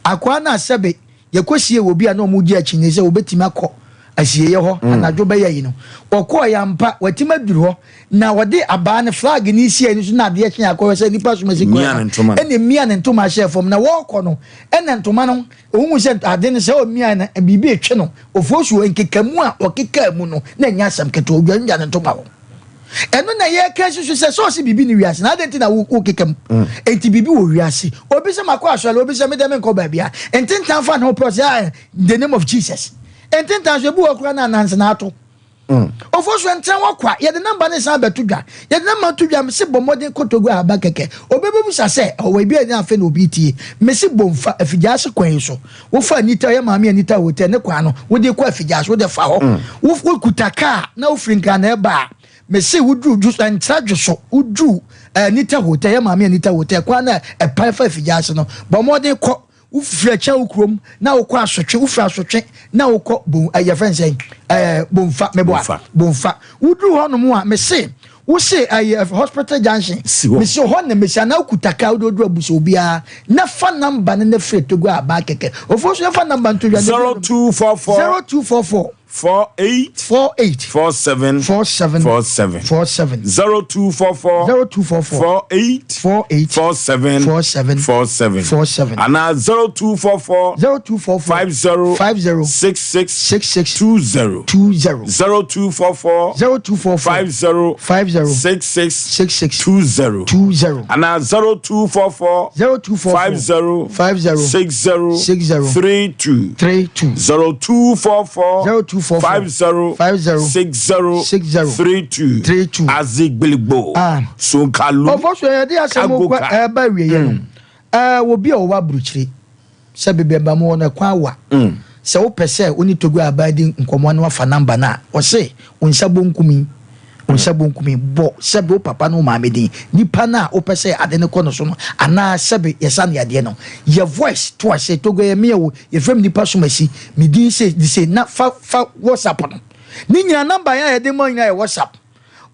akoa no asɛbe Yɛkɔsiee obi a na wɔregye akyinnye sɛ obetumi akɔ asieeɛ hɔ anadwo bɛyɛ yi no. Ɔkɔeɛ ampa, watumi aduru hɔ, na ɔde abaa no, flag no resi ani so na adeɛ kye akɔhwɛ sɛ nnipa som asi kwan no, ɛna emia ne ntoma hyɛɛ fam. Na wɔrekɔ no, ɛna ntoma no, ɔhuu sɛ ade no, sɛ ɔmia no, biribi retwe no. Ofosuo, nkekamu a ɔkekaa mu no, na ɛnyɛ asɛm ketewa, ɔdwannwa ne ntoma hɔ. Ɛno na yɛka si so sɛ sɛ ɔse biribi ne wiase na adɛn nti na wokeka mu mm. enti biribi wɔ wiase obi sɛ makɔ asɔre obi sɛ medɛ menkɔ baabi a ntentan fa ne ho pɛ ɔsɛ ah, in the name of Jesus ntentan so ebi wɔ koraa na ananse na ato mm. ofo so nkyɛn wɔ kwa yɛde namba ne san bɛto dwa yɛde namba to dwa mese bɔ mmɔden kotogu ahaba kɛkɛ obɛbɛbusa sɛ ɔwɔ ebi a ɛnyɛ afei na obi tie mese bomfa afigya ase kwan yi so Wofa Anita, ɔyɛ maame Anita Hotel ne kwan no, wode kɔ Afigya so, wode fa hɔ. Mm. Wokuta kaa na wofiri Nkran na ɛba a, mese woduru dwo ntra dwo so, woduru eh, Anita Hotel, yɛ maame Anita Hotel kwan na ɛpan fa Afigya ase no, bɔ mmɔden kɔ. Wofiri akyɛn wo kurom na wokɔ asotwe, wofiri asotwe na wokɔ bon, eh, yɛfrɛ no sɛn, eh, Bomfa, meboa, Bomfa. Woduru hɔnom a, mese Wo se ɛyɛ hospital junction. Mesi hɔ na mesi anaa wokuta kaa wode oduru abusa obiara na fa number no na frɛ Togo abaa kɛkɛ. Ofo nso yɛmfa number nto dwa. 0244. 0244. 48. 48. 47. 47. 47. 47. 0244. 0244. 48. 48. 47. 47. 47. 47. Anaa 0244. 0244. 50. 50. 66. 66. 20. 20. 0244. 0244. 50. 50. 66. 66. 20. 20. Anaa 0244. 0244. 50. 50. 60. 60. 32. 32. 0244. 0244. 50. 50. 60. 60. 32. 32. Azigbiligbo. Ah. Sonkalu. Ɔfɔ so yɛde asɛm kɔ Kagoka. ɛba awieɛ no. Ɛɛ obi a ɔwɔ aburukyire sɛ baabi a mewɔ no ɛkwan awa. Sɛ wopɛ sɛ wo ne Togo aban di nkɔmmɔ na wafa number no a, ɔse wo nsa bonkum yi, wo nsa bonkum yi, bɔ sɛbe wo papa ne wo maame din, nipa no a wopɛ sɛ ade no kɔ no so no, anaa sɛbe yɛsa no yadeɛ no. Yɛ voice to ase, Togo ɛyɛ me o, yɛfrɛ me nipa somasi, me din sei de sei, na fa fa WhatsApp no. Ne nyinaa number yɛn a yɛde ma nyinaa yɛ WhatsApp.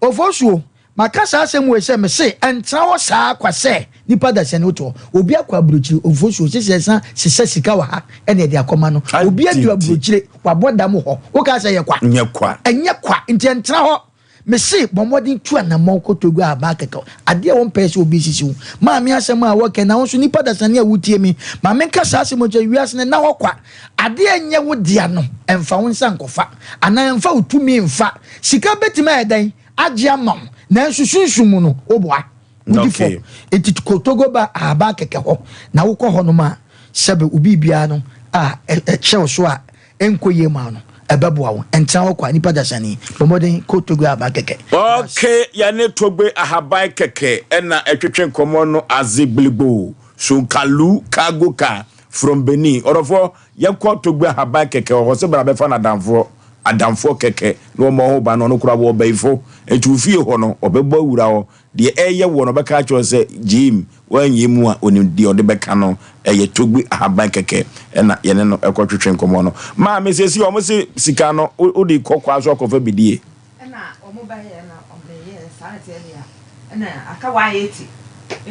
Ofosuo. Maka saa asɛm wei sɛ, mese, ɛntena hɔ saa kwa sɛ nipa dasani wote hɔ. Obi akɔ aburokyire, ɔmfosuo, sese yɛsan sesa sika wɔ ha ɛna yɛde akɔma no. Obi adu aburokyire, wabɔ dam wɔ hɔ. Wokaa sɛ ɛyɛ kwa? Ɛnyɛ kwa. Ɛnyɛ kwa, nti ɛntena hɔ. Mese, bɔ mmɔden tu anammɔn kɔ Togo a baa kɛkɛ. Adeɛ a wɔmpɛɛ sɛ obi sisi wo. Maame asɛm a wɔkɛ, na wo nso nipa dasani a wotie me, ma menka saa asɛm wei nkyerɛ, wiase no nna hɔ kwa. Adeɛ a ɛnyɛ wo dea no, ɛmfa wo nsa nkɔfa, anaa ɛmfa wo tumi mfa. Sika bɛtumi ayɛ dɛn? agye ama wo nanso sunsum mu no woboa wodi fɔ eti kɔ Togo ba ahaban kɛkɛ hɔ na wokɔ hɔ nom a sɛbe wo biribiara no a ɛkyɛ wo so a ɛnkɔ yie ma wo no ɛbɛboa wo ɛntena hɔ kwa nipa dasani bɔ mmɔden kɔ Togo ahaban kɛkɛ. Ok yɛne Togbe ahaban kɛkɛ ɛna ɛtwetwe nkɔmmɔ no Azigbiligbo Sonkalu Cargo Car from Benin ɔdɔfoɔ yɛnkɔ Togbe ahaban kɛkɛ hɔ sɛ bra bɛfa no adamfoɔ. adamfoɔ kɛkɛ na wɔmmɔ ho ban na ɔno koraa wɔ ɔbayifo. Enti wo fie hɔ no, ɔbɛbɔ awura hɔ. Deɛ ɛreyɛ woɔ no, ɔbɛka akyerɛ wo sɛ, Gyim, woanyɛ mu a, ɔnim deɛ ɔde bɛka no. Ɛyɛ Togbi ahaban kɛkɛ na yɛne no kɔtwetwe nkɔmmɔ no. Maame, seesei wɔse sika no, wode kɔ kwa so akɔfa bi die. Ɛna wɔn ba yɛ na wɔn yɛ saa na ɛteɛ deɛ a ɛna aka 180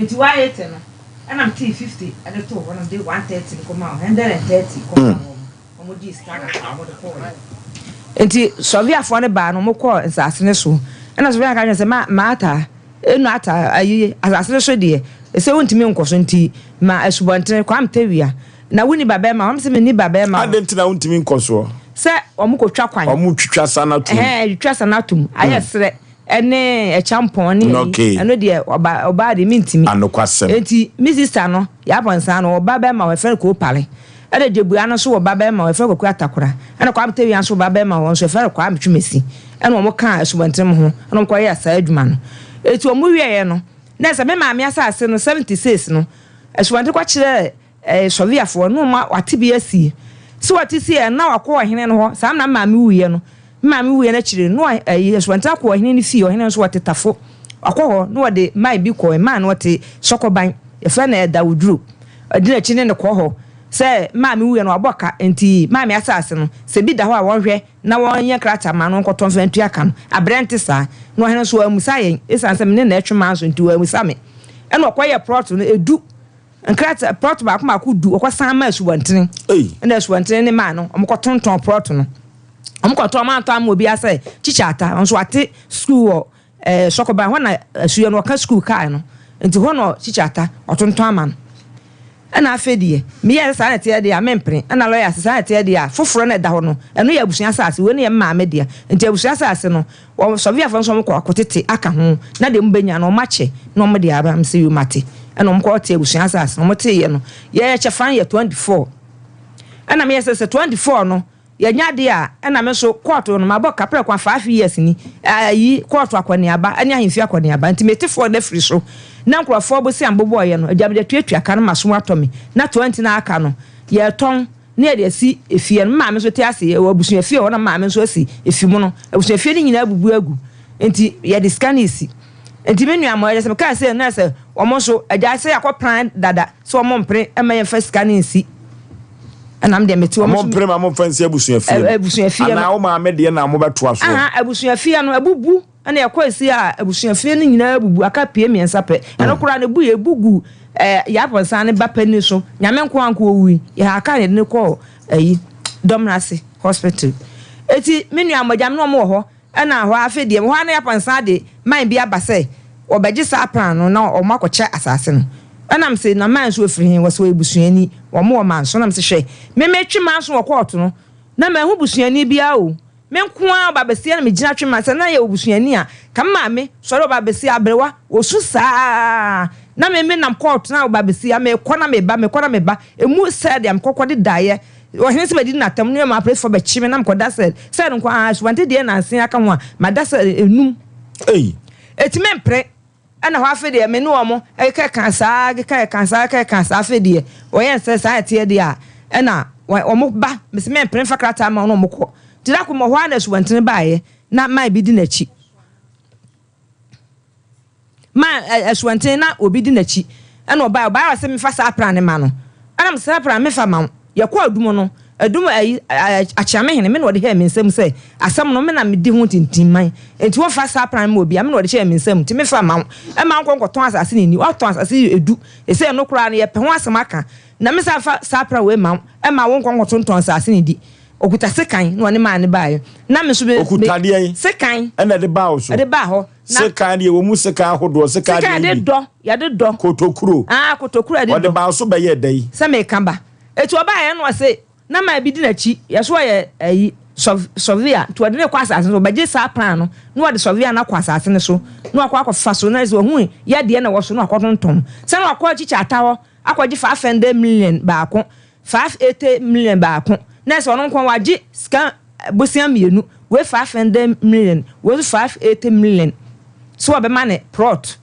nti 180 no ɛna me tee 50 ɛde too hɔ na me de 130 no kɔ maa wɔn 130 kɔ maa wɔn wɔn gyee sika kakra wɔn de kɔɔ yɛ. Nti sɔviafoɔ no baa no wɔn kɔɔ nsaase no so ɛna sɔvia no ka kyerɛ sɛ ma maata enu ata ayi asase no so deɛ ɛsɛ wontumi nkɔ so nti ma asubɔntene Kwame Tawia Na wonni babarima? Wɔn se, Menni babarima. Adɛn nti na wontumi nkɔ soɔ? Sɛ wɔkɔtwa kwan. Wɔtwitwa sa no atom. Ɛhɛn, twitwa sa no atom. Ayɛ serɛ ne ɛkyampɔn ne ayi. Ɛno deɛ, ɔba, ɔbaa deɛ mentumi. Anokwasɛm. Enti me sista no, Yaabɔnsaa no, ɔwɔ ba barima, wɔfrɛ no Koopale. Ɛna Gyabua no nso wɔ ba barima, wɔfrɛ no Kwaku Atakora. Ɛna Kwame Tawia nso wɔ ba barima, wɔn nso wɔfrɛ no Kwame Twumasi. Ɛna wɔkaa asubɔnten ho, ɛna wɔkɔyɛɛ saa adwuma no. Enti wɔwieeɛ no, na ɛsɛ me maame asase no, 76 no, asubɔnten kɔkyerɛɛ Ɛɛ Sɔviafoɔ no ma wɔate bi asie. Sɛ wɔte sie a, na wɔakɔ ɔhene no hɔ. Saa na me maame wuiɛ no. Me maame wuiɛ no akyiri no, na ɛyi Asubɔnten akɔ ɔhene no fie. Ɔhene no nso ɔte Tafo. Wakɔ hɔ na wɔde man bi kɔe. Man no ɔte Sɔkɔban. Yɛfrɛ no Ɛdawoduro. Ɔdi n'akyi ne no kɔ hɔ. Sɛ me maame wuiɛ no, wabɔ ka. Enti maame asase no, sɛ bi da hɔ a wɔnhwɛ na wɔnyɛ nkrataa mma no nkɔtɔ mfa ntua ka no. Abrɛ nte saa. Na ɔhene nso wammisa yɛn. Esiane sɛ me ne no na ɛtwe manso nti, wammisa me. Ɛnna ɔkɔyɛɛ prɔto no, edu. Nkrataa, prɔto baako baako du, wɔkɔsan maa asubɔntene. Ɛna asubɔntene ne maa no, wɔkɔtontɔn prɔto no. Wɔkɔtɔn, wɔantɔ amma obiara sɛ Kyikya Ata. Ɔno nso wate sukuu wɔ ɛɛ Sɔkɔban, hɔ na asuo no, wɔka sukuu kaa no. Nti hɔ na Kyikya Ata, ɔtontɔn ama no. Ɛna afei deɛ, meyɛɛ sɛ saa na ɛteɛ deɛ a, mempene. Ɛna lɔya sɛ saa na ɛteɛ deɛ a, foforɔ na ɛda hɔ no, ɛno yɛ abusua asase, wei no yɛ me maame dea. Nti abusua asase no, Wɔ Sɔviafoɔ nso wɔn kɔ akɔtete aka ho na deɛ wɔbɛnya no wɔn akyɛ na wɔn de aba. Mese yoo mate. Ɛna wɔn kɔ te abusua asase no wɔn teeɛ no yɛ kyɛfa no yɛ 24 ɛna meyɛ sɛ sɛ 24 no yɛnya adeɛ a ɛna me nso kɔɔto no mabɔ kaprɛ kwa 5 years ni ayi kɔɔto akɔneaba ɛne ahemfie akɔneaba nti mete foɔ no afiri so na nkurɔfoɔ bosea mbobɔɔyɛ no agya mede atuatua ka no maso atɔ me na 20 no aka no yɛtɔn na yɛde asi efie no. Me maame nso te ase, yɛwɔ abusuafie wɔ hɔ na me maame nso asi efi mu no. Abusuafie no nyinaa abubu agu, nti yɛde sika no resi. Nti me nua mmɔ, sɛ mekaa sei no, na sɛ wɔn nso, agya sɛ yɛakɔ pran dada, sɛ wɔn mpene mma yɛmfa sika no nsi. Ɛna me deɛ mete wɔn nso. Wɔn mpene ma momfa nsi abusuafie no. Abusuafie no. Anaa wo maame deɛ na mobɛtoa soɔ? Aha, abusuafie no, abubu. Ɛna yɛkɔe se a abusuafie no nyinaa abubu, aka pie mmiɛnsa pɛ. Ɛno koraa no ebuiɛ, ebu guu ɛɛ Yaapɔnsan ne ba panin so. Nyame nko ara nko owui. Yɛhaa kaa na yɛde no kɔɔ ɛyi Dɔmnase hospital. Eti me nua mmɔgya me ne wɔn wɔ hɔ. Ɛna hɔ ara afei deɛ, hɔ ara na Yaapɔnsan de man bi aba sɛ wɔbɛgye saa plan no na wɔn akɔkyɛ asase no. Ɛna mese na man nso efiri he? Wɔse wɔyɛ busuani, wɔn wɔ manso. Ɛna mese hwɛ, me metwe manso wɔ kɔɔto no na manhu busuani biara o. Me nko ara ɔbaabasia na megyina twe ma sɛ na yɛ obusuani a, ka me maame sɔre ɔbaabasia aberewa osu saa na me me nam kɔɔto na ɔbaabasia mekɔ na meba mekɔ na meba emu sɛɛ deɛ mekɔ kɔ de daeɛ ɔhene sɛ bɛdi n'atam ne ma apolisifoɔ bɛkye me na mekɔda sɛɛ sɛɛ no nko ara asubɔnten deɛ nanse aka ho a mada sɛɛ enum eti mempere. Ɛna hɔ afei deɛ me ne wɔn keka saa keka saa keka saa afei deɛ wɔyɛ no sɛ saa ɛteɛ deɛ a ɛna wɔn ba mese mempene mfa krataa ma wɔn na wɔn kɔ nti da koro mɔ hɔ ara na asubɔntene baeɛ na man bi di n'akyi man asubɔntene na obi di n'akyi ɛna ɔbaeɛ ɔbaeɛ ɔsɛ mefa saa plan ne ma no ɛna mese saa plan mefa ma wo Yɛkɔɔ adum no, adum ayi, Akyeamehene, me na ɔde hyɛɛ me nsam sɛ, asɛm no, me na medi ho tintimman, enti wɔmfa saa pran mma obiara, me na ɔde hyɛɛ me nsam, nti memfa mma wo, mma wonkɔ nkɔtɔn asase no nni, woatɔn asase yi edu, seesei ɛno koraa no, yɛpɛ ho asɛm aka, na mensan mfa saa pran wei mma wo, mma wonkɔ nkɔtontɔn asase no nni. Ɔkuta sekan na ɔne maa no baeɛ, na me nso me, Ɔkuta deɛn? Sekan. Ɛna ɛde baa wo so? Ɛde baa hɔ. Na. Sekan deɛ, ɛwɔ mu sekan ahodoɔ, sekan Sekan deɛ yɛde yi bi. dɔ, yɛde dɔ. Kotokuro. Ah, kotokuro a yɛde dɔ. Ɔde baa wo so bɛyɛɛ dɛn? Sɛ meka ba. Eti ɔbaeɛ no ɔse na man bi di n'akyi, yɛse ɔyɛ ayi, sɔv, sɔvea, nti ɔde no rekɔ asase no so, ɔbɛgye saa pan no na ɔde sɔvea no akɔ asase no so na wakɔ akɔfa so, na sɛ wahu yɛ deɛ na ɛwɔ so na wakɔtontɔn. Sɛ na wakɔ Kyikyata hɔ akɔgye 500 million baako, 580 million baako, na sɛ ɔno nko ara wagye sika bosea mmienu, wei 500 million, wei nso 580 million, sɛ wɔbɛma no prɔt.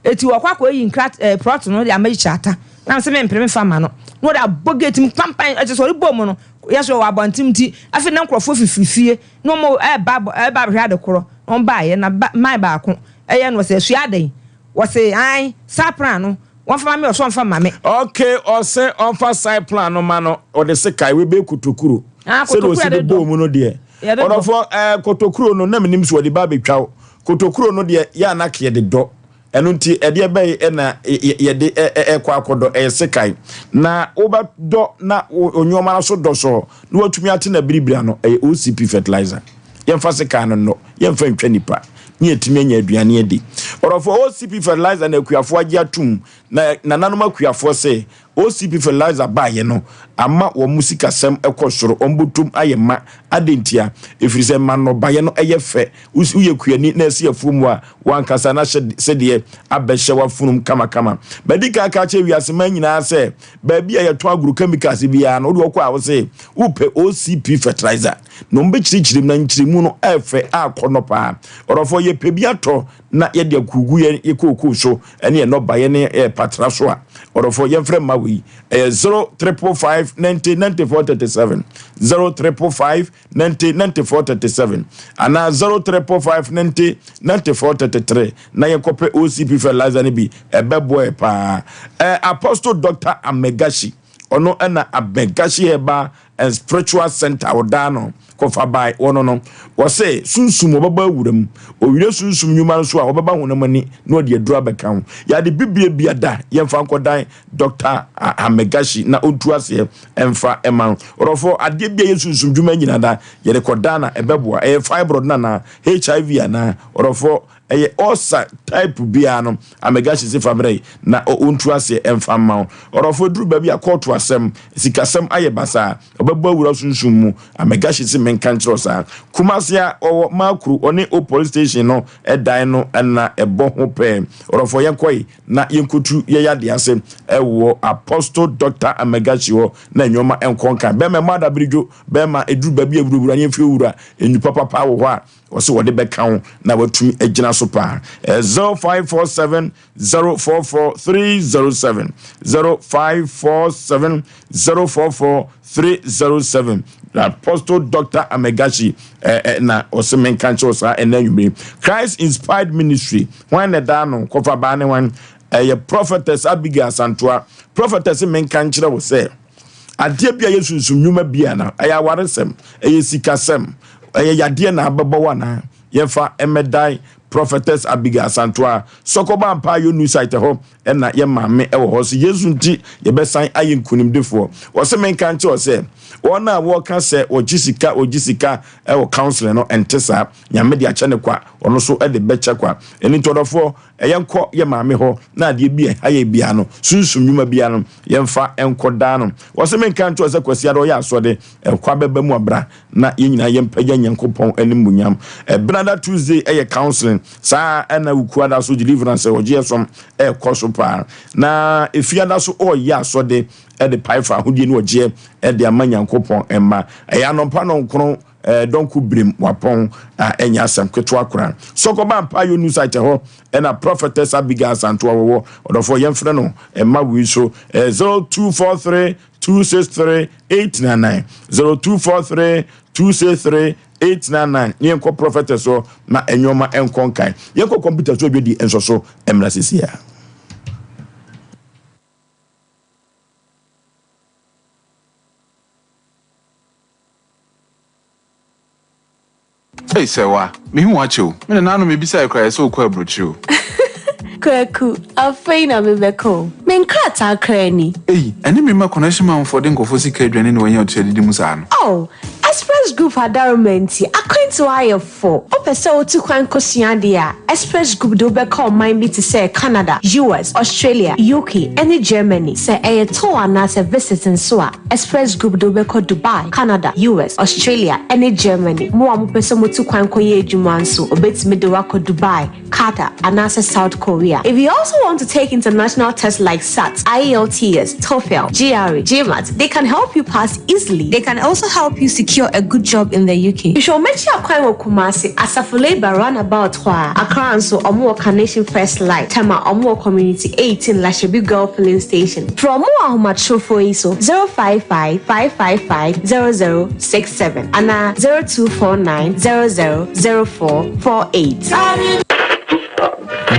Eti wɔkɔ akɔyi nkrat ɛɛ prɔt no de ama Kyikyata. Na mese mempere memfa mma no. na ɔde abɔ gate mu pampan, ɛkyɛ sɛ ɔde bɔ mu no, yɛ so wɔ abɔnten nti, afei na nkurɔfoɔ fifiri fie na wɔn ɛreba ɛreba abɛhwɛ ade korɔ, na wɔn baeɛ na ba man baako ɛyɛ no wɔsɛ asua adɛn, wɔse ae saa plan no wɔmfa ma me ɔsɛ ɔmfa ma me. Ok ɔse ɔmfa side plan no ma no ɔde sekan wei bɛyɛ kotokuro Ah, sɛdeɛ kotokuro ɔsi yɛde de dɔ. bɔɔ mu no deɛ Yɛde dɔ. ɔdɔfoɔ ɛɛ kotokuro no na menim sɛ ɔde ba abɛtwa wo kotokuro no deɛ yɛ a na yɛde dɔ Ɛno nti, ɛdeɛ bɛn na yɛde rekɔ akɔdɔ? Ɛyɛ sekan. Na wobɛdɔ na wo nneɛma no so dɔ sɔɔ na watumi ate na biribiri ano. Ɛyɛ OCP fertilizer. Yɛmfa sekan no nnɔ, yɛmfa ntwa nipa na yɛatumi anya aduane adi. Ɔdɔfoɔ, OCP fertilizer na akuafoɔ agye atom. Na nananom akuafoɔ se OCP fertilizer baeɛ no ama wɔn sikasɛm kɔ soro, wɔn bɔtɔm ayɛ ma. Adɛn ntia? Ɛfiri sɛ ɛma nnɔbaeɛ no yɛ fɛ. Woyɛ kuani na ɛsi afuom a, w'ankasa na hyɛ sɛdeɛ abɛhyɛ w'afunum kamakama. Madi kan aka akyerɛ wiase man nyinaa sɛ, baabi a yɛtɔn agrochemicals biara no, wode ɔkɔ a wose wopɛ OCP fertilizer na wɔbɛkyerɛkyerɛ mu na nkyerɛmu no ɛyɛ fɛ a akɔnnɔ paa. Ɔdɔfoɔ, yɛpɛ bi atɔ na yɛde akugu yɛn kookoo so ne yɛn nnɔbaeɛ ne yɛn patra so a, ɔdɔfoɔ yɛmfrɛ mma wei, ɛyɛ 0 triple 5 90 94 37, 0 triple 5 90 94 37 anaa 0 triple 5 90 94 33 na yɛnkɔpɛ OCP fertilizer no bi, ɛbɛboa yɛ paa. Eh, Apostle Dr. Amegashi, ɔno ɛna Amegashi Herbal and Spiritual Center ɔdaa no kɔfa bae wɔno no, wɔse sunsum wɔbɛba awura mu, owie sunsum nnwuma nso a wɔbɛba honam ani na ɔde aduru abɛka ho. Yɛade bibie bia da yɛmfa nkɔdan Dr. Amegashi na ɔntu aseɛ mfa ma wo. Ɔdɔfoɔ, adeɛ bi a ɛyɛ sunsum dwuma nyina da yɛde kɔdan na ɛbɛboa. Ɛyɛ fibroid no anaa HIV anaa? Ɔdɔfoɔ, ɛyɛ ulcer type biara no, Amegashi se fa brɛ na ɔntu aseɛ mfa mma wo. Ɔdɔfoɔ, ɛduru baabi a kɔɔto asɛm, sikasɛm ayɛ basaa, ɔbɛbɔ awura sunsum mu. Amegashi se menka nkyerɛ wo saa. Kumasi a ɔwɔ Makuru, ɔne Old Police Station no dan no na ɛbɔ ho pɛɛ. Ɔdɔfoɔ, yɛnkɔe na yɛnkɔtu yɛn yadeɛ ase wɔ Apostle Doctor Amegachi hɔ na nnoɔma nkɔ nkan. Bɛrima ɛmmɔ adaberedwo, bɛrima ɛduru baabi a wurawura ne mfiri wura, nnipa papa wɔ hɔ a wɔsɛ wɔde bɛka wo na watumi agyina so paa. 0547 044 307, 0547 044 307. Apostle Doctor Amegachi na ɔsɛ menka nkyerɛ wo saa ɛnɛ anwummere. Christ Inspired Ministry, hwan na ɛda ano? Kɔfa baa ne hwan? Ɛyɛ Prophetess Abigail Asantoa. Prophetess menka nkyerɛ wo sɛ adeɛ bi a ɛyɛ sunsum nnwuma bi ana, ɛyɛ awaresɛm, ɛyɛ sikasɛm, ɛyɛ yadeɛ na abɛbɔ wo anaa? Yɛmfa mmɛdan Prophetess Abigail Asantoa. Sɔkɔba Ampa Ayɔ New Site hɔ na yɛ maame wɔ hɔ. Sɛ Yesu nti yɛbɛsan ayɛ nkunimdifoɔ. Ɔse menka nkyerɛ wo sɛ wɔn a wɔka sɛ wɔgye sika wɔgye sika wɔ counseling no ɛnte saa. Nyame de akyɛ no kwa, ɔno nso de bɛkyɛ kwa. Ɛno nti ɔdɔfoɔ yɛnkɔ yɛ maame hɔ na adeɛ bi a ɛha yɛn biara no, sunsum nnwuma biara no yɛmfa nkɔ daa no. Ɔse menka nkyerɛ wo sɛ Kwasiada ɔyɛ asɔde, ɛkwa bɛba mu a bra na yɛn nyinaa yɛmpagya Nyankopɔn animuonyam. Ɛbenada Tuesday yɛ counseling, saa ara na Wukuada nso deliverance, ɔgyeɛ som ɛrekɔ so paa. Na Efiada nso ɔreyɛ asɔde de pae fa ahodie ne ɔgyeɛ de ama Nyankopɔn mma. Ɛyɛ anɔpa nɔnkron dɔnko birim wapɔn a ɛnyɛ asɛm ketewa koraa. Sɔkɔba Mpaeɛ New Site hɔ ɛna Prophetess Abigail Asantewa wɔwɔ. Ɔdɔfoɔ yɛmfrɛ no mma wei so 0243 263 899 0243 263 899 ne yɛnkɔ prɔfɛtɛ so na nneɛma nkɔ nkan. Yɛnkɔ kɔmputa so adwadi nso so mmra sisi a. Ei Sɛwa, mehu wo akyɛ o. Me nana ano mebisae koraa yɛ sɛ wokɔ aburokyire o. Kwaku, afei na mebɛka o. Me nkrataa koraa ni. Ei, ɛne me mma connection manfoɔ de nkurɔfoɔ sika adwane na wɔanya ɔtiri adidi mu saa no. Oh, Express Group adaworoma nti, akwantuo ayɛ fo. Wopɛ sɛ wotu kwan kɔsua adeɛ a, Express Group de wo bɛka ɔman bi te sɛ Canada, US, Australia, UK, ne Germany. Sɛ ɛyɛ tour anaasɛ visit nso a, Express Group de wo bɛkɔ Dubai, Canada, US, Australia, ne Germany. Mo a mopɛ sɛ motu kwan kɔyɛ adwuma nso, obetumi de wo akɔ Dubai, Qatar, anaasɛ South Korea. If you also want to take international tests like SAT, IELTS, TOEFL, GRE, GMAT, they can help you pass easily. They can also help you secure. secure a good job in the UK. Hwehwɛ wɔn akyi akwan wɔ Kumasi, Asafo Labour Runabout hɔ a, Accra nso wɔn wɔ Carnation First Light, Tema wɔn wɔ Community 18 Lashibi Girl Filling Station. Frɛ wɔn wɔ ahomatrofoɔ yi so, 055 555 0067 anaa 0249 00 04 48.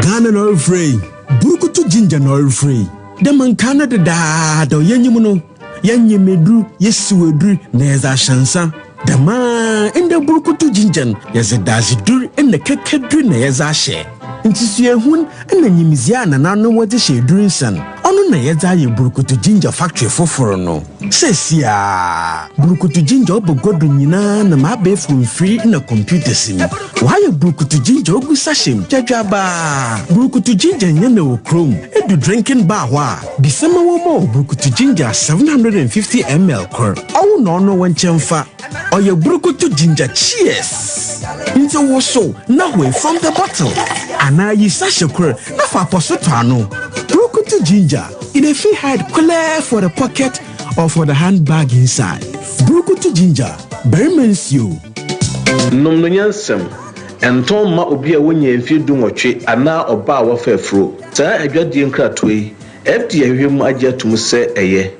Ghana na ɔrefrɛ yi, Burukutu Ginger na ɔrefrɛ yi. Dɛ ma nkaa no dedaada yɛnyim no, yɛnyem edur, yesiw edur na yɛdze ahyɛ nsa. Dɛm ara ndɛ Burukutu Ginger no, yɛdze dadzedur na kɛkɛdur na yɛdze ahyɛ. Ntsusuehun na nyimdzee a nananom wɔdze hyɛ edur nsa no, ɔno na yɛdze ayɛ Burukutu Ginger factory fofor no. Seseiara, Burukutu Ginger ɔba gua do nyina nam abaɛfor mfir na computers mu. Wɔayɛ Burukutu Ginger ogu sachet mu dwadwaabaa. Burukutu Ginger nnyɛ na wɔ kurom. Edu drinking bar hɔ a, bisa ma wɔmma wo Burukutu Ginger 750 ml kor. Ɔwo na ɔno wo nkyɛn fa. Ɔyɛ Burukutu Ginger Cheers! Ntsi wosow na hoe from the bottle anaa yi sachet kor na fa apɔso tɔ ano. Burukutu Ginger, e dey fit hide clear for the pocket or for the handbag inside. Burukutu Ginger, barima nsuo. Nom no nyansam. Ɛntɔn mma obi a wonyaa mfeɛ dunwɔtwe anaa ɔbaa a wafa afuro. Saa adwadie nkratoɔ yi, FDA ahwehwɛ mu agye atom sɛ ɛyɛ.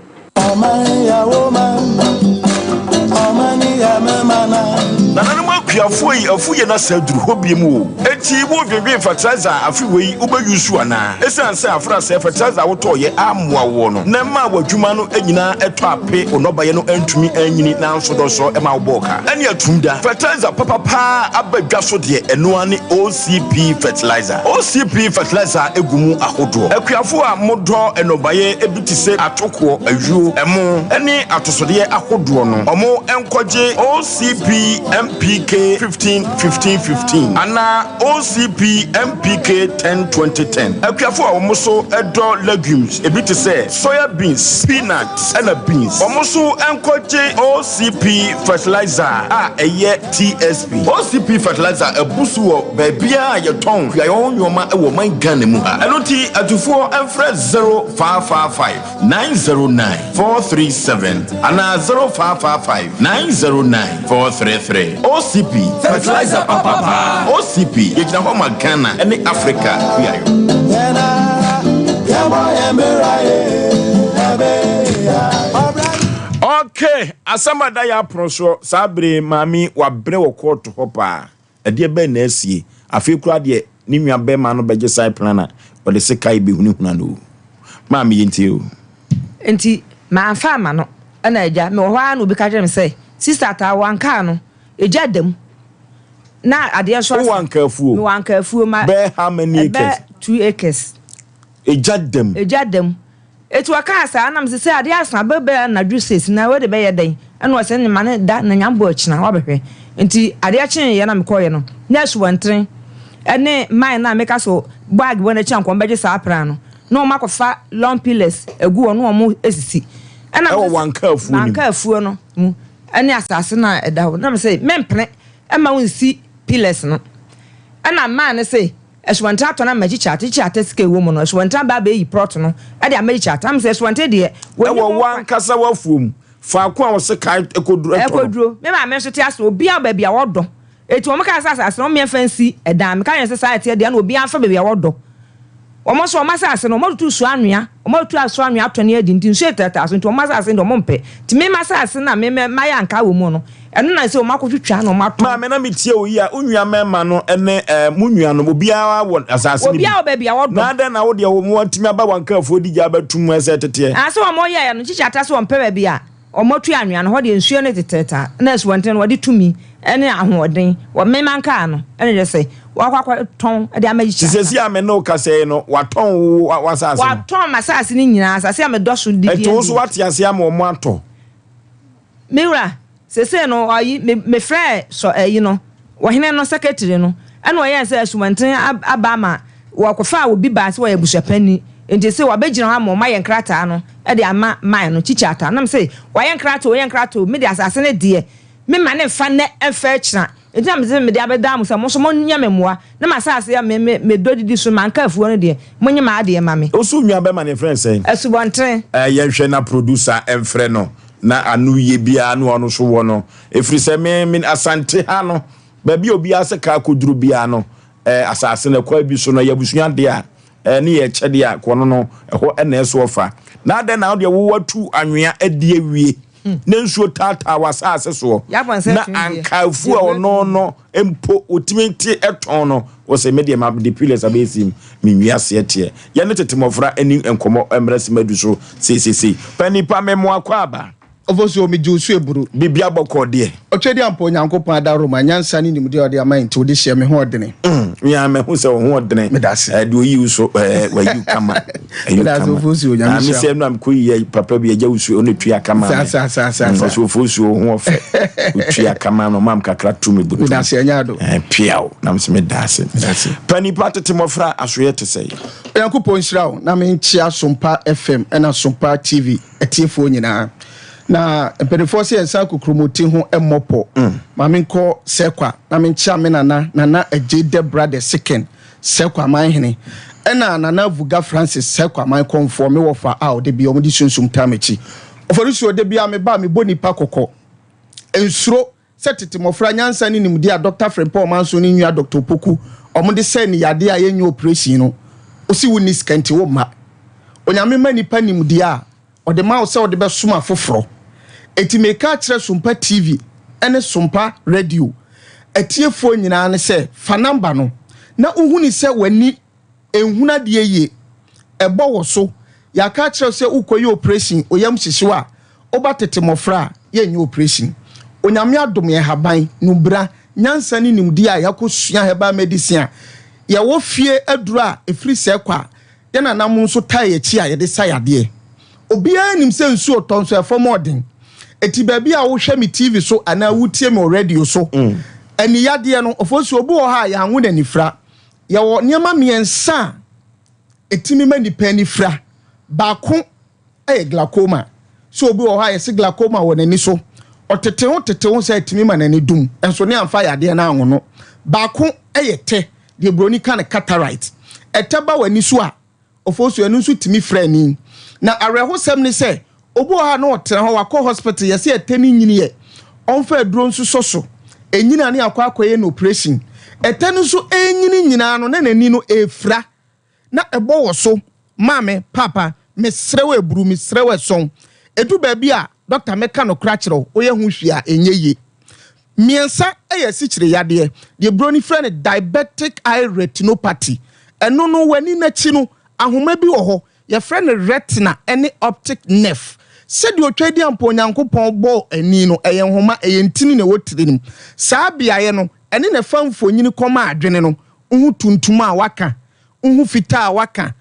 Nananom akuafoɔ yi afu yɛ na sɛ aduru hɔ biom o. Enti wo dwendwen fertilizer a afe wei wo bɛ use anaa? Esiane sɛ afra sɛ fertilizer a wo tɔɔ yɛ ammoa woɔ no na ɛmaa w'adwuma no nyinaa ɛtɔ ape wo nnɔbaeɛ no antumi anyini nanso dɔsɔ ɛma wo bɔɔ ka ɛne atum da. Fertilizer papa paa aba dwa so deɛ ɛno ara ne OCP fertilizer. OCP fertilizer gu mu ahodoɔ. Akuafoɔ a mo dɔ nnɔbaeɛ bi te sɛ atokoɔ, ayuo, ɛmo ne atosodeɛ ahodoɔ no ɔmo nkɔgye OCP MPK 15 15 15 anaa OCP MPK 10 20 10. Akuafoɔ a wɔn nso dɔ legumes ebi te sɛ soya beans, peanut ɛna beans wɔn nso nkɔgye OCP fertilizer a ɛyɛ TSP. OCP fertilizer abu so wɔ baabiara a yɛtɔn kuayɔ ho nnoɔma wɔ ɔman Ghana mu ha. Ɛno nti atufoɔ mfrɛ 0555 909 437 anaa 0555 909 433. OCP, fertilizer papa paa. OCP, yɛgyina hɔ ma Ghana ne Africa kuayɔ. Okay, asɛm a da yɛ apono soɔ saa bere yi, maame yi wabrɛ wɔ kɔɔto hɔ paa. Ɛdeɛ bɛn na asie? Afei koraa deɛ ne nua bɛrima no bɛgye side plan a ɔde sekan bɛhunahuna no o. Maame yɛntie o. Nti mamfa amma no. Ɛna agya, mewɔ hɔ ara na obi ka kyerɛɛ me sɛ, Sista Ataa, wo ankaa no, egya da mu. Na adeɛ nso asa. Wowɔ ankaa afuo? Mewɔ ankaa afuo. Ma, Bɛyɛ how many acres? Ɛbɛyɛ 2 acres. Egya da mu? Egya da mu. Eti ɔkaa saa na mese sɛ adeɛ asa bɛbɛ anadwo six na wei de bɛyɛ dɛn? Ɛna ɔse ne ma no da na Nyame bɔ akyina wabɛhwɛ. Nti adeɛ kyeeɛ na mekɔeɛ no na asuwantene ɛne mine no a meka so bag wɔ n'akyi a nka wɔbɛgye saa pran no na wɔn akɔfa long pillars agu hɔ na wɔn asisi. Ɛna Ɛwɔ mese wanka afuo no mu. Manka afuo no mu ɛne asase no a ɛda hɔ na mese mempene ɛma wonsi pillars no. Ɛna mine no se Asuwanten atɔ no ama Kyikyata, Kyikyata sika a ɛwɔ mu no, Asuwanten aba abɛyi prɔto no de ama Kyikyata. Ama sɛ Asuwanten deɛ, wɔnni Ɛwɔ ho kwan. w'ankasa w'afuom, faako a wo sekan kɔduru tɔ no. Ɛkɔduro. Me maame nso te ase, obiara wɔ baabi a ɔdɔ. Enti wɔn kaa sɛ asase no, wɔn mfa nsi ɛdan. Meka kyerɛɛ wɔn sɛ saa ɛteɛ deɛ, ɛna obiara mfa baabi a ɔdɔ. Wɔn nso wɔn asase no, wɔatutu so anwea, wɔatu aso anwea atɔ ne adi, nti nsuo retaataa so, nti wɔn asase no deɛ wɔmpɛ. Nti me m'asase no a me mayɛ ankaa wɔ mu no, Ɛno na sɛ wɔakɔtwitwa na wɔatɔn. Maame, na metie wo yie a, wo nua mmarima no ne mo nuanom, obiara wɔ asase no bi. Obiara wɔ baabi a wɔdɔ. Na adɛn na wo deɛ wɔatumi aba w'ankafoɔ di gya abɛto mu sɛ teteɛ? Na sɛ wɔyɛeɛ no, kyekyɛ ata sɛ wɔmpɛ baabi a wɔatu anwea no, hɔ deɛ nsuo no tetɛtaa, na asubɔnten no wɔde tumi ne ahoɔden, wɔ mema nkaa no, ɛne kyerɛ sɛ wɔakɔ akɔtɔn de ama kyekyɛ ata. Seesei a me ne wo kasa yi no, wɔatɔn wo w'asase no. Wɔatɔn m'asase no nyinaa, asase a medɔ so didi Enti wo nso adie. woate aseɛ ama wɔatɔ? Me wura, seesei no, ɔyi, me, mefrɛɛ sɔ, ayi no, ɔhene no secretary no, ɛna ɔyɛɛ sɛ asubɔnten aba ama wɔkɔfaa obi baa sɛ ɔyɛ abusuapanni, nti se wabɛgyina hɔ ama wɔayɛ nkrataa no de ama man no, Kyikyi Atta. Na mese, wɔayɛ nkrataa o, wɔyɛ nkrataa o, me deɛ asase no deɛ, me ma no mfa nnɛ mfa akyina, nti na mese mede abɛdaa mo sɛ mo nso monyɛ me mmoa, na m'asase a me, me, medɔ didi so, manka afuo no deɛ, monye m'adeɛ mma me. Wo so nua bɛma no yɛfrɛ no sɛn? Asubɔntene. Yɛnhwɛ na producer mfrɛ no. na ano yie biara no ɔno so wɔ no. Ɛfiri sɛ me me Asante ha no, baabi a obiara sɛ kaa kɔduru biara no, eh, asase no ɛkwan bi so no, ɛyɛ abusua deɛ a, eh, ne yɛ kyɛdeɛ a, kɔ no no, ɛhɔ ɛna ɛso ɔfa. Na adɛn na wodeɛ wowatu anwea adi awie, na nsuo taataa w'asase soɔ, na anka afuo a ɔno no mpo ɔtumi te tɔn no, wo se me deɛ ma de pillars abɛsi mu, menwi aseɛ teɛ. Yɛne tete mmɔfra ani nkɔmmɔ mmra simadu so seisesei. Pa nipa me mmoa kɔ aba. Ofosuo, megye wo so aburu. Biribi abɔkɔɔ deɛ. Otwedeampɔ Onyankopɔn adaworoma, nyansa ne nimdeɛ a ɔde ama yɛn nti, wode hyɛ me ho ɔdene. Mm, me ara mahu sɛ wo ho ɔdene. Meda ase. Eh, deɛ oyi wo so, eh, wayi wo kama. Ayi wo Meda ase, kama. Ofosuo, Nyame Ah, me hyira sɛ wo. ɛno a mekɔ yi yɛ papa bi, agya wusuo, ɔno tua kama Saa, me. saa, saa, saa, Mm, saa. ɔsɛ Ofosuo, wo ho ɔfɛ. Otua kama me, ɔma me kakra to me butum. Meda ase, ɛnyɛ ado. Eh, piaw, na me sɛ meda ase. Meda ase. Pa nipa tete mmɔfra asoyɛ te sɛ. Onyankopɔn nhyira wo na menkyea Sompa FM ɛna Sompa TV atiefoɔ nyinaa. Na mpanimfoɔ sɛ yɛnsan kokromoti ho mmɔ pɔ. Ma menkɔ Sɛkwa na menkyea me nana, Nana Adjei Debra the Second, Sɛkwa Manhene, ɛna Nana Avuga Francis, Sɛkwa Man Kɔmfoɔ, me wɔfa a ɔda biara wɔde sunsum taa m'akyi. Ɔfɔrisuo, da biara meba a mebɔ nnipa kɔkɔ. Nsuro sɛ tete mmɔfra nyansa ne nimdeɛ a Dɔkta Frimpong Manso ne nua Dɔkta Opoku wɔde sɛɛ ne yadeɛ a yɛnyɛ operation no, wosi wonni sika nti womma. Onyame ma nnipa nimdeɛ a, ɔde ma wo sɛ wode bɛsom afoforɔ. Enti meka akyerɛ Sompa TV ne Sompa Radio atiefoɔ nyinaa ne sɛ fa number no na wohuni sɛ w'ani nhunu adeɛ yie, ɛbɔ wɔ so, yɛaka akyerɛ wo sɛ wokɔyɛ operation, wo yam hyehye wo a, woba tete mmɔfra a, yɛnyɛ operation. Onyame adom yɛn haban, nubra, nyansa ne nimdeɛ a yɛakɔsua herbal medicine a yɛwɔ fie aduro a ɛfiri sɛɛ kɔ a, yɛn nananom nso taa yɛn akyi a yɛde sa yadeɛ. Obiara nim sɛ nsuo tɔ nso ɛfam ɔden. Eti baabi a wohwɛ me TV so anaa wotie me wɔ radio so, ani yadeɛ no, ɔfo obi wɔ hɔ a yɛanwo no anifira. Yɛwɔ nneɛma mmiɛnsa a ɛtumi ma nipa ani fira. Baako yɛ glaucoma. Sɛ obi wɔ hɔ a yɛse glaucoma wɔ n'ani so, ɔtete ho tete ho sɛ ɛtumi ma n'ani dum, nso ne amfa yadeɛ no anwo no. Baako yɛ tɛ, deɛ buroni ka no cataract. Ɛtɛ ba w'ani so a, Ofosu, ɛno nso tumi fira ani. Na awerɛhosɛm ne sɛ, obi wɔ hɔ a na ɔtena hɔ, wakɔ hospital, yɛse ɛtɛ no nyiniiɛ, ɔmfa aduro nsosɔ so, ɛnyini a ne akɔ akɔyɛ no operation. Ɛtɛ no nso ɛrenyini nyinaa no, na n'ani no ɛrefira, na ɛbɔ wɔ so. Maame, paapa, mesrɛ wo aburu, mesrɛ wo ɛsɔn. Ɛdu baabi a, dɔkta mɛka nokorɛ akyerɛ wo, woyɛ ho hwee a, ɛnyɛ yie. Mmiɛnsa yɛ asikyire yadeɛ, deɛ buroni frɛ no diabetic eye retinopathy. Ɛno no, w'ani no akyi no, ahoma bi wɔ hɔ, yɛfrɛ no retina ne optic nerve. Sɛdeɛ Otwaadiampo Onyankopɔn bɔɔ ani no, ɛyɛ nhoma, ɛyɛ ntini na ɛwɔ tiri no mu. Saa beaeɛ no, ɛne na ɛfa mfonini kɔma adwene no. Wohu tuntum a, woaka. Wohu fitaa a, woaka.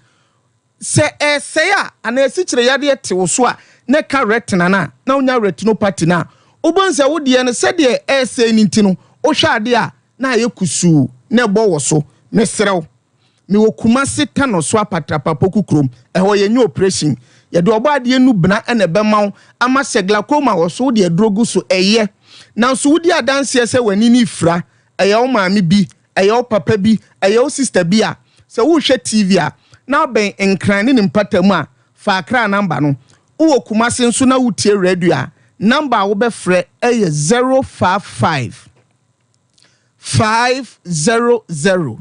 Sɛ ɛresɛe a, anaa asikyire yadeɛ te wo so a, na ɛka retina no a, na wonya retinopathy no a, wobɛhu sɛ wo deɛ no, sɛdeɛ ɛresɛe no nti no, wohwɛ adeɛ a, na ayɛ kusuu, na ɛbɔ wɔ so. Mesrɛ wo, mewɔ Kumasi Tano so Apatrapa Poku kurom, ɛhɔ yɛnyɛ operation. Yɛde ɔbɔadeɛ nnubena na ɛbɛma wo ama sɛ glaucoma wɔ so, wode aduro gu so, ɛyɛ. Nanso wodi adanseɛ sɛ w'ani no refira, ɛyɛ wo maame bi, ɛyɛ wo papa bi, ɛyɛ wo sista bi a, sɛ worehwɛ TV a, na abɛn Nkran ne ne mpatamu a, fa Accra namba no. Wowɔ Kumasi nso na wotie radio a, namba a wobɛfrɛ yɛ 055 500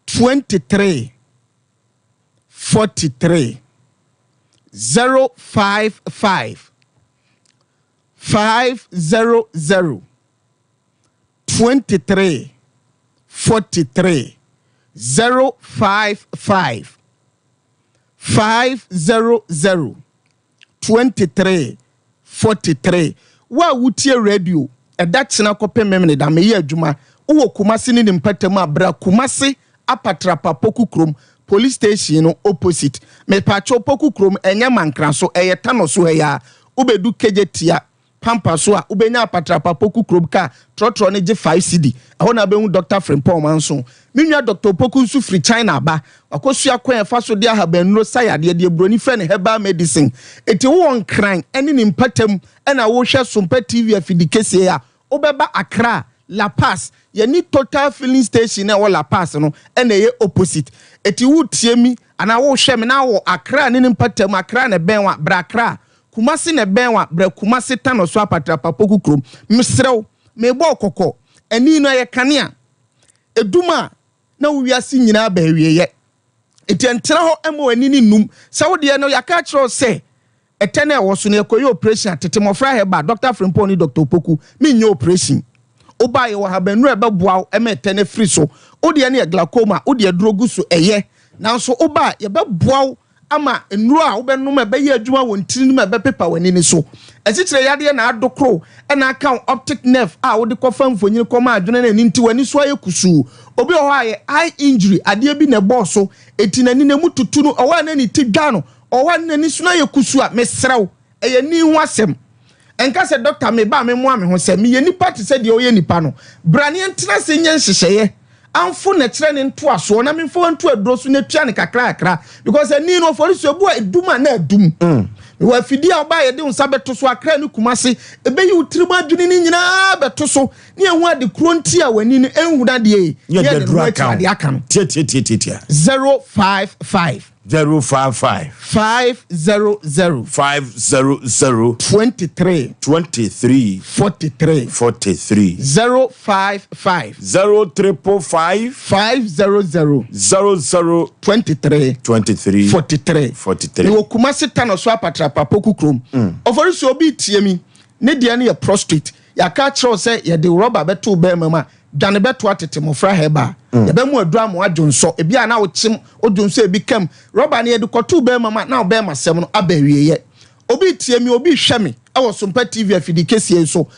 23 43, 055 500 23 43 055 500 23 43 Wo a wotie radio ɛda kyena kɔpem Memeneda meyɛ adwuma wowɔ Kumasi ne ne mpatamu a bra Kumasi Apatrapa Poku kurom police station no opposite mepaakyɛw Poku kurom ɛnyɛ Mankraso ɛyɛ Tano so ha yi ara wobɛdu Kejetia Pampa so a, wobɛnya apatrapa Poku kurom kaa trɔtrɔ no gye five cedi. Ɛhɔ na wobɛhu Dɔkta Frimpong Manso. Me nua Dɔkta Opoku nso firi China aba. Wakɔsua kwan a ɛfa so de ahabannuro sa yadeɛ, deɛ buroni frɛ no herbal medicine. Enti wowɔ Nkran ne ne mpɔtam na worehwɛ Sompa TV afidikɛseɛ yi a, wobɛba Accra, La Paz. Yɛne Total filling station a ɛwɔ La Paz no na ɛyɛ opposite. Enti woretie mi anaa worehwɛ me na wowɔ Accra ne ne mpɔtam, Accra na ɛbɛn wo a, bra Accra. Kumasi na ɛbɛn wo a, bra Kumasi Tanɔso Apatrapa Poku kurom. Mesrɛ wo, mebɔ wo kɔkɔ, ani no ɛyɛ kanea. Ɛdum a, na wo wiase nyinaa aba awieɛ. Enti ɛntena hɔ mma w'ani no nnum. Sɛ wo deɛ no, yɛaka akyerɛ wo sɛ ɛtɛ no a ɛwɔ so no, yɛkɔyɛ operation a, tete mmɔfra herbal, Dɔkta Frimpong ne Dɔkta Opoku, menyɛ operation. Woba a, yɛwɔ ahabannuro a ɛbɛboa wo ma ɛtɛ no afiri so. Wo deɛ no yɛ glaucoma, wode aduro gu so, ɛyɛ. Nanso woba a, yɛbɛboa wo ama nnuro a wobɛnom a ɛbɛyɛ adwuma wɔ ntini no mu a ɛbɛpepa w'ani no so. Asikyire yadeɛ na adokoro na aka wo optic nerve a wode kɔfa mfonini kɔma adwene no ɛno nti w'ani so ayɛ kusuu. Obi wɔ hɔ a ɛyɛ eye injury, adeɛ bi na ɛbɔɔ so enti n'ani no ɛmu tutu no, ɔwɔ a na ne ti dwa no, ɔwɔ a na n'ani so no ayɛ kusuu a, mesrɛ wo, Ɛyɛ ni ho asɛm. Ɛnka sɛ, Dɔkta, meba a memmoa me ho sɛ meyɛ nipa te sɛ deɛ ɔyɛ nipa no. Bra na yɛntena ase nyɛ nhyehyɛeɛ. Amfo na kyerɛ ne ntoasoɔ na memfa wo nto aduro so na tua no kakrakra. Because ani no, ɔfɔre so ebu a edum a na adum. Mewɔ afidie a ɔba a yɛde wo nsa bɛto so, Accra ne Kumasi. Ɛbɛyi wo tirim adwene no nyinaa bɛto so ne yɛhu ade korɔ nti a w'ani no ɛnhunu adeɛ yi. Ne Ne yɛde yɛde ne aduro ho aka akyiri wo. adeɛ aka no. Tiatiatiatia. 055. 055. 500. 500. 23. 23. 43. 43. 055. 0 triple 5. 500. 00. 23. 23. 43. 43. Mewɔ Kumasi Tanoso Apatrapa Poku kurom. Ɔfɔri sɛ obi tie mi, ne deɛ no yɛ prostrate. Yɛaka akyerɛ wo sɛ yɛde rɔba bɛto wo bɛrima mu a, dwane bɛtoa tete mmɔfra herbal. Yɛbɛmo aduru ama woadwonsɔ. Ebi a na wokyem, wodwonsɔ ebi kam. Rɔba no yɛde kɔto wo bɛrima mu a, na wo bɛrima sɛm no aba awieeɛ. Obi retie me, obi rehwɛ me wɔ Sompa TV afidie kɛseɛ yi so.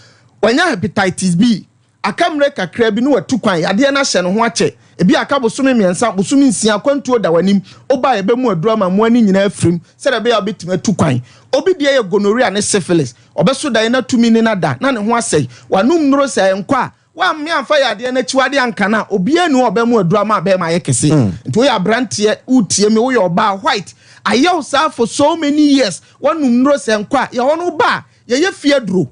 Wanya hepatitis B. Aka mmerɛ kakra bi na watu kwan, yadeɛ no ahyɛ ne ho akyɛ. Ebia aka bosome mmiɛnsa, bosome nsia, akwantuo da w'anim. Woba a yɛbɛmu aduru ama mmoa no nyinaa afirim sɛdeɛ ɛbɛyɛ a wobɛtumi atu kwan. Obi deɛ yɛ gonorrhea ne syphilis. Ɔbɛso daeɛ na tumi ne no ada na ne ho asɛe. Wanom nnuro sɛ ɛnkɔ a, wamme amfa yadeɛ no akyiwadeɛ anka no a, obiara nni hɔ a ɔbɛmo aduru ama abɛɛma ayɛ kɛse. Nti woyɛ aberanteɛ, woretie me, woyɛ ɔbaa, white, ayɛ wo saa for so many years, woanom nnuro sɛ ɛnkɔ a, yɛhɔ no woba a, yɛyɛ fie aduro.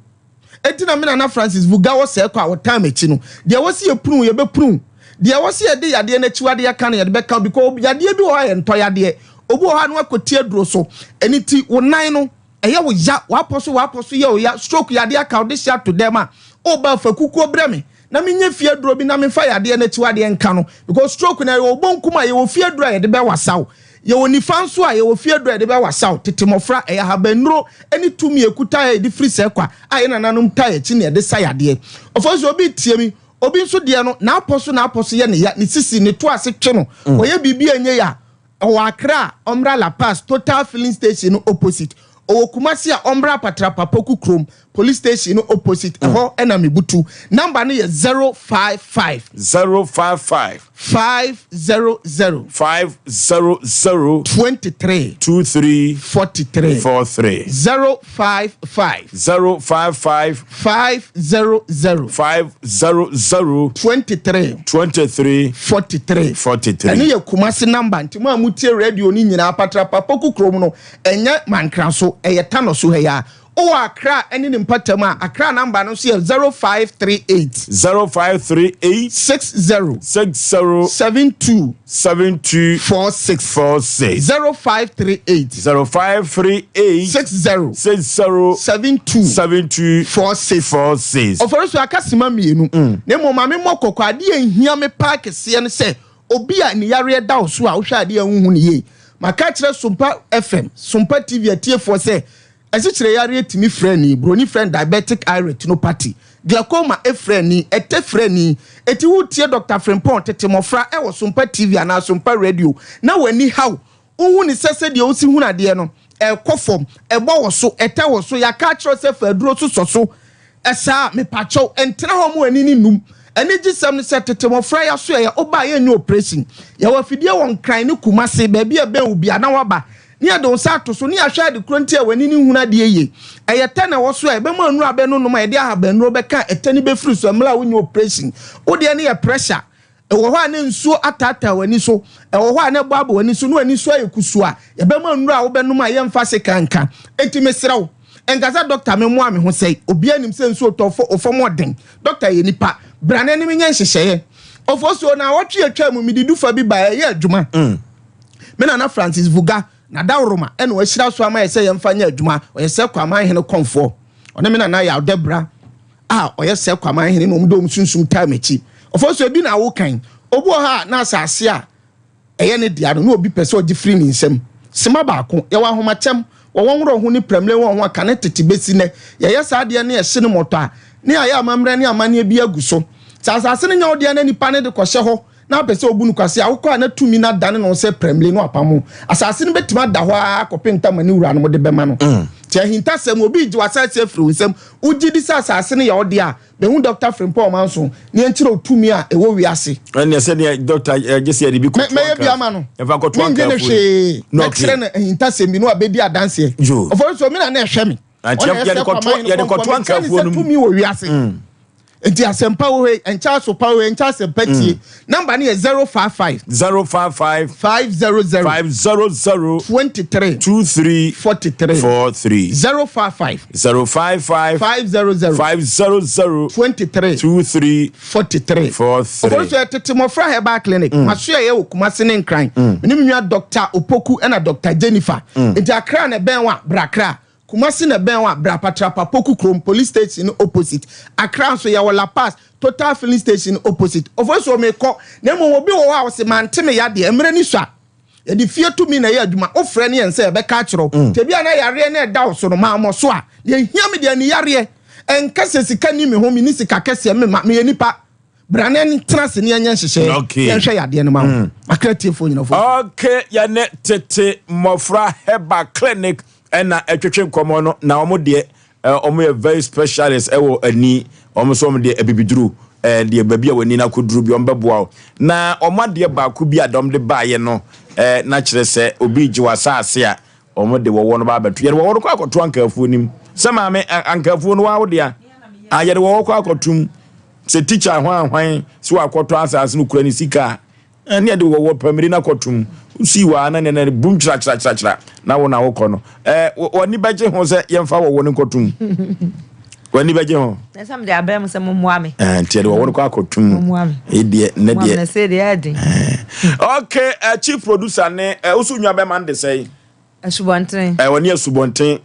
Enti na me nana Francis Vuga wɔ sɛɛ kɔ a ɔtaa m'akyi no. Deɛ ɛwɔ sɛ yɛpunu wo, yɛbɛpunu wo. Deɛ ɛwɔ sɛ yɛde yadeɛ no akyiwadeɛ ka no, yɛde bɛka wo because yadeɛ bi wɔ hɔ a ɛntɔ yadeɛ. Obi wɔ hɔ a na wakɔti aduro so. Ɛno nti wo nan no, ɛyɛ wo ya, w'apɔ so w'apɔ so yɛ wo ya, stroke yadeɛ aka wo de hyɛ ato dɛm a, o ba fa kukuo brɛ me na menyɛ fie aduro bi na memfa yadeɛ no akyiwadeɛ nka no because stroke no ɛyɛ wɔ bonkum a yɛwɔ fie aduro a yɛde bɛwasa wo, yɛwɔ nifa nso a yɛwɔ fie aduro a yɛde bɛwasa wo, tete mmɔfra ɛyɛ ahabannuro ne tumi a ɛkuta a yɛde firi sɛ kwa a yɛn nananom taa akyi na yɛde sa yadeɛ. Ɔfɔ nso obi tie mi, obi nso deɛ no n'apɔ so n'apɔ so yɛ ne ya, ne sisi, ne to ase twe no, ɔyɛ biribi a ɛnyɛ ya, Ɔwɔ Accra a, ɔmmra La Paz Total filling station no opposite. Ɔwɔ Kumasi a, ɔmmra Apatrapa Poku Kurom police station no opposite. Ɛhɔ na mebutu. Number no yɛ 055. 055. 500. 500. 23. 23. 43. 43. 055. 055. 500. 500. 23. 23. 43. 43. Ɛno yɛ Kumasi number nti mo a motie radio no nyinaa Patrapa Poku kurom no ɛnyɛ Mankra so ɛyɛ Tano so ha yi ara. Wowɔ Accra ɛne ne mpɔtam a Accra number no nso yɛ 0538. 0538. 60. 60. 72. 72. 46. 46. 0538. 0538. 60. 60. 72. 72. 46. 46. Ɔfɔre so aka sima mmienu. Na mmom ma memmɔ kɔkɔ, adeɛ a ɛhia me paa kɛseɛ ne sɛ obi a ne yareɛ da wo so a wohwɛ adeɛ a wonhu no yie. Maka akyerɛ Sompa FM, Sompa TV atiefoɔ sɛ asikyire yareɛ tumi frɛ ani, buroni frɛ no diabetic eye retinopathy, glaucoma frɛ ani, ɛtɛ frɛ ani. Enti woretie Dɔkta Frimpong tete mmɔfra wɔ Sompa TV anaa Sompa Radio na w'ani haw, wohu no sɛ sɛdeɛ wosi hunu adeɛ no, ɛrekɔ fam, ɛbɔ wɔ so, ɛtɛ wɔ so, yɛaka akyerɛ wo sɛ fa aduro sosɔ so. Ɛsaa, mepakyɛw, ntena hɔ ma w'ani no nnum. Anigyesɛm ne sɛ, tete mmɔfra yi asoɛeɛ, woba a yɛnyɛ opresin. Yɛwɔ afidie wɔ Nkran ne Kumase, baabi a ɛbɛn wo biara na woaba, ne yɛde wo nsa ato so, ne yɛahwɛ ade korɔ nti a w'ani no nhunu adeɛ yie. Ɛyɛ tɛ na ɛwɔ so a, yɛbɛma nnuro a bɛnonom a yɛde ahabannuro bɛka a ɛtɛ no bɛfiri so mmerɛ a wonyɛ opresin. Wo deɛ no yɛ pressure. Ɛwɔ hɔ a na nsuo ataataa w'ani so, ɛwɔ hɔ a na ɛbɔ abɔ w'ani so, na w'ani so ayɛ kusuu a, yɛbɛma nnuro a wobɛnom a yɛmfa sekan nka. Enti mesrɛ wo, nka sɛ dɔkta memmoa me ho sɛe. Obiara nim sɛ nsuo tɔ fo, fam ɔden. Dɔkta yɛ nipa. Bra na ne me nyɛ nhyehyɛeɛ. Ofosuo, naawɔtwe a atwam mu, mede dufa bi baeɛ, ɛyɛ adwuma. Me nana Francis Vuga. N'adaworoma na wahyira so ama yɛ sɛ yɛmfa nyɛ adwuma. Ɔyɛ Sɛ Kwaman Hene kɔmfoɔ. Ɔne me nana Yaw Dɛbra a ɔyɛ Sɛ Kwaman Hene na wɔde wɔn sunsum taa m'akyi. Ɔfɔ so ebi na wokan. Obi wɔ hɔ a na asase a ɛyɛ ne dea no na obi pɛ sɛ ɔgye firi ne nsam. Sima baako, yɛwɔ ahomakyɛm wɔ wɔn werɛ ho ne prɛmle wɔn ho a kane tete bɛsi nnɛ. Yɛyɛ saa adeɛ no yɛhye no mmɔtɔ a, ne yɛayɛ amammerɛ ne amanneɛ bi agu so. Sɛ asase no nyɛ wo dea na nipa no de kɔhyɛ hɔ na apɛ sɛ obu no kwasea a, wokɔ a na tumi no adane ne ho sɛ prɛmle no apam wo. Asase no bɛtumi ada hɔ ara kɔpem tam a ne wuranom de bɛma no. Nti ahintasɛm, obi regye w'asase afiri wo nsam, wogye di sɛ asase no yɛ wo dea a, bɛhu Dɔkta Frimpong Ɔmanso na yɛnkyerɛ wo tumi a ɛwɔ wiase. Ɛnneɛ sɛdeɛ dɔkta eh, gye sɛ yɛde bi kɔto Mɛyɛ bi ama no. Yɛmfa nkɔto Mengye no ankafoɔ hwee. No, okay. Mɛkyerɛ no ahintasɛm bi na wabɛdi adanseɛ. Yo. Ɔfɔre so, me na na ɛhwɛ me. Nti Ɔna yɛde ɛsɛ kɔto kwaman no yɛde kɔnkɔn. kɔto Mekyerɛ ne ankafoɔ sɛ no mu. tumi wɔ wiase. Nti asɛmpa wɔ hɔ yi, ɛnkyɛ aso pa wɔ hɔ yi, ɛnkyɛ asɛmpa tie. Number no yɛ 055. 055. 500. 500. 23. 23. 43. 43. 055. 055. 500. 500. 23. 23. 43. 43. Ofori so yɛ tete mmɔfra herbal clinic. Maso yɛ wɔ Kumasi ne Nkran. Me ne me nua Dr. Opoku ɛna Dr. Jennifer. Nti Accra na ɛbɛn wa, bra Accra. Kumasi na ɛbɛn wo a, bra Patrapa Poku kurom, police station no opposite. Accra nso, yɛwɔ La Paz, Total filling station no opposite. Ofosuo, mekɔ, na mmom obi wɔ hɔ a ɔse mante me yadeɛ, mmerɛ no sua. Yɛde fie tumi na ɛyɛ adwuma, wofrɛ ne yɛn sɛ yɛbɛka akyerɛ wo. Nti ebia na yareɛ no a ɛda wo so no, mammɔ so a, deɛ ɛhia me deɛ ani yareɛ. Ɛnka sɛ sika nni me ho, menni sika kɛseɛ, memma, meyɛ nipa. Bra na yɛntena ase na yɛnyɛ nhyehyɛeɛ Okay. yɛnhwɛ yadeɛ no ma wo. Mm. Akra tiefoɔ nyina fo. Okay, yɛne tete mmɔfra herbal clinic ɛna ɛtwetwe nkɔmɔ no na wɔn deɛ wɔn yɛ very specialist ɛwɔ ani wɔn nso wɔn deɛ abibiduro ɛɛ deɛ baabi a wɔn ani no akɔduro bi wɔn bɛboa wo na wɔn adeɛ baako bi a dɔm de baayɛ no ɛɛ na kyerɛ sɛ obi gye wɔ asaase a wɔn de wɔwɔ no ba abɛto yɛde wɔwɔ no kɔ akɔto ankafuo nim sɛ maame ankafuo no waa wo dea a yɛde wɔwɔ kɔ akɔtom sɛ tikya hwan hwan sɛ wakɔtɔ asaase no kura ne sika a ɛne ɛde wɔwɔ pamiri no akɔtom sii waa na nene bum kyerɛkyerɛkyerɛkyerɛ na wo na wokɔ no ɛɛ w'ani bɛgye ho sɛ yɛmfa wɔwɔ no nkɔtom w'ani bɛgye ho Na sɛ mede abrɛ mo sɛ mommoa me. ɛɛ nti yɛde wɔwɔ no kɔ akɔtom Mommoa me. ɛdeɛ ne Mommoa me deɛ na sɛ deɛ ɛden. okay uh, chief producer ne uh, woso nwa bɛma no de sɛn Asubɔnten. Ɛ wɔne asubɔnten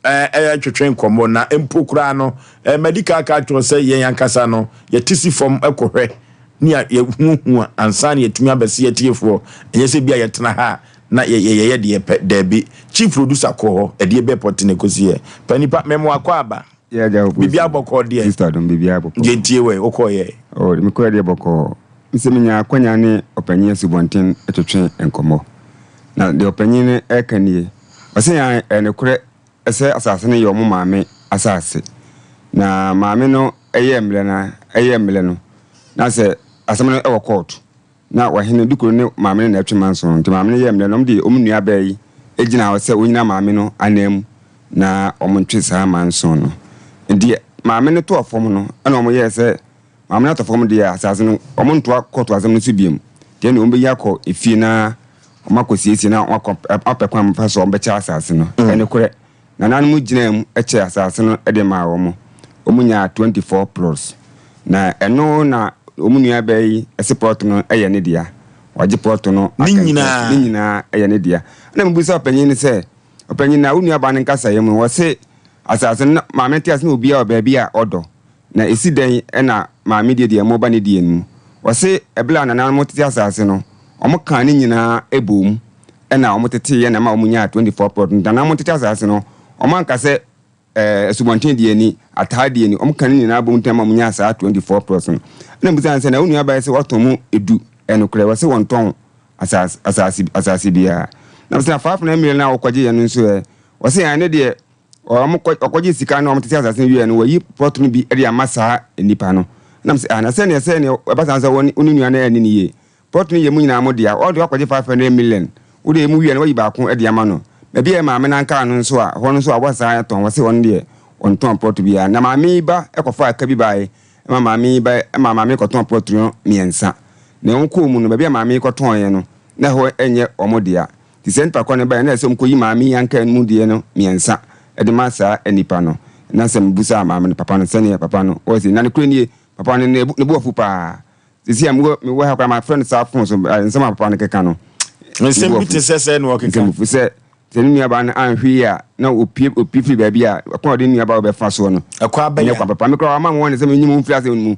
ɛ ɛ twetwe nkɔmmɔ na mpo koraa no ɛ madi kan aka akyerɛ sɛ yɛn ankasa no yɛte si fam kɔhwɛ ne yɛhuahua ansa na yɛatumi abɛse atiefoɔ. Ɛnyɛ sɛ bi a yɛtena ha a na yɛyɛ deɛ yɛpɛ. Daabi. Chief producer kɔ hɔ, ɛdeɛ bɛɛ pɔte na ɛkɔsi ɛ. Panipa, mɛmo akɔ aba. Yeah, agya wɔ Biribi abɔkɔɔ deɛ. Sister dom biribi abɔkɔɔ. Deɛ ntie wɛ, wokɔɔ yɛ. Oh, mekɔɛ deɛ bɔkɔɔ. Mesɛ menya akwanya ne ɔpanyin asubɔnten twetwe nkɔmmɔ. Na deɛ ɔpanyin no reka nie, ɔse aane, ɛyɛ nokorɛ sɛ asase no yɛ wɔn maame asase. Na maame no yɛɛ mmerɛ no ɛyɛɛ mmerɛ no, na sɛ asɛm no wɔ kɔɔto, na ɔhene Dukuro ne maame no na ɛtwe manso, nti maame no yɛɛ mmerɛ no, wɔde wɔn nuabaa yi gyinaa hɔ sɛ ɔnnyina maame no ananmu na wɔntwe saa manso no. Nti maame no tɔɔ fam no, ɛna wɔyɛɛ sɛ Maame no atɔ fam deɛ a, asase no, wɔntoa kɔɔto asɛm no so bio. Nti ɛnneɛ wɔbɛyi akɔ efie na wɔakɔsiesie na wɔakɔ apɛ kwan a wɔbɛfa so a wɔbɛkyɛ asase no. Ɛyɛ nokorɛ, nananom gyinaa mu kyɛɛ asase no de maa wɔn. Wɔnyaa 24 plots. Na ɛno na wɔn nuabaa yi se plot no yɛ ne dea. Wagye plot no Ne aka nkyerɛ nyinaa. Ne nyinaa yɛ ne dea. Ɛna mebisa ɔpanyin no sɛ, Ɔpanyin, na wo nuabaa no nkasaeɛ mu no, wɔse asase no, na maame no te ase na obiara wɔ baabi a ɔdɔ. Na esi dɛn na maame die deɛ moba ne die no mu? Ɔse ɛberɛ a nananom tete asaase no, wɔn kaa ne nyinaa boom na wɔn teteeɛ na ɛma wɔn nyaa 24 plot no. Nananom tete asaase no, wɔn anka sɛ ɛɛ asubɔnten deɛ ni, ataa deɛ ni, wɔn ka ne nyinaa boom nti na ɛma wɔn nyaa saa 24 plot no. Ɛna mebisa no sɛ, na wo nua baa yi sɛ wɔtɔn mu edu, ɛnokorɛ? Ɔse wɔntɔn asaase, asaase, asaase biara. Na mese na 500 million no a wokɔgyeeɛ no nso ɛ? Ɔse ɛno deɛ Wɔkɔ, wɔkɔgye sika na wɔtete asase no wieɛ no, wɔyi plot no bi de ama saa nnipa no. Ɛna mese, ah, na sɛdeɛ sɛdeɛ ɛba saa sɛ wo ne wo ne nua no anni no yie. Plot no yɛ mo nyinaa mo dea. Ɔde wakɔgye 500 million. Wo deɛ emu wieɛ no, wayi baako de ama no. Baabi a ɛyɛ maame no ankaa no nso a, ɛhɔ no nso a wɔasan atɔn. Wɔse ɔno deɛ ɔntɔn plot biara. Na maame yi ba kɔfaa ka bi baeɛ ma maame yi ba ma maame yi kɔtɔn plot no mmiɛnsa. Na wɔkɔɔ mu no, baabi a maame yi kɔtɔneɛ no, na ɛhɔ nyɛ wɔn dea. Nti saa nipa korɔ no baeɛ na ɛsɛ ɔmkɔyi maame yi ankaa no mu deɛ no miɛnsa de ma saa nipa no. Na sɛ mebusaa maame no papa no sɛdeɛ papa no wɔ sei. Na nokorɛ nie, papa no ne bo afu paa. Seesei a mewɔ mewɔ ha koraa mafrɛ no saa fon so, nsɛm a papa no keka no. Nsɛm bi te sɛ sɛɛ na ɔkeka. Nsɛmfo sɛ sɛ ne nuabaa no anhwɛ yie a na opie opie firi baabi a ɛkwan a ɔde ne nuabaa bɛfa soɔ no. Ɛkwan bɛn Ɛnyɛ kwan papa. Me koraa wama me wɔn sɛ menyi mo mfiri asɛm no mu.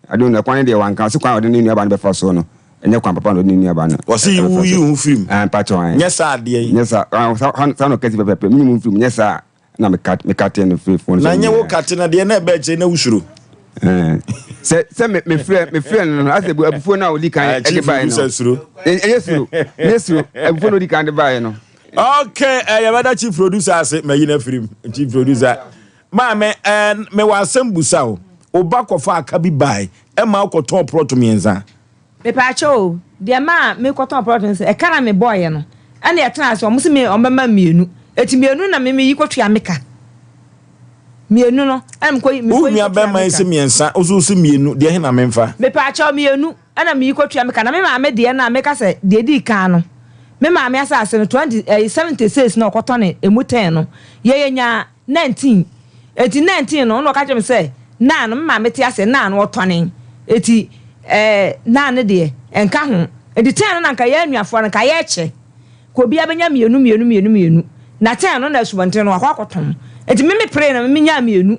I don't know ɛkwan no deɛ wanka. Ɔse kwan a ɔde ne nuabaa no bɛfa soɔ no ɛnyɛ kwan papa na ɔde ne nuabaa no. Ɔse yi wo yi wo ho firi mu. Ah mpakyɛw ae. Nyɛ saa adeɛ yi. Nyɛ saa ah saa saa na ɔka si pɛpɛpɛ menyi mo mfiri mu nyɛ saa na me cut me cut no firi phone so. Na nyɛ wo cut na deɛ na ɛbɛ akyire na wosuro. Sɛ sɛ me me frɛ me frɛ no no asɛ abufuo no a odi kan ɛde baeɛ no. Suro. Ɛnyɛ suro ɛnyɛ suro abufuo no odi kan de baeɛ no. Okay, eh, yɛbɛda chief producer ase mayi no afiri mu chief producer maame eh, mewɔ asɛm busa o wo ba kɔfa aka bi bae ɛma wokɔtɔn prɔto mmiɛnsa. Mepaakyɛw o, deɛ maa me kɔtɔn prɔto no sɛ ɛka na me bɔɔyɛ no ɛna yɛtenaa ase wɔn se me wɔn bɛma mmienu eti mmienu na me me yi kɔtua me ka mmienu no ɛna me kɔ yi me Wo kɔ yi nua kɔtua bɛrima me yi ka. se mmiɛnsa, wo nso wo se mmienu, deɛ he na memfa? Mepaakyɛw mmienu ɛna me yi kɔtua me ka na me maame deɛ no a meka sɛ deɛ edii kan no me maame asaase no 20 ɛyi 76 na ɔkɔtɔne emu 10 no yɛ yɛ nyaa 19 eti 19 no na ɔka kyerɛ me sɛ naa no me maame te ase naa no ɔtɔne eti ɛɛ naa no deɛ ɛnka ho eti 10 no na nka yɛ anuafoɔ no nka yɛkyɛ ka obiara bɛnya mmienu mmienu mmienu mmienu na 10 no na asubɔnten no wakɔ akɔtɔn eti me me pere na me nyaa mmienu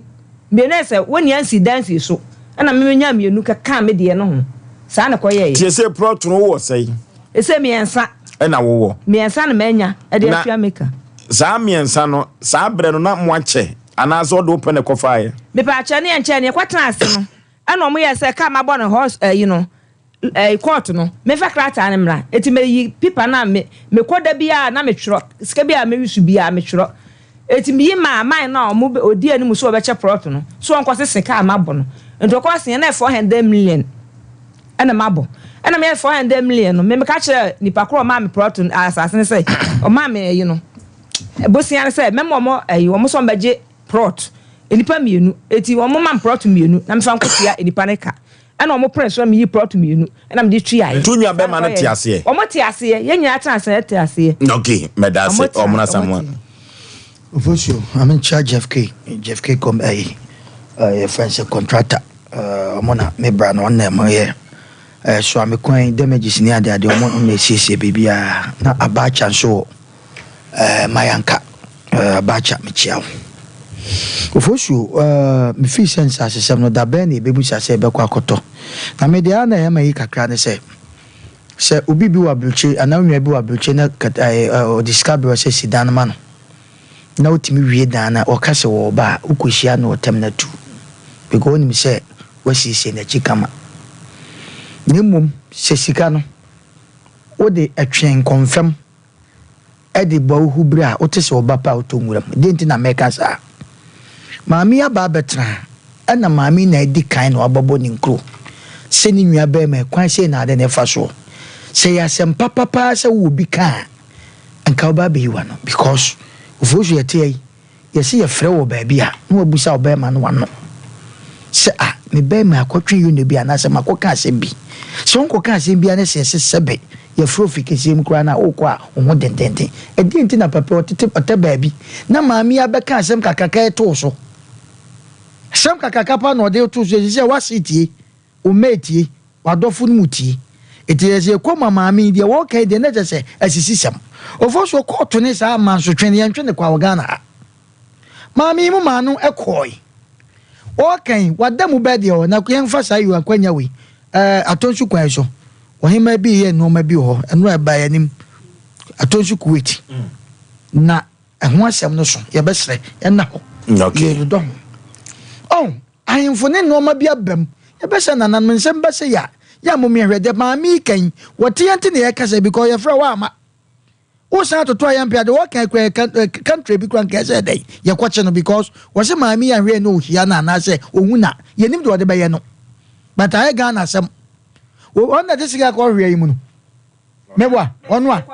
mmienu ayɛ sɛ wɔn nea nsi dan si so ɛna me me nyaa mmienu kɛkaa me deɛ no ho saa na ɛkɔyɛeɛ. Tie sɛ prɔto no wowɔ sɛn? Ese mmiɛnsa. Ɛna wowɔ. Mmiɛnsa na manya de Na atua me ka. saa mmiɛnsa no, saa berɛ no na moakyɛ anaasɛ ɔde wo pɛ na ɛkɔfaeɛ? Mepaakyɛw, ne yɛnkyɛɛ no, yɛkɔtenaa ase no, ɛna wɔn yɛɛ sɛ kaa mabɔ no hɔ ɛyi no, ɛyi kɔɔto no, memfa krataa no mmra. Enti meyi pipa no a me, mekɔ da biara na metwerɛ, sika biara a meresu biara metwerɛ. Enti meyi maa man no a wɔn bɛ, ɔdi anim sɛ wɔbɛkyɛ prɔto no, sɛ wɔnkɔsese kaa mabɔ no. Enti wɔkɔseeɛ na ɛyɛ 400 million. Ɛna mabɔ. Ɛna meyɛɛ 400 million no, me meka kyerɛɛ nipa korɔ a ɔmaa me plot no, asase no sɛ, ɔmaa me ayi no, bosea no sɛ, mɛma wɔn ayi, wɔn sɛ wɔbɛgye plot, nnipa mmienu, eti wɔn ma me plot mmienu na mefa nkɔtua nnipa no ka. Ɛna wɔn pene so na meyii plot mmienu, ɛna mede tuaeɛ. Nti wo nua bɛrima no te aseɛ? Wɔn te aseɛ, yɛn nyinaa tena ase na yɛte aseɛ. Ok, mɛda ase, Wɔn te Ɔmona ase, wɔn Samoa. te. Ofosuo, maame nkyia Jeff K, Jeff K kɔm ɛyi, ɛyɛ fɛn sɛ contractor. Ɔmo na me bra no ɔno na ɛmo yɛ soa me kwan damages ne ade ade ɔmo na esiesie biribiara na Abacha nso wɔ ɛɛ Mayanka ɛɛ Abacha mekyia wo. Ofosuo ɛɛ me fii sɛ nsasesɛm no da bɛn na yɛbɛbusa sɛ yɛbɛkɔ akɔtɔ na me deɛ a na ɛyɛ ma yi kakra ne sɛ sɛ obi bi wɔ aburokyire anaa onua bi wɔ aburokyire na ɛɛ ɔde sika brɛ wo sɛ si dan ma no na wotumi wie dan no a, wɔka sɛ wɔreba a, wokɔhyia no wɔ terminal 2 because wonim sɛ woasiesie n'akyi kama. Na mmom sɛ sika no wode twe nkɔmfam de bɔ wo ho biri a, wote sɛ ɔba pa a wotɔ nwura mu. Deɛ nti na meka saa? Maame yi aba abɛtena ha, ɛna maame yi na adi kan na wabɛbɔ ne nkuro sɛ ne nua barima kwan sei na ade no fa soɔ. Sɛ ɛyɛ asɛm papa paa sɛ wowɔ bi ka a, Nka wobɛ abɛyi w'ano because ofosu yɛte ha yi yɛse yɛfrɛ wo wɔ baabi a na wabusa wo bɛɛma no w'ano sɛ ah me bɛɛma akɔtwe yono bi anaasɛ makɔka asɛm bi sɛ wonkɔka asɛm biara ne sɛ yɛse sɛbe yɛfrɛ wo fi kɛseɛ mu koraa no a wokɔ a wo ho dendenden ɛdeɛn nti na papa ɔtete ɔtɛ baabi na maame yi abɛka asɛm kakraka ɛto wo so asɛm kakraka paa na ɔde to so ɛsɛ sɛ w'ase tie Wo mma etie, w'adɔfo no mu tie. Enti sɛ yɛkɔ ma maame yi, deɛ wɔreka yi deɛ na kyerɛ sɛ asisisɛm. Ofosuo kɔɔto ne saa mansotwe no, yɛntwe no kwa wɔ Ghana ha. Maame yi mu maa no kɔɔe. Wɔreka yi, wada mu bɛ deɛ ɔ, na yɛmfa saa yi akwanya wei, ɛɛ Atonsu kwan yi so, ɔhemaa bi reyɛ nnoɔma bi wɔ hɔ, ɛno a ɛbaa yɛn anim, Atonsu Kuwait. Na ɛho asɛm no so, yɛbɛsrɛ, ɛnna hɔ. Yɛredodɔ ho. Ɔn, Ahemfo ne nnoɔma bi aba mu. Yɛbɛhyɛ nananom nsɛm ba sei a, yɛ a mom yɛnhwɛ. Deɛ maame yi ka yi, wɔte yɛn nti na yɛkasa yi because yɛfrɛ wo amma. Wosan atoto a yɛmpɛ a, deɛ wɔka yi koraa yɛ country bi koraa nka ɛsɛ dɛn yɛkɔkye no because wɔse maame yi anhwɛ yɛ na ɔhia no anaasɛ ɔhu no a, yɛnim deɛ ɔde bɛyɛ no. But ayɛ Ghana asɛm. Ɔno na ɛde sika kɔhwehwɛ yi mu no. Meboa, ɔno a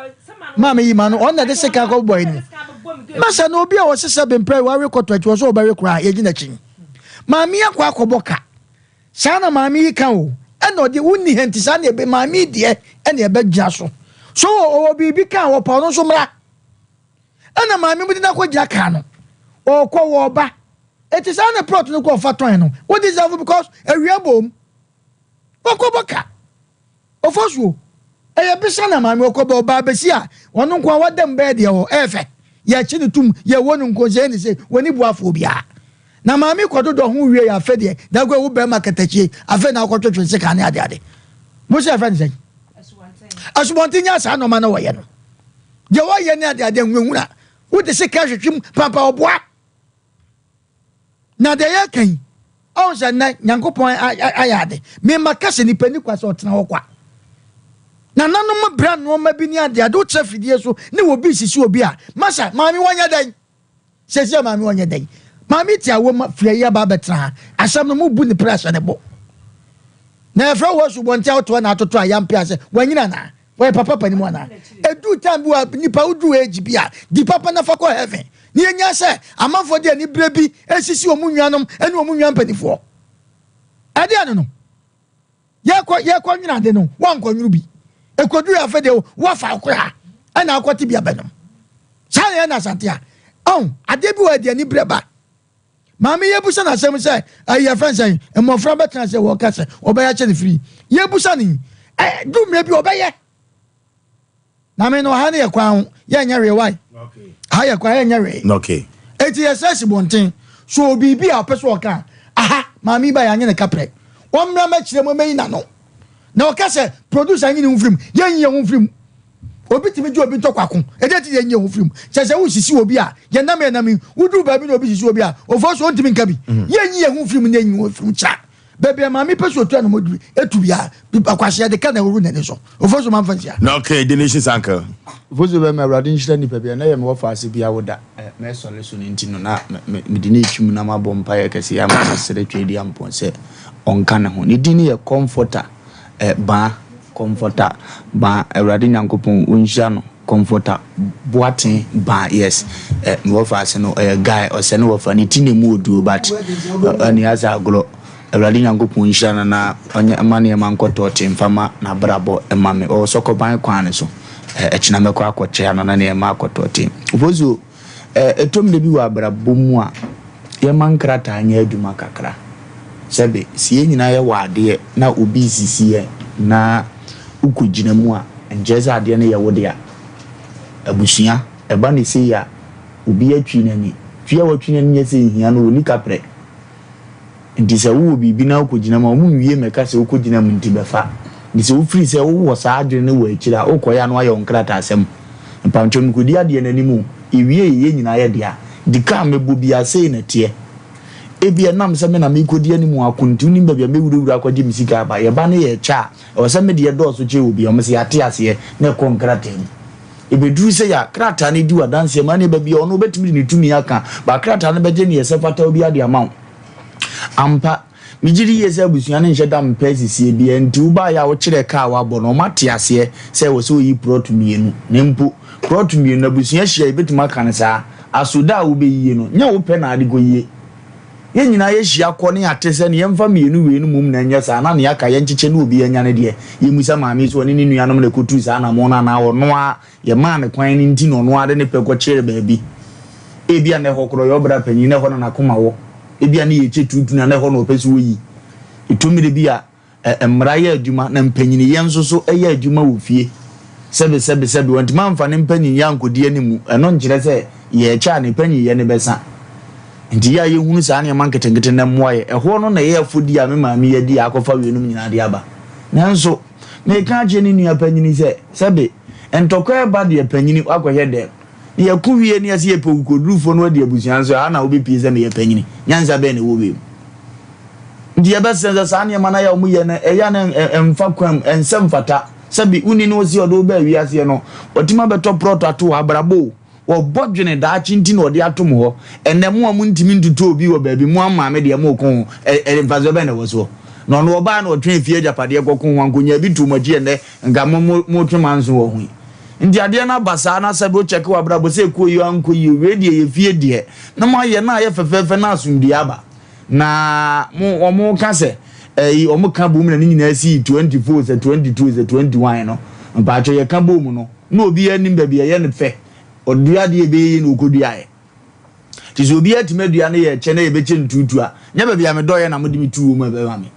maa meyi ma no, ɔno na ɛde sekan kɔ bɔ anim. Masa na obi a ɔse sɛ bemprɛ wawe kɔtɔ akyi, ɔsɛ ɔbɛwe koraa, yɛgye n'akyi. Maame yi akɔ akɔbɔ ka. Saa na maame yi ka o. Ɛna ɔde wonni ha nti saa na ebe maame yi deɛ ɛna ɛbɛgyina so. So ɔwɔ biribi ka a ɔpa ɔno nso mmra. Ɛna maame mu de no akɔgyina kaa no. Ɔkɔ wɔba. Eti saa na plot no kɔ ɔfa tɔn no. Wo deserve because awia bom. Wakɔbɔ ka. Ofosuo. Ɛyɛ besa na maame ɔkɔbɔ ɔbaa besi a ɔno nko a wada mu bɛyɛ deɛ wɔ ɛyɛ fɛ. Yɛkye no tum yɛwɔ no nkonsɛn ne se wɔni boafoɔ biara. Na maame kɔdodɔ ho wie yɛ afɛ deɛ dago ewu bɛrima katakyie afɛ na akɔtwetwe sekan ne adeade. Mo sɛ yɛfrɛ no sɛn? Asubɔnten nyɛ saa nɔɔma na wɔyɛ no. Deɛ wɔyɛ ne adeade ahunahuna wode sekan hwehwem pampa ɔboa. Na deɛ yɛka yi, ɔhu sɛ nnɛ Nyankopɔn ayɛ ade. Mema ka sɛ nipa ni kwa sɛ ɔtena hɔ kwa. Nananom bra nnoɔma bi ne ade ade wokyerɛ fidie so ne obi sisi obi a, masa maame wɔnyɛ dɛn? Sɛsi a maame wɔnyɛ dɛn? Maame ti awɔ ma firi ayi aba abɛtena ha. Asɛm no mo bu ne pere ahyɛ ne bo. Na yɛfrɛ wɔ asubɔnten a wotoa na atoto a yampe asɛ wanyina anaa? Wɔyɛ papa pa mu anaa? Ɛduru time bi wɔ nipa woduru age bi a, di papa na fa kɔ heaven. Na yɛnya sɛ amanfoɔ de aniberɛ bi esisi wɔn nuanom ne wɔn nua mpanimfoɔ. Ɛdeɛ no no, yɛkɔ yɛkɔ nwene ade no, wankɔ nwene bi. Ɛkɔduru afei deɛ wafa koraa ɛna akɔte bi abɛnom. Saa na yɛn na asante a, ɔn adeɛ bi wɔ ɛde aniberɛ ba. Maame yi abusa no asɛm sɛ, ɛyi yɛfrɛ no sɛn, mmɔfra bɛtena sɛ wɔka sɛ wɔbɛyɛ akyɛ no firi. Yɛbusa no yi, ɛ, du mmerɛ bi ɔbɛyɛ. Na me no, ha no yɛ kwan ho, yɛnyɛ hwee wae. Ha yɛ kwan, yɛnyɛ hwee. Okay. Eti yɛsrɛ si bɔnten, so biribi a ɔpɛ sɛ ɔka a, aha, maame yi ba yɛanye ne kaprɛ. Ɔmmra mɛkyerɛ mu mɛyi n'ano. Na ɔka sɛ producer nyi ne ho mfiri mu, yɛnyi yɛn ho mfiri mu. Obi tumi gye obi ntɔkwa ko, ɛdɛn nti na yɛnyi yɛn ho firi mu? Kyerɛ sɛ wosisi obi a, yɛnam yɛnam yi, woduru baabi na obi sisi obi a, ofoɔ so ɔntumi nka bi. Mm. Yɛnyi yɛn ho mfiri mu na yɛnyi wɔn mfiri mu kyerɛ. Baabi a maame pɛ sɛ otu anam oduru, etu bia, akwasi yɛde ka na ɛwuru n'ani so. Ofoɔ so mamfa nsia. Na okay, the nation's uncle. Ofoɔ so bɛma Awurade nhyira nipa bi a na yɛ mewɔ faase bi awoda mɛsɔre so no nti no na mede ne etwim na mabɔ mpaeɛ kɛse ama masrɛ Tweaduampɔn sɛ ɔnka ne ho. Ne din no yɛ Comforter. Eh baa comforter baa awurade nyankopɔn onhyira no comforter boaten baa yes eh me wɔfa ase no ɔyɛ guy ɔsɛ ne wɔfa ne ti na emu oduo but ɛne asɛ agorɔ awurade nyankopɔn nhyira no na ɔnyɛ ma nneɛma nkɔ tɔɔte mfa ma n'abrabɔ ɛma me ɔwɔ sɔkɔban kwan no so eh ɛkyena mɛkɔ akɔkyea no na nneɛma akɔ tɔɔte ofosuo Ɛtɔ mmere bi wɔ abrabɔ mu a, yɛma nkrataa nyɛ adwuma kakra. Sɛbe, sɛ yɛn nyinaa yɛwɔ adeɛ na obi resisi yɛn na wokɔgyina mu a, ɛnkyerɛ sɛ adeɛ no yɛ wo dea. Abusua, ɛba no sei a, obi atwi n'ani. Twi a watwi n'ani nyɛ sɛ ɛhia no, ɔnni kaprɛ. Nti sɛ wowɔ biribi na wokɔgyina mu a, wɔnwie mmɛka sɛ wokɔgyina mu nti bɛfa. Nti sɛ wofiri sɛ wowɔ saa adwene no wɔ akyire a, wokɔyɛ a na woayɛ wo nkrataasɛm. Mpakyɛw mekɔdi adeɛ no anim o, yɛwie yɛ yɛn nyinaa yɛ dea. Nti kaa mɛbɔ biara sei na ɛteɛ. Ebia ɛnam sɛ me na merekɔdi anim ako nti wonim baabi a mɛwurawura akɔgye me sika aba. Yɛba no yɛrekyɛ a, ɛwɔ sɛ me deɛ dɔɔso kyɛn obi. Wɔn se yɛate aseɛ na ɛkɔ nkrataa mu. Ɛbɛduru sɛ yɛ a, krataa no di wo adanseɛ ma ɛne baabi a ɔno ɔbɛtumi de ne tumi aka, but krataa no bɛgye neɛ ɛsɛ fata obiara de ama wo. Ampa, megye di yie sɛ abusua no nhyɛ da mpɛ asisie biara nti wobaeɛ a wokyerɛɛ kaa a woabɔ no, wɔate aseɛ sɛ ɛwɔ sɛ woyi prɔto mmienu. Na mpo, prɔto mmienu no, abusua hyia a yɛbɛtumi aka no saa. Aso da a wobɛyie no, nyɛ wo pɛ na ade kɔyie. Yɛn nyinaa yɛhyia kɔ ne yɛate sɛ ne yɛmfa mmienu wei no mmom na ɛnyɛ saa na nea aka yɛnkyekyɛ ne obiara nya ne deɛ. Yɛmmisa maame yi sɛ ɔne ne nuanom na ɛkɔtuu saa anammɔn no anaa ɔno ara Yɛmaa no kwan no nti na ɔno ara de ne pɛ kɔkyeree baabi. Ebia na ɛhɔ koraa ɔyɛ ɔbra panyin, na ɛhɔ na n'akoma wɔ. Ebia ne yɛkyɛ tuutu na na ɛhɔ na ɔpɛ sɛ oyi. Ɛtɔ mmere bi a, ɛ, mmara yɛ adwuma, na mpanyinyɛ nso so yɛ adwuma wɔ fie. Sɛbesɛbesɛbe, wantumi amfa ne mpanyinyɛ ankɔdi anim. Ɛno nkyerɛ sɛ yɛrekyɛ a ne panyinyɛ no bɛsa. Enti yɛ a yɛhunu saa nneɛma nketenkete no mmoa yɛn. Ɛhɔ no na ɛyɛ afɔdi a me maame yi adi a akɔfa weinom nyinaa de aba. Nanso, Meka akyerɛ ne nua panyini sɛ, sɛbe, ntɔkwa reba deɛ panyini woakɔhwɛ dɛm. Na yɛko wie na yɛse yɛpɛ okukodurufoɔ na wadi abusua nso a, ha na wobɛpie sɛ meyɛ panyini. Nyansa bɛn na ɛwɔ wei mu? Nti yɛbɛsrɛ sɛ saa nneɛma no ayɛ a wɔyɛ no, ɛyɛ a na ɛmfa kwan mu, ɛnsɛ mfata. Sɛbe, wonni ne wo se ɔde wo baa wiaseɛ no, watumi abɛtɔ prɔto ato hɔ, abrabɔ o. Wɔbɔ dwene daakye nti na ɔde ato mo hɔ. Ɛnnɛ mo a montumi ntutu obi wɔ baabi, mo amaame deɛ moko ho, ɛ, ɛ, mfasoɔ bɛn na ɛwɔ soɔ? Na ɔno ɔbaa na ɔtwe efie agyapadeɛ kɔko ho, ankonya bi too mo akyi ɛnnɛ, nka mo, mo, motwe manso wɔ ho yi. Nti adeɛ no aba saa na sɛbe wo kyɛke w'abrabɔ sɛ ɛkɔɔ yie o ankɔ yie o, wei deɛ yɛ fie deɛ, na moayɛ na ayɛ fɛfɛɛfɛ na asomdwoeɛ aba. Na mo, wɔn ka sɛ, ɛyi, wɔn ka bom na ne nyinaa sii 24 sɛ 22 sɛ 21 no, mpaatwɔ yɛka bom no, Na obiara nnim baabi a ɛyɛ no fɛ. Ɔdua adeɛ a ɛbɛyɛ yie na ɔkɔduaeɛ. Nti sɛ obiara tumi adua no yɛ kyɛ na yɛbɛkyɛ no tuutu a, nyɛ baabi a medɔeɛ na mode me tuu wɔ mu a ɛbɛma me.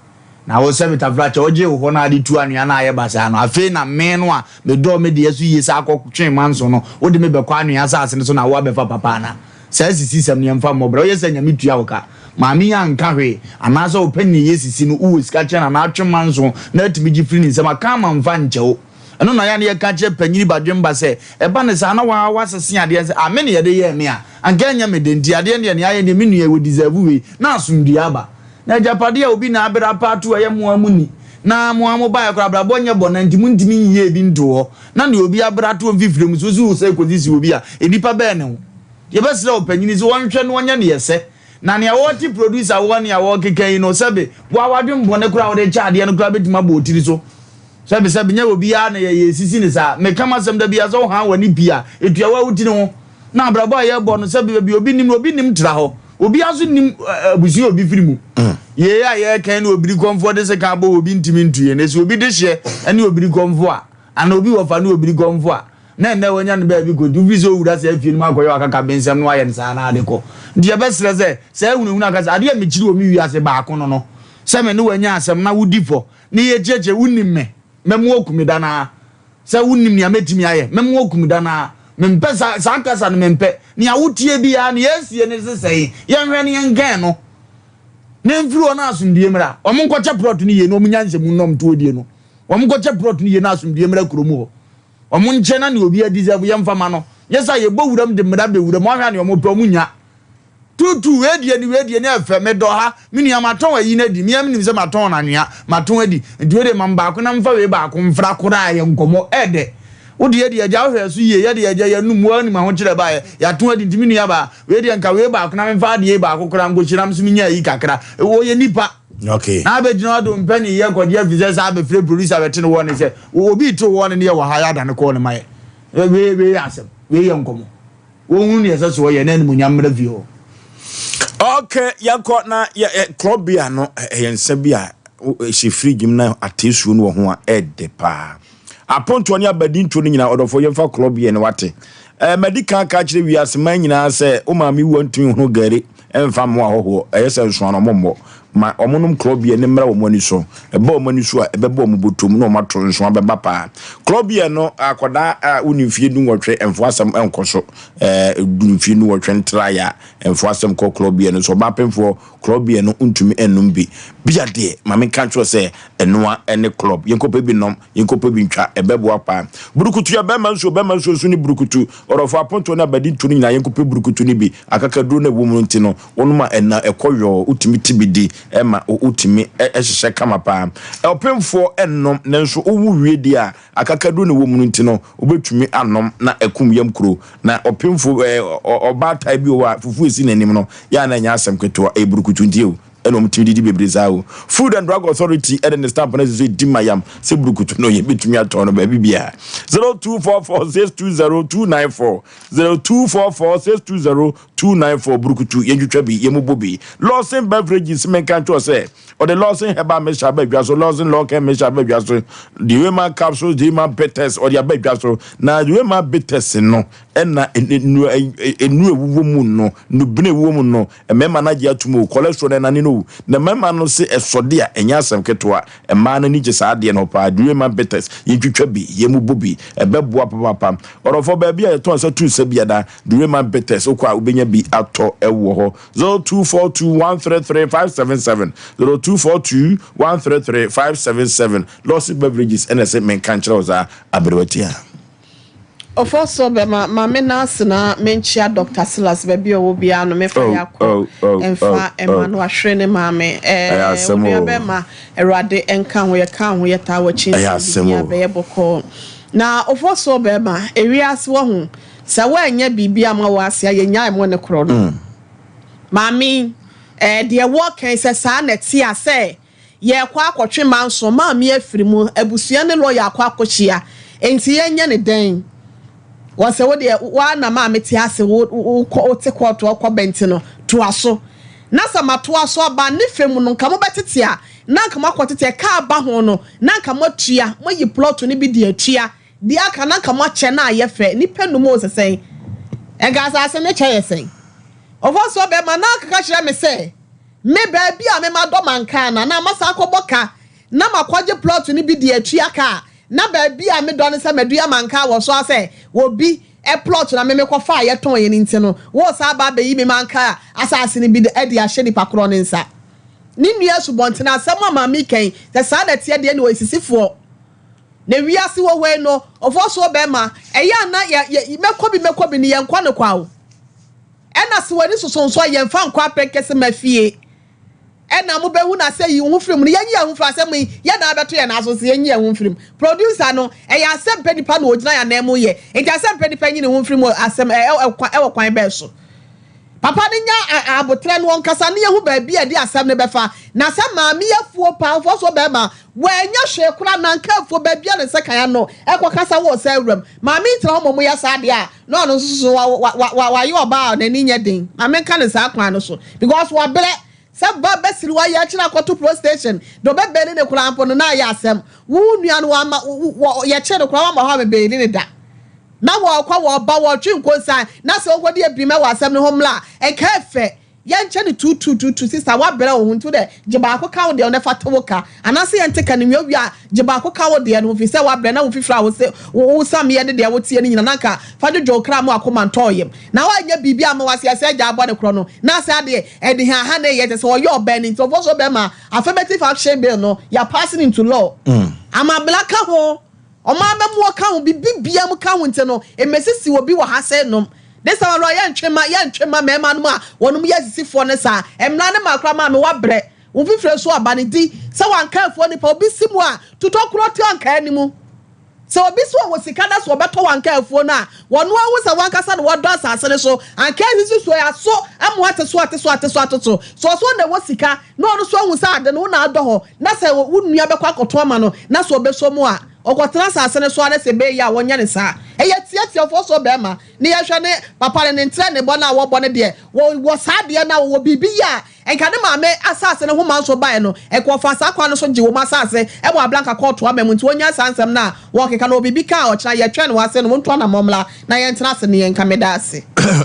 Na wo sɛ metafra kyɛ wogyee wo hɔ na ade tu anwea na ayɛ basaa no, afei na me no a medɔɔ me deɛ so yie saa kɔtwee manso no, wode me bɛkɔ anwea asase no so na wo abɛfa papa anaa? Saa sisisɛm no yɛmfa mmɔ bra. Woyɛ sɛ Nyame tua wo ka. Maame yi anka hwee, anaasɛ ɔpɛ nea ɛyɛ sisi no, wowɔ sika kyɛn no anaa atwe manso na atumi gye firi ne nsam a, ka ama mfa nkyɛ wo. Ɛno na yɛ a na yɛka kyerɛ panyini badwemba sɛ, ɛba no saa na waa wasese adeɛ sɛ, ah me na yɛde yɛɛ me a, anka ɛnyɛ me de, nti adeɛ no deɛ nea ayɛ deɛ me nua yi wɔ deserve wei, na asomdwie aba. Na agyapadeɛ a obi na abrɛ apa ato a ɛyɛ mo ara mo ni, na mo ara mobaeɛ koraa abrabɔ nyɛ bɔne nti montumi nyiyɛɛ bi ntoo hɔ, na nea obi abrɛ ato mfifire mu so wosi wo sɛ kɔsisi obi a, nnipa bɛn ne wo? Yɛbɛsrɛ ɔpanyini sɛ ɔnhwɛ na ɔnyɛ nea ɛsɛ. Na nea ɔrete producer wɔ nea wɔrekeka yi no, sɛbe wo ara w'adwene bɔne koraa a wode rekyɛ adeɛ no koraa bɛtumi abɔ wo tiri so. Sɛbe sɛbe nyɛ obiara na yɛyɛ sisi no saa. Meka m'asɛm da biara sɛ wohaa w'ani pii a, ɛtua wo ara wo tiri ho. Na abrabɔ a yɛrebɔ no, sɛbe baabi a obi nim no, obi nnim tra hɔ. Obiara nso nnim abusua a obi firi mu. Yei a yɛreka yi ne obirikɔmfoɔ de sekan abɔ obi ntumi ntu yɛn. Na sɛ obi dehyeɛ ne obirikɔmfoɔ a, anaa obi wɔfa ne obirikɔmfoɔ a, na ɛnnɛ wanya no baabi kɔ nti wofiri sɛ owura saa fie no mu akɔyɛ w'akakabensɛm na wayɛ no saa na ade kɔ. Nti yɛbɛsrɛ sɛ saa ahunahuna kasa, adeɛ a mekyiri wɔ me wiase baako no no, sɛ me ne wo anya asɛm na wodi fɔ na yɛkyerɛkyerɛ, wonim me, mɛma woaku me da no ara. Sɛ wonim nea mɛtumi ayɛ, mɛma woaku me da no ara. Mempɛ saa, saa kasa no mempɛ. Nea wotie biara, nea ɛresie ne se sɛn, yɛnhwɛ na yɛnkɛn no. Na ɛmfiri hɔ na asomdwie mmra. Wɔn nkɔkyɛ plot no yie na wɔn nya nsɛmu nnɔm tuodie no. Wɔn nkɔkyɛ plot no yie na asomdwie mmra kurom hɔ. Wɔn nkyɛ na nea obiara deserve yɛmfa ma no. Nyɛ sɛ yɛbɔ wuram de mmara bɛwura mu, wɔahwɛ a nea wɔpɛ wɔn nya. Tuutuu, wei deɛ ni, wei deɛ ni, ɛfɛ, medɔ ha, me nua matɔn ayi no adi, me ara menim sɛ matɔn no anwea, matɔn adi, nti wei deɛ ma me baako na memfa wei baako mfra koraa, yɛ nkɔmmɔ, ɛɛdɛ. Wo deɛ deɛ agya wohwɛɛ so yie, yɛ deɛ agya yɛnum, wo ara nim ahokyerɛ baeɛ, yɛatɔn adi, nti me nua baa, wei deɛ nka wei baako na memfa adeɛ yi baako koraa nkɔhyira, me nso menya ayi kakra. Wɔyɛ nnipa. Okay. Na abɛgyina hɔ de mpɛ ne yɛ kɔgye afi sɛ saa abɛfrɛ producer bɛte no wɔne sɛ obi to wɔne ne yɛ wɔ ha yɛ adane kɔɔ ne ma yɛ. Wei wei yɛ asɛm, wei yɛ nkɔmmɔ. Wɔnhunu nea ɛsɛ sɛ wɔyɛ na animuonyam mmra fie hɔ. Okay, yɛnkɔ na yɛ ɛ club beer no ɛyɛ nsa bi a ɛhyɛ fridge mu na ateesuo no wɔ ho a ɛɛdɛ paa. Apontoɔ ne abadintoɔ no nyinaa ɔdɔfoɔ yɛmfa club beer no wate. Ɛɛ madi kan aka akyerɛ wiase man nyinaa sɛ wo maame wu a ntumi nhunu gari mfa mmoa ahɔhoɔ ɛyɛ sɛ nsoa no ɔmo mmɔ. Ma wɔnom klɔbeɛ no mmra wɔn ani so. Ɛba wɔn ani so a, ɛbɛba wɔn bɔtɔ mu na wɔato nso abɛba paa. Klɔbeɛ no, akwadaa a wonni mfeɛ dunwɔtwe, mfo asɛm nkɔ so. Ɛɛ, du mfeɛ dunwɔtwe ntraeɛ a, mfo asɛm kɔ klɔbeɛ no so. Ɔbaa pemfoɔ, klɔbeɛ no ntumi nnom bi. Bia deɛ, ma menka nkyerɛ wo sɛ, ɛnoa ne klɔb. Yɛnkɔpɛ bi nnom, yɛnkɔpɛ bi ntwa, ɛbɛboa paa. Burukutu yɛ bɛrima nsuo, bɛrima nsuo nso ne burukutu. Ɔdɔfoɔ, apontoɔ ne abadintoɔ no nyinaa, yɛnkɔpɛ burukutu no bi. Akakaduro no a ɛwɔ mu no nti no, Wonom a ɛna ɛkɔ yɔɔ, wotumi te bi di ma wotumi hyehyɛ kama paa. Ɔpemfoɔ nnom, nanso wowo wie deɛ a, akakaduro na ɛwɔ mu no nti no, wobɛtumi anom na akum yam kuro. Na ɔpemfoɔ, ɔbaatan bi wɔ hɔ a, fufuo ɛsi n'anim no, yɛ a na ɛnyɛ asɛm ketewa, ɛyɛ burukutu nti o, ɛna wɔtumi didi bebree saa o. Food and Drug Authority ɛde ne stamp no asi so di ma yam sɛ burukutu no yɛbɛtumi atɔn no baabi biara. 0244 620 294 0244 620 294 Burukutu yɛntwitwa bi yɛmmobɔ bi Lawson Beverages menka nkyerɛ sɛ ɔde Lawson Herbal Mixture aba adwa so Lawson Lawken Mixture aba adwa so Dewema Capsules Dewema Bitters ɔde aba adwa so na Dewema Bitters no ɛna nnuro ɛwuwɔ mu no nnubene ɛwuwɔ mu no mmarima no agye atum o cholesterol no ɛnane no o na mmarima no se ɛsɔde a ɛnyɛ asɛm ketewa mmaa no ani gye saa adeɛ no ho paa Dewema Bitters yɛntwitwa bi yɛmmobɔ bi ɛbɛboa papaapa ɔdɔfoɔ baabi a yɛtɔn nsa tu nsa biada Durema Bitters, wokɔ a wobɛnya bi atɔ wɔ hɔ. 0242133577, 0242133577. Lawson Beverages ɛna ɛsɛ menka nkyerɛ wo saa aberewa tia. Ɔfɔsɔ bɛma ma me nan ase na menkyia Doctor Silas baabi a ɔwɔ biara no mefa Oh, yɛ akɔ oh, oh, mfa oh, mma oh. no wahwere ne maame Ɛyɛ ɛɛ asɛm onua o. bɛma Awurade nka ho yɛka ho yɛtaa w'akyi Ɛyɛ nso asɛm biribiara o. bɛyɛ bɔkɔɔ na ɔfɔsɔ bɛma ewiase wɔ ho Sɛ woannya biribi amma w'ase a, yɛnnyae mo ne korɔ no. Maame yi, ɛɛ, deɛ wɔreka yi, sɛ saa na ɛte a, sɛ yɛrekɔ akɔtwe manso, maame afiri mu, abusua ne lɔya akɔ akɔhyia, enti yɛnyɛ no dɛn? Wɔsɛ wo deɛ, wo ara na maame te ase, wo, wokɔ, wote kɔɔto a wokɔ bɛnti no, toa so. Na sɛ matoa so aba a, ne fɛ mu no, nka mobɛtete a, na anka moakɔtete, ɛka aba ho no, na anka moatua, moayi plɔto no bi de atua. Deɛ aka no anka moakyɛ na ayɛ fɛ nnipa num o sɛ sɛn? Nka asase no kyɛ yɛ sɛn? Ɔfɔsoɔ bɛrima na akeka kyerɛ me sɛ Me baabi a me madɔ mankaa no anaa masan akɔbɔ ka na makɔgye plot no bi de atua ka a, na baabi a medɔ ne sɛ madua mankaa wɔ so ara sɛ obi plot na me mekɔfaa yɛtɔn yɛ no nti no, woresan aba abɛyi me mankaa asase no bi de ahyɛ nipa korɔ no nsa. Ne nua asubɔntene, asɛm a maame reka yi, sɛ saa na ɛteɛ deɛ ɛne ɔyɛ sisifoɔ. Na wiase wɔ hɔ yi no, ɔfɔsoɔ bɛrima, ɛyɛ a na yɛ, yɛ, mɛkɔ bi mɛkɔ bi no yɛnkɔ no kwa o. Ɛna sɛ w'ani soso nso a, yɛmfa nkɔ apɛnkɛse ma fie. Ɛna mobɛhu no asɛ yi wo ho firi mu no, yɛnyi yɛn ho mfiri asɛm yi, yɛn na abɛto yɛn aso sɛ yɛnyi yɛn ho mfiri mu. Producer no, ɛyɛ asɛm pɛ nipa na ɔgyina yɛn anan mu yɛ, nti asɛm pɛ nipa nyi ne ho mfiri mu asɛm ɛ, ɛ, ɛwɔ kwan bɛn so? Papa no nya aboterɛ no ɔnkasa na yɛhu baabi a ɛde asɛm no bɛfa. Na sɛ maame yi afuo paa, mfɔsoɔ bɛrima, wannya hwee koraa, nanka afuo baabi a ne nsa kan ano ɛkɔkasa wɔ ɔsaa wuram. Maame yi tena hɔ ma wɔyɛ saa deɛ a, na ɔno nso so wayɛ ɔbaa a n'ani nyɛ den. Ma menka no saa kwan no so because wabrɛ. Sɛ ba bɛsiri wayɛ akyire akɔto police station deɛ ɔbɛbɛɛli no koraa mpo no na ayɛ asɛm. Wo nua no wamma, yɛkyee no koraa wamma hɔ ammɛbɛɛli no da. Na wɔɔkɔ wɔɔba wɔɔtwe nkonsan na sɛ ɔnkɔdi abirima wɔ asɛm no ho mmra a, nka ɛfɛ. Yɛnkyɛ no tuutuutuutu sister woabrɛ wo ho nti wodɛ gye baako ka wo deɛ ho na fa te wo ka anaasɛ yɛnte ka no nwie wowie a gye baako ka wo deɛ no ho firi sɛ woabrɛ na wo fifiri a wose wo sameɛ ne deɛ woteɛ no nyina na nka fa dwodwo wo kra ma wakoma ntɔ wo yam na woanyɛ biribi amma wase asɛ agya abɔ ne korɔ no na asɛ adeɛ ɛde haha na ɛyɛ kyɛ sɛ ɔyɛ ɔbaa no nti ɔfɔ so bɛma affirmative action bill no yɛ passing into law amabla ka ho. Ɔman amammuo ka ho, biribi biara mu ka ho nti no, mmɛsisi obi wɔ ha sɛ nom. This time around, yɛntwe mma, yɛntwe mma mmarima nom a wɔnom yɛ asisifoɔ no saa. Mmara no maa koraa maame wabrɛ. Wo mfifire so aba no di. Sɛ wanka afuo nipa, obi si mu a, tutɔ korɔ to anka anim. Sɛ obi si ɔwɔ sika na sɛ ɔbɛtɔ wanka afuo no a, wɔno ahu sɛ wankasa na wɔdɔ asase no so. Anka asisi so aso ama ate so ate so ate so ato so. Sɛ ɔso na ɛwɔ sika na ɔno nso ahu sɛ ade no wo na adɔ hɔ, na sɛ wo nua bɛkɔ akɔtɔn ama no, na sɛ ɔbɛsɔ mu a, ɔkɔtena asase no so ara na sɛ ɛbɛyɛ yie a, wɔnyɛ no saa. Ɛyɛ tiatiafoɔ so barima ne yɛhwɛ ne papa no, ne ntrɛ ne bɔ no a wɔbɔ no deɛ, wɔ saa adeɛ no a wɔwɔ biribi yɛ a, nka ne maame asase no ho manso baeɛ no, nka ɔfaa saa kwan no so gyee wɔn asase wɔ Ablanka kɔɔto ama mu. Nti wɔnyae saa nsɛm no a wɔrekeka no. Wɔ biribi ka a, ɔkyena yɛtwɛn wɔ ase no, monto anammɔn mmra na yɛntena ase ne yɛnka. Meda ase.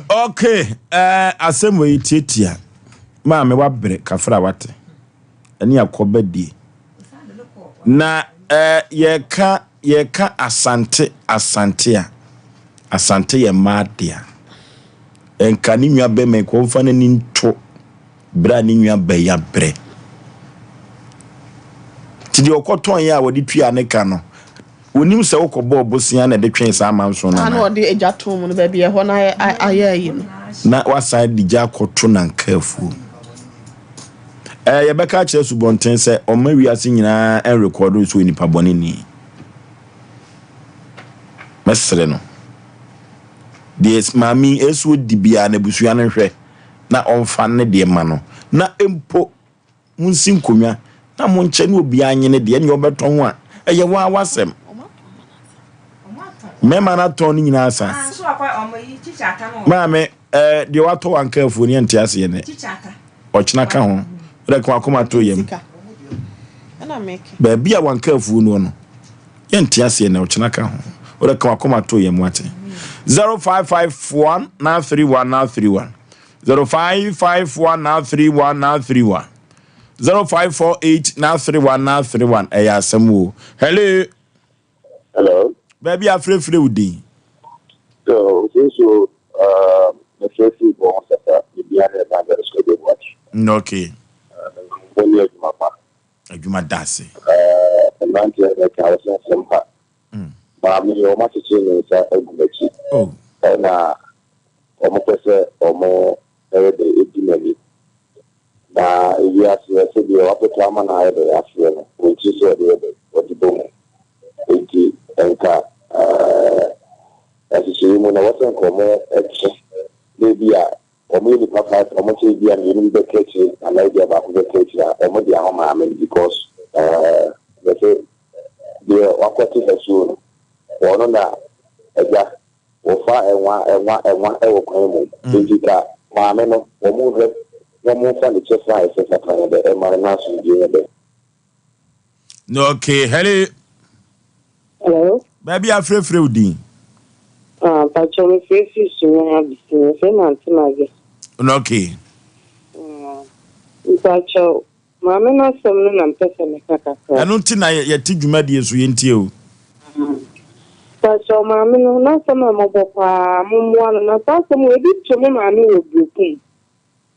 Ok, eh, asɛm wei tiatia. Maame wabrɛ kafra wate. Ɛne akɔba die. Na eh, yɛka yɛka Asante Asante a, Asante yɛ mmaa dea. Nka ne nua bɛma yi kɔ ɔmfa n'ani nto berɛ a ne nua bɛ ya brɛ. Nti deɛ ɔkɔtɔn yɛ a wɔde tua ne ka no, Wonim sɛ wokɔbɔɔ bosea na ɛde twee saa amanson no anaa? Na ɔde egya too mu no, baabi a ɛhɔ no ayɛ ayi no. Na wasan de gya akɔto n'ankafuo mu. Ɛɛ, yɛbɛka akyerɛ asubɔnten sɛ ɔmma wiase nyinaa nrekɔɔdo no sɛ ɔyɛ nipa bɔneni. Mɛsrɛ no. Deɛ maame yi ɛsɛ ɔdi biara n'abusua no nhwɛ na ɔmfa ne deɛ ma no. Na mpo Monsi nkonnwa na monkyɛ ne obiara nye ne deɛ, ɛnneɛ ɔbɛtɔn a, ɛyɛ wo ara w'asɛm. Mmarima no atɔn ne nyinaa sa. Maame, ɛɛ deɛ watɔ wanka afuo ne yɛnte aseɛ nɛ. Ɔkyena ka ho. Wode ka wakoma to yam. Baabi a wanka afuo no no, yɛnte aseɛ nɛ ɔkyena ka ho. Wode ka wakoma to yam wate. 0551 931 931. 0551 931 931 0548 931 931 ɛyɛ asɛm o. Hello. Hello. Baabi afrɛfrɛ wo din. So, so, so, uh, mefrɛ bɔ ho sasa, biribiara ne evangelist Kojo Boakye. Okay. Mo ne adwuma pa. Adwuma da ase. Mmeranteɛ na ɛka wo sɛ nsɛm pa. Maame yi, wɔn akyekyere ne nsa agu n'akyi. Oh. Ɛna Wɔpɛ sɛ wɔyɛ dɛ di n'ani. Na ewiase ɛsɛ deɛ wapɛtɛ ama no ayɛ dɛ aseɛ no, wɔnkyiri sɛ ɔde yɛ dɛ, ɔde bɔ mu. Enti nka ɛɛ nhyehyɛeɛ mu no, ɛwɔ sɛ nka wɔkye na ebi a wɔyɛ nnipa five, wɔkyɛ ebi a mmienu bi bɛka akyire anaa ebi a baako bɛka akyire a, wɔde ama maame no because ɛɛ bɛsɛ deɛ wakɔte asuo no, wɔn na agya Wɔfa ɛnwa ɛnwa ɛnwa wɔ kwan mu. Enti ka maame no, wɔn nhwɛ na wɔn nfa ne kyɛfa a ɛsɛ fata no dɛ ɛma no na asomdwie nyɛ dɛ. Okay, hello. Hello. Baabi a frɛfrɛ wo din. Ah, mpakyɛ me frɛ fi Sunyani Abisi, me frɛ Mante Mage. Okay. Mm. Mpakyɛw, maame no asɛm no na mpɛ sɛ meka kakra. Ɛno nti na yɛte dwumadie so, yɛntie o. Mpakyɛw, maame no, n'asɛm a ɛmɔbɔ paa, mommoa no. Na saa asɛm wei, ebi to me maame wɔ Berekum.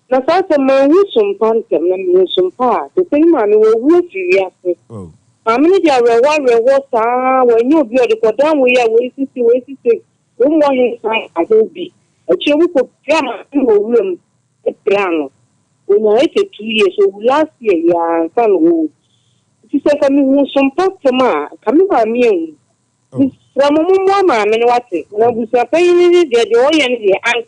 Na saa asɛm, manhu sompa ntɛm, na mehu sompa a, te sɛ me maame, wawu afiri wiase. Maame no de awerɛhoɔ awerɛhoɔ saa, wannya obi a ɔde kɔdan wei a wei sisi, wei sisi, kurom hɔ hene san ka ho bi. Akyire wɔkɔpiaa maame no wɔ wuram piraa no. Ɔnyaa 82 years, ɔwu last year yi ara ansa na ɔrewu. Nti sɛ nka mehuu sompa ntɛm a, nka me maame anwu. Mesrɛ mo mommoa maame no wate. Na abusuapanyin no deɛ, deɛ ɔyɛ no deɛ, anka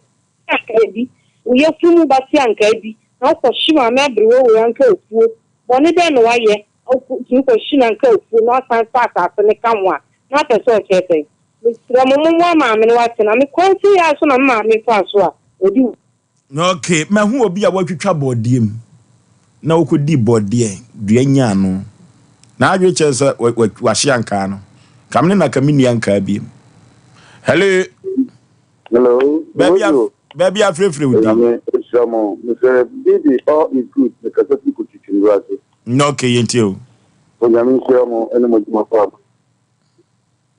ankaa bi, wo yafunu mu ba te ankaa bi, na wokɔhye maame aberewa wei anka afuo, bɔne bɛn na wayɛ na wotumi kɔhye no anka afuo na wasan fa asase no ka ho a, na apɛ sɛ ɔkyerɛ sɛn? Mesrɛ mo mommoa maame no wate, na me kwan sei ara so na me maame faa so a ɔde wu. Ok, mahu obi a watwitwa bɔɔdeɛ mu na ɔkɔdii bɔɔdeɛ dua nyaa no. N'adwene kyerɛ sɛ wahye ankaa no. Ka me ne na ka me nni ankaa biem. Hello. Hello. Baabi a baabi a frɛfrɛ wo din. Nyame nhyira mo. Mesɛ Bibi all is good. Mekasa firi Kotwitwi nnuro ase. Na ok yɛntie o. Onyame nhyira mo ɛne mo adwuma pa.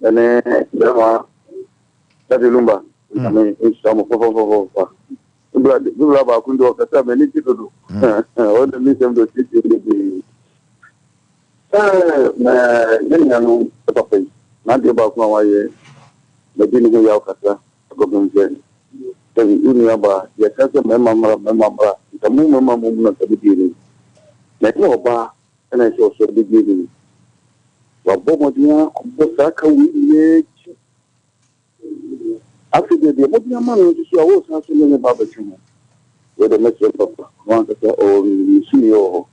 Ɛne bɛrima Daddy Lumba. Nyame nhyira mo papapapaapa. Bra bra baako ndi ɔkasa m'ani gye dodo. Ɔne me nsɛm de ɔtietie bebree. Ɛɛ mɛ yɛn nua no papa yi n'adeɛ baako a wayɛ madi ne ho yaw kakra akɔpem sɛ sɛbi wo nua baa yɛka sɛ mmarima mmra mmarima mmra nka mo mmarima mmom na nka bɛdi anim na ɛnyɛ ɔbaa ɛna ɛsɛ ɔsɔre bɛdi anim. Wabɔ mmɔden ara akɔbɔ saa ka wei nyinaa akyi. Afei deɛ, deɛ mode ama no nso so a, woresan so ne ne ba abɛtwe ho. Wei deɛ mɛsrɛ papa, ɔno ankasa ɔwɔ ne sumiiɛ wɔ hɔ.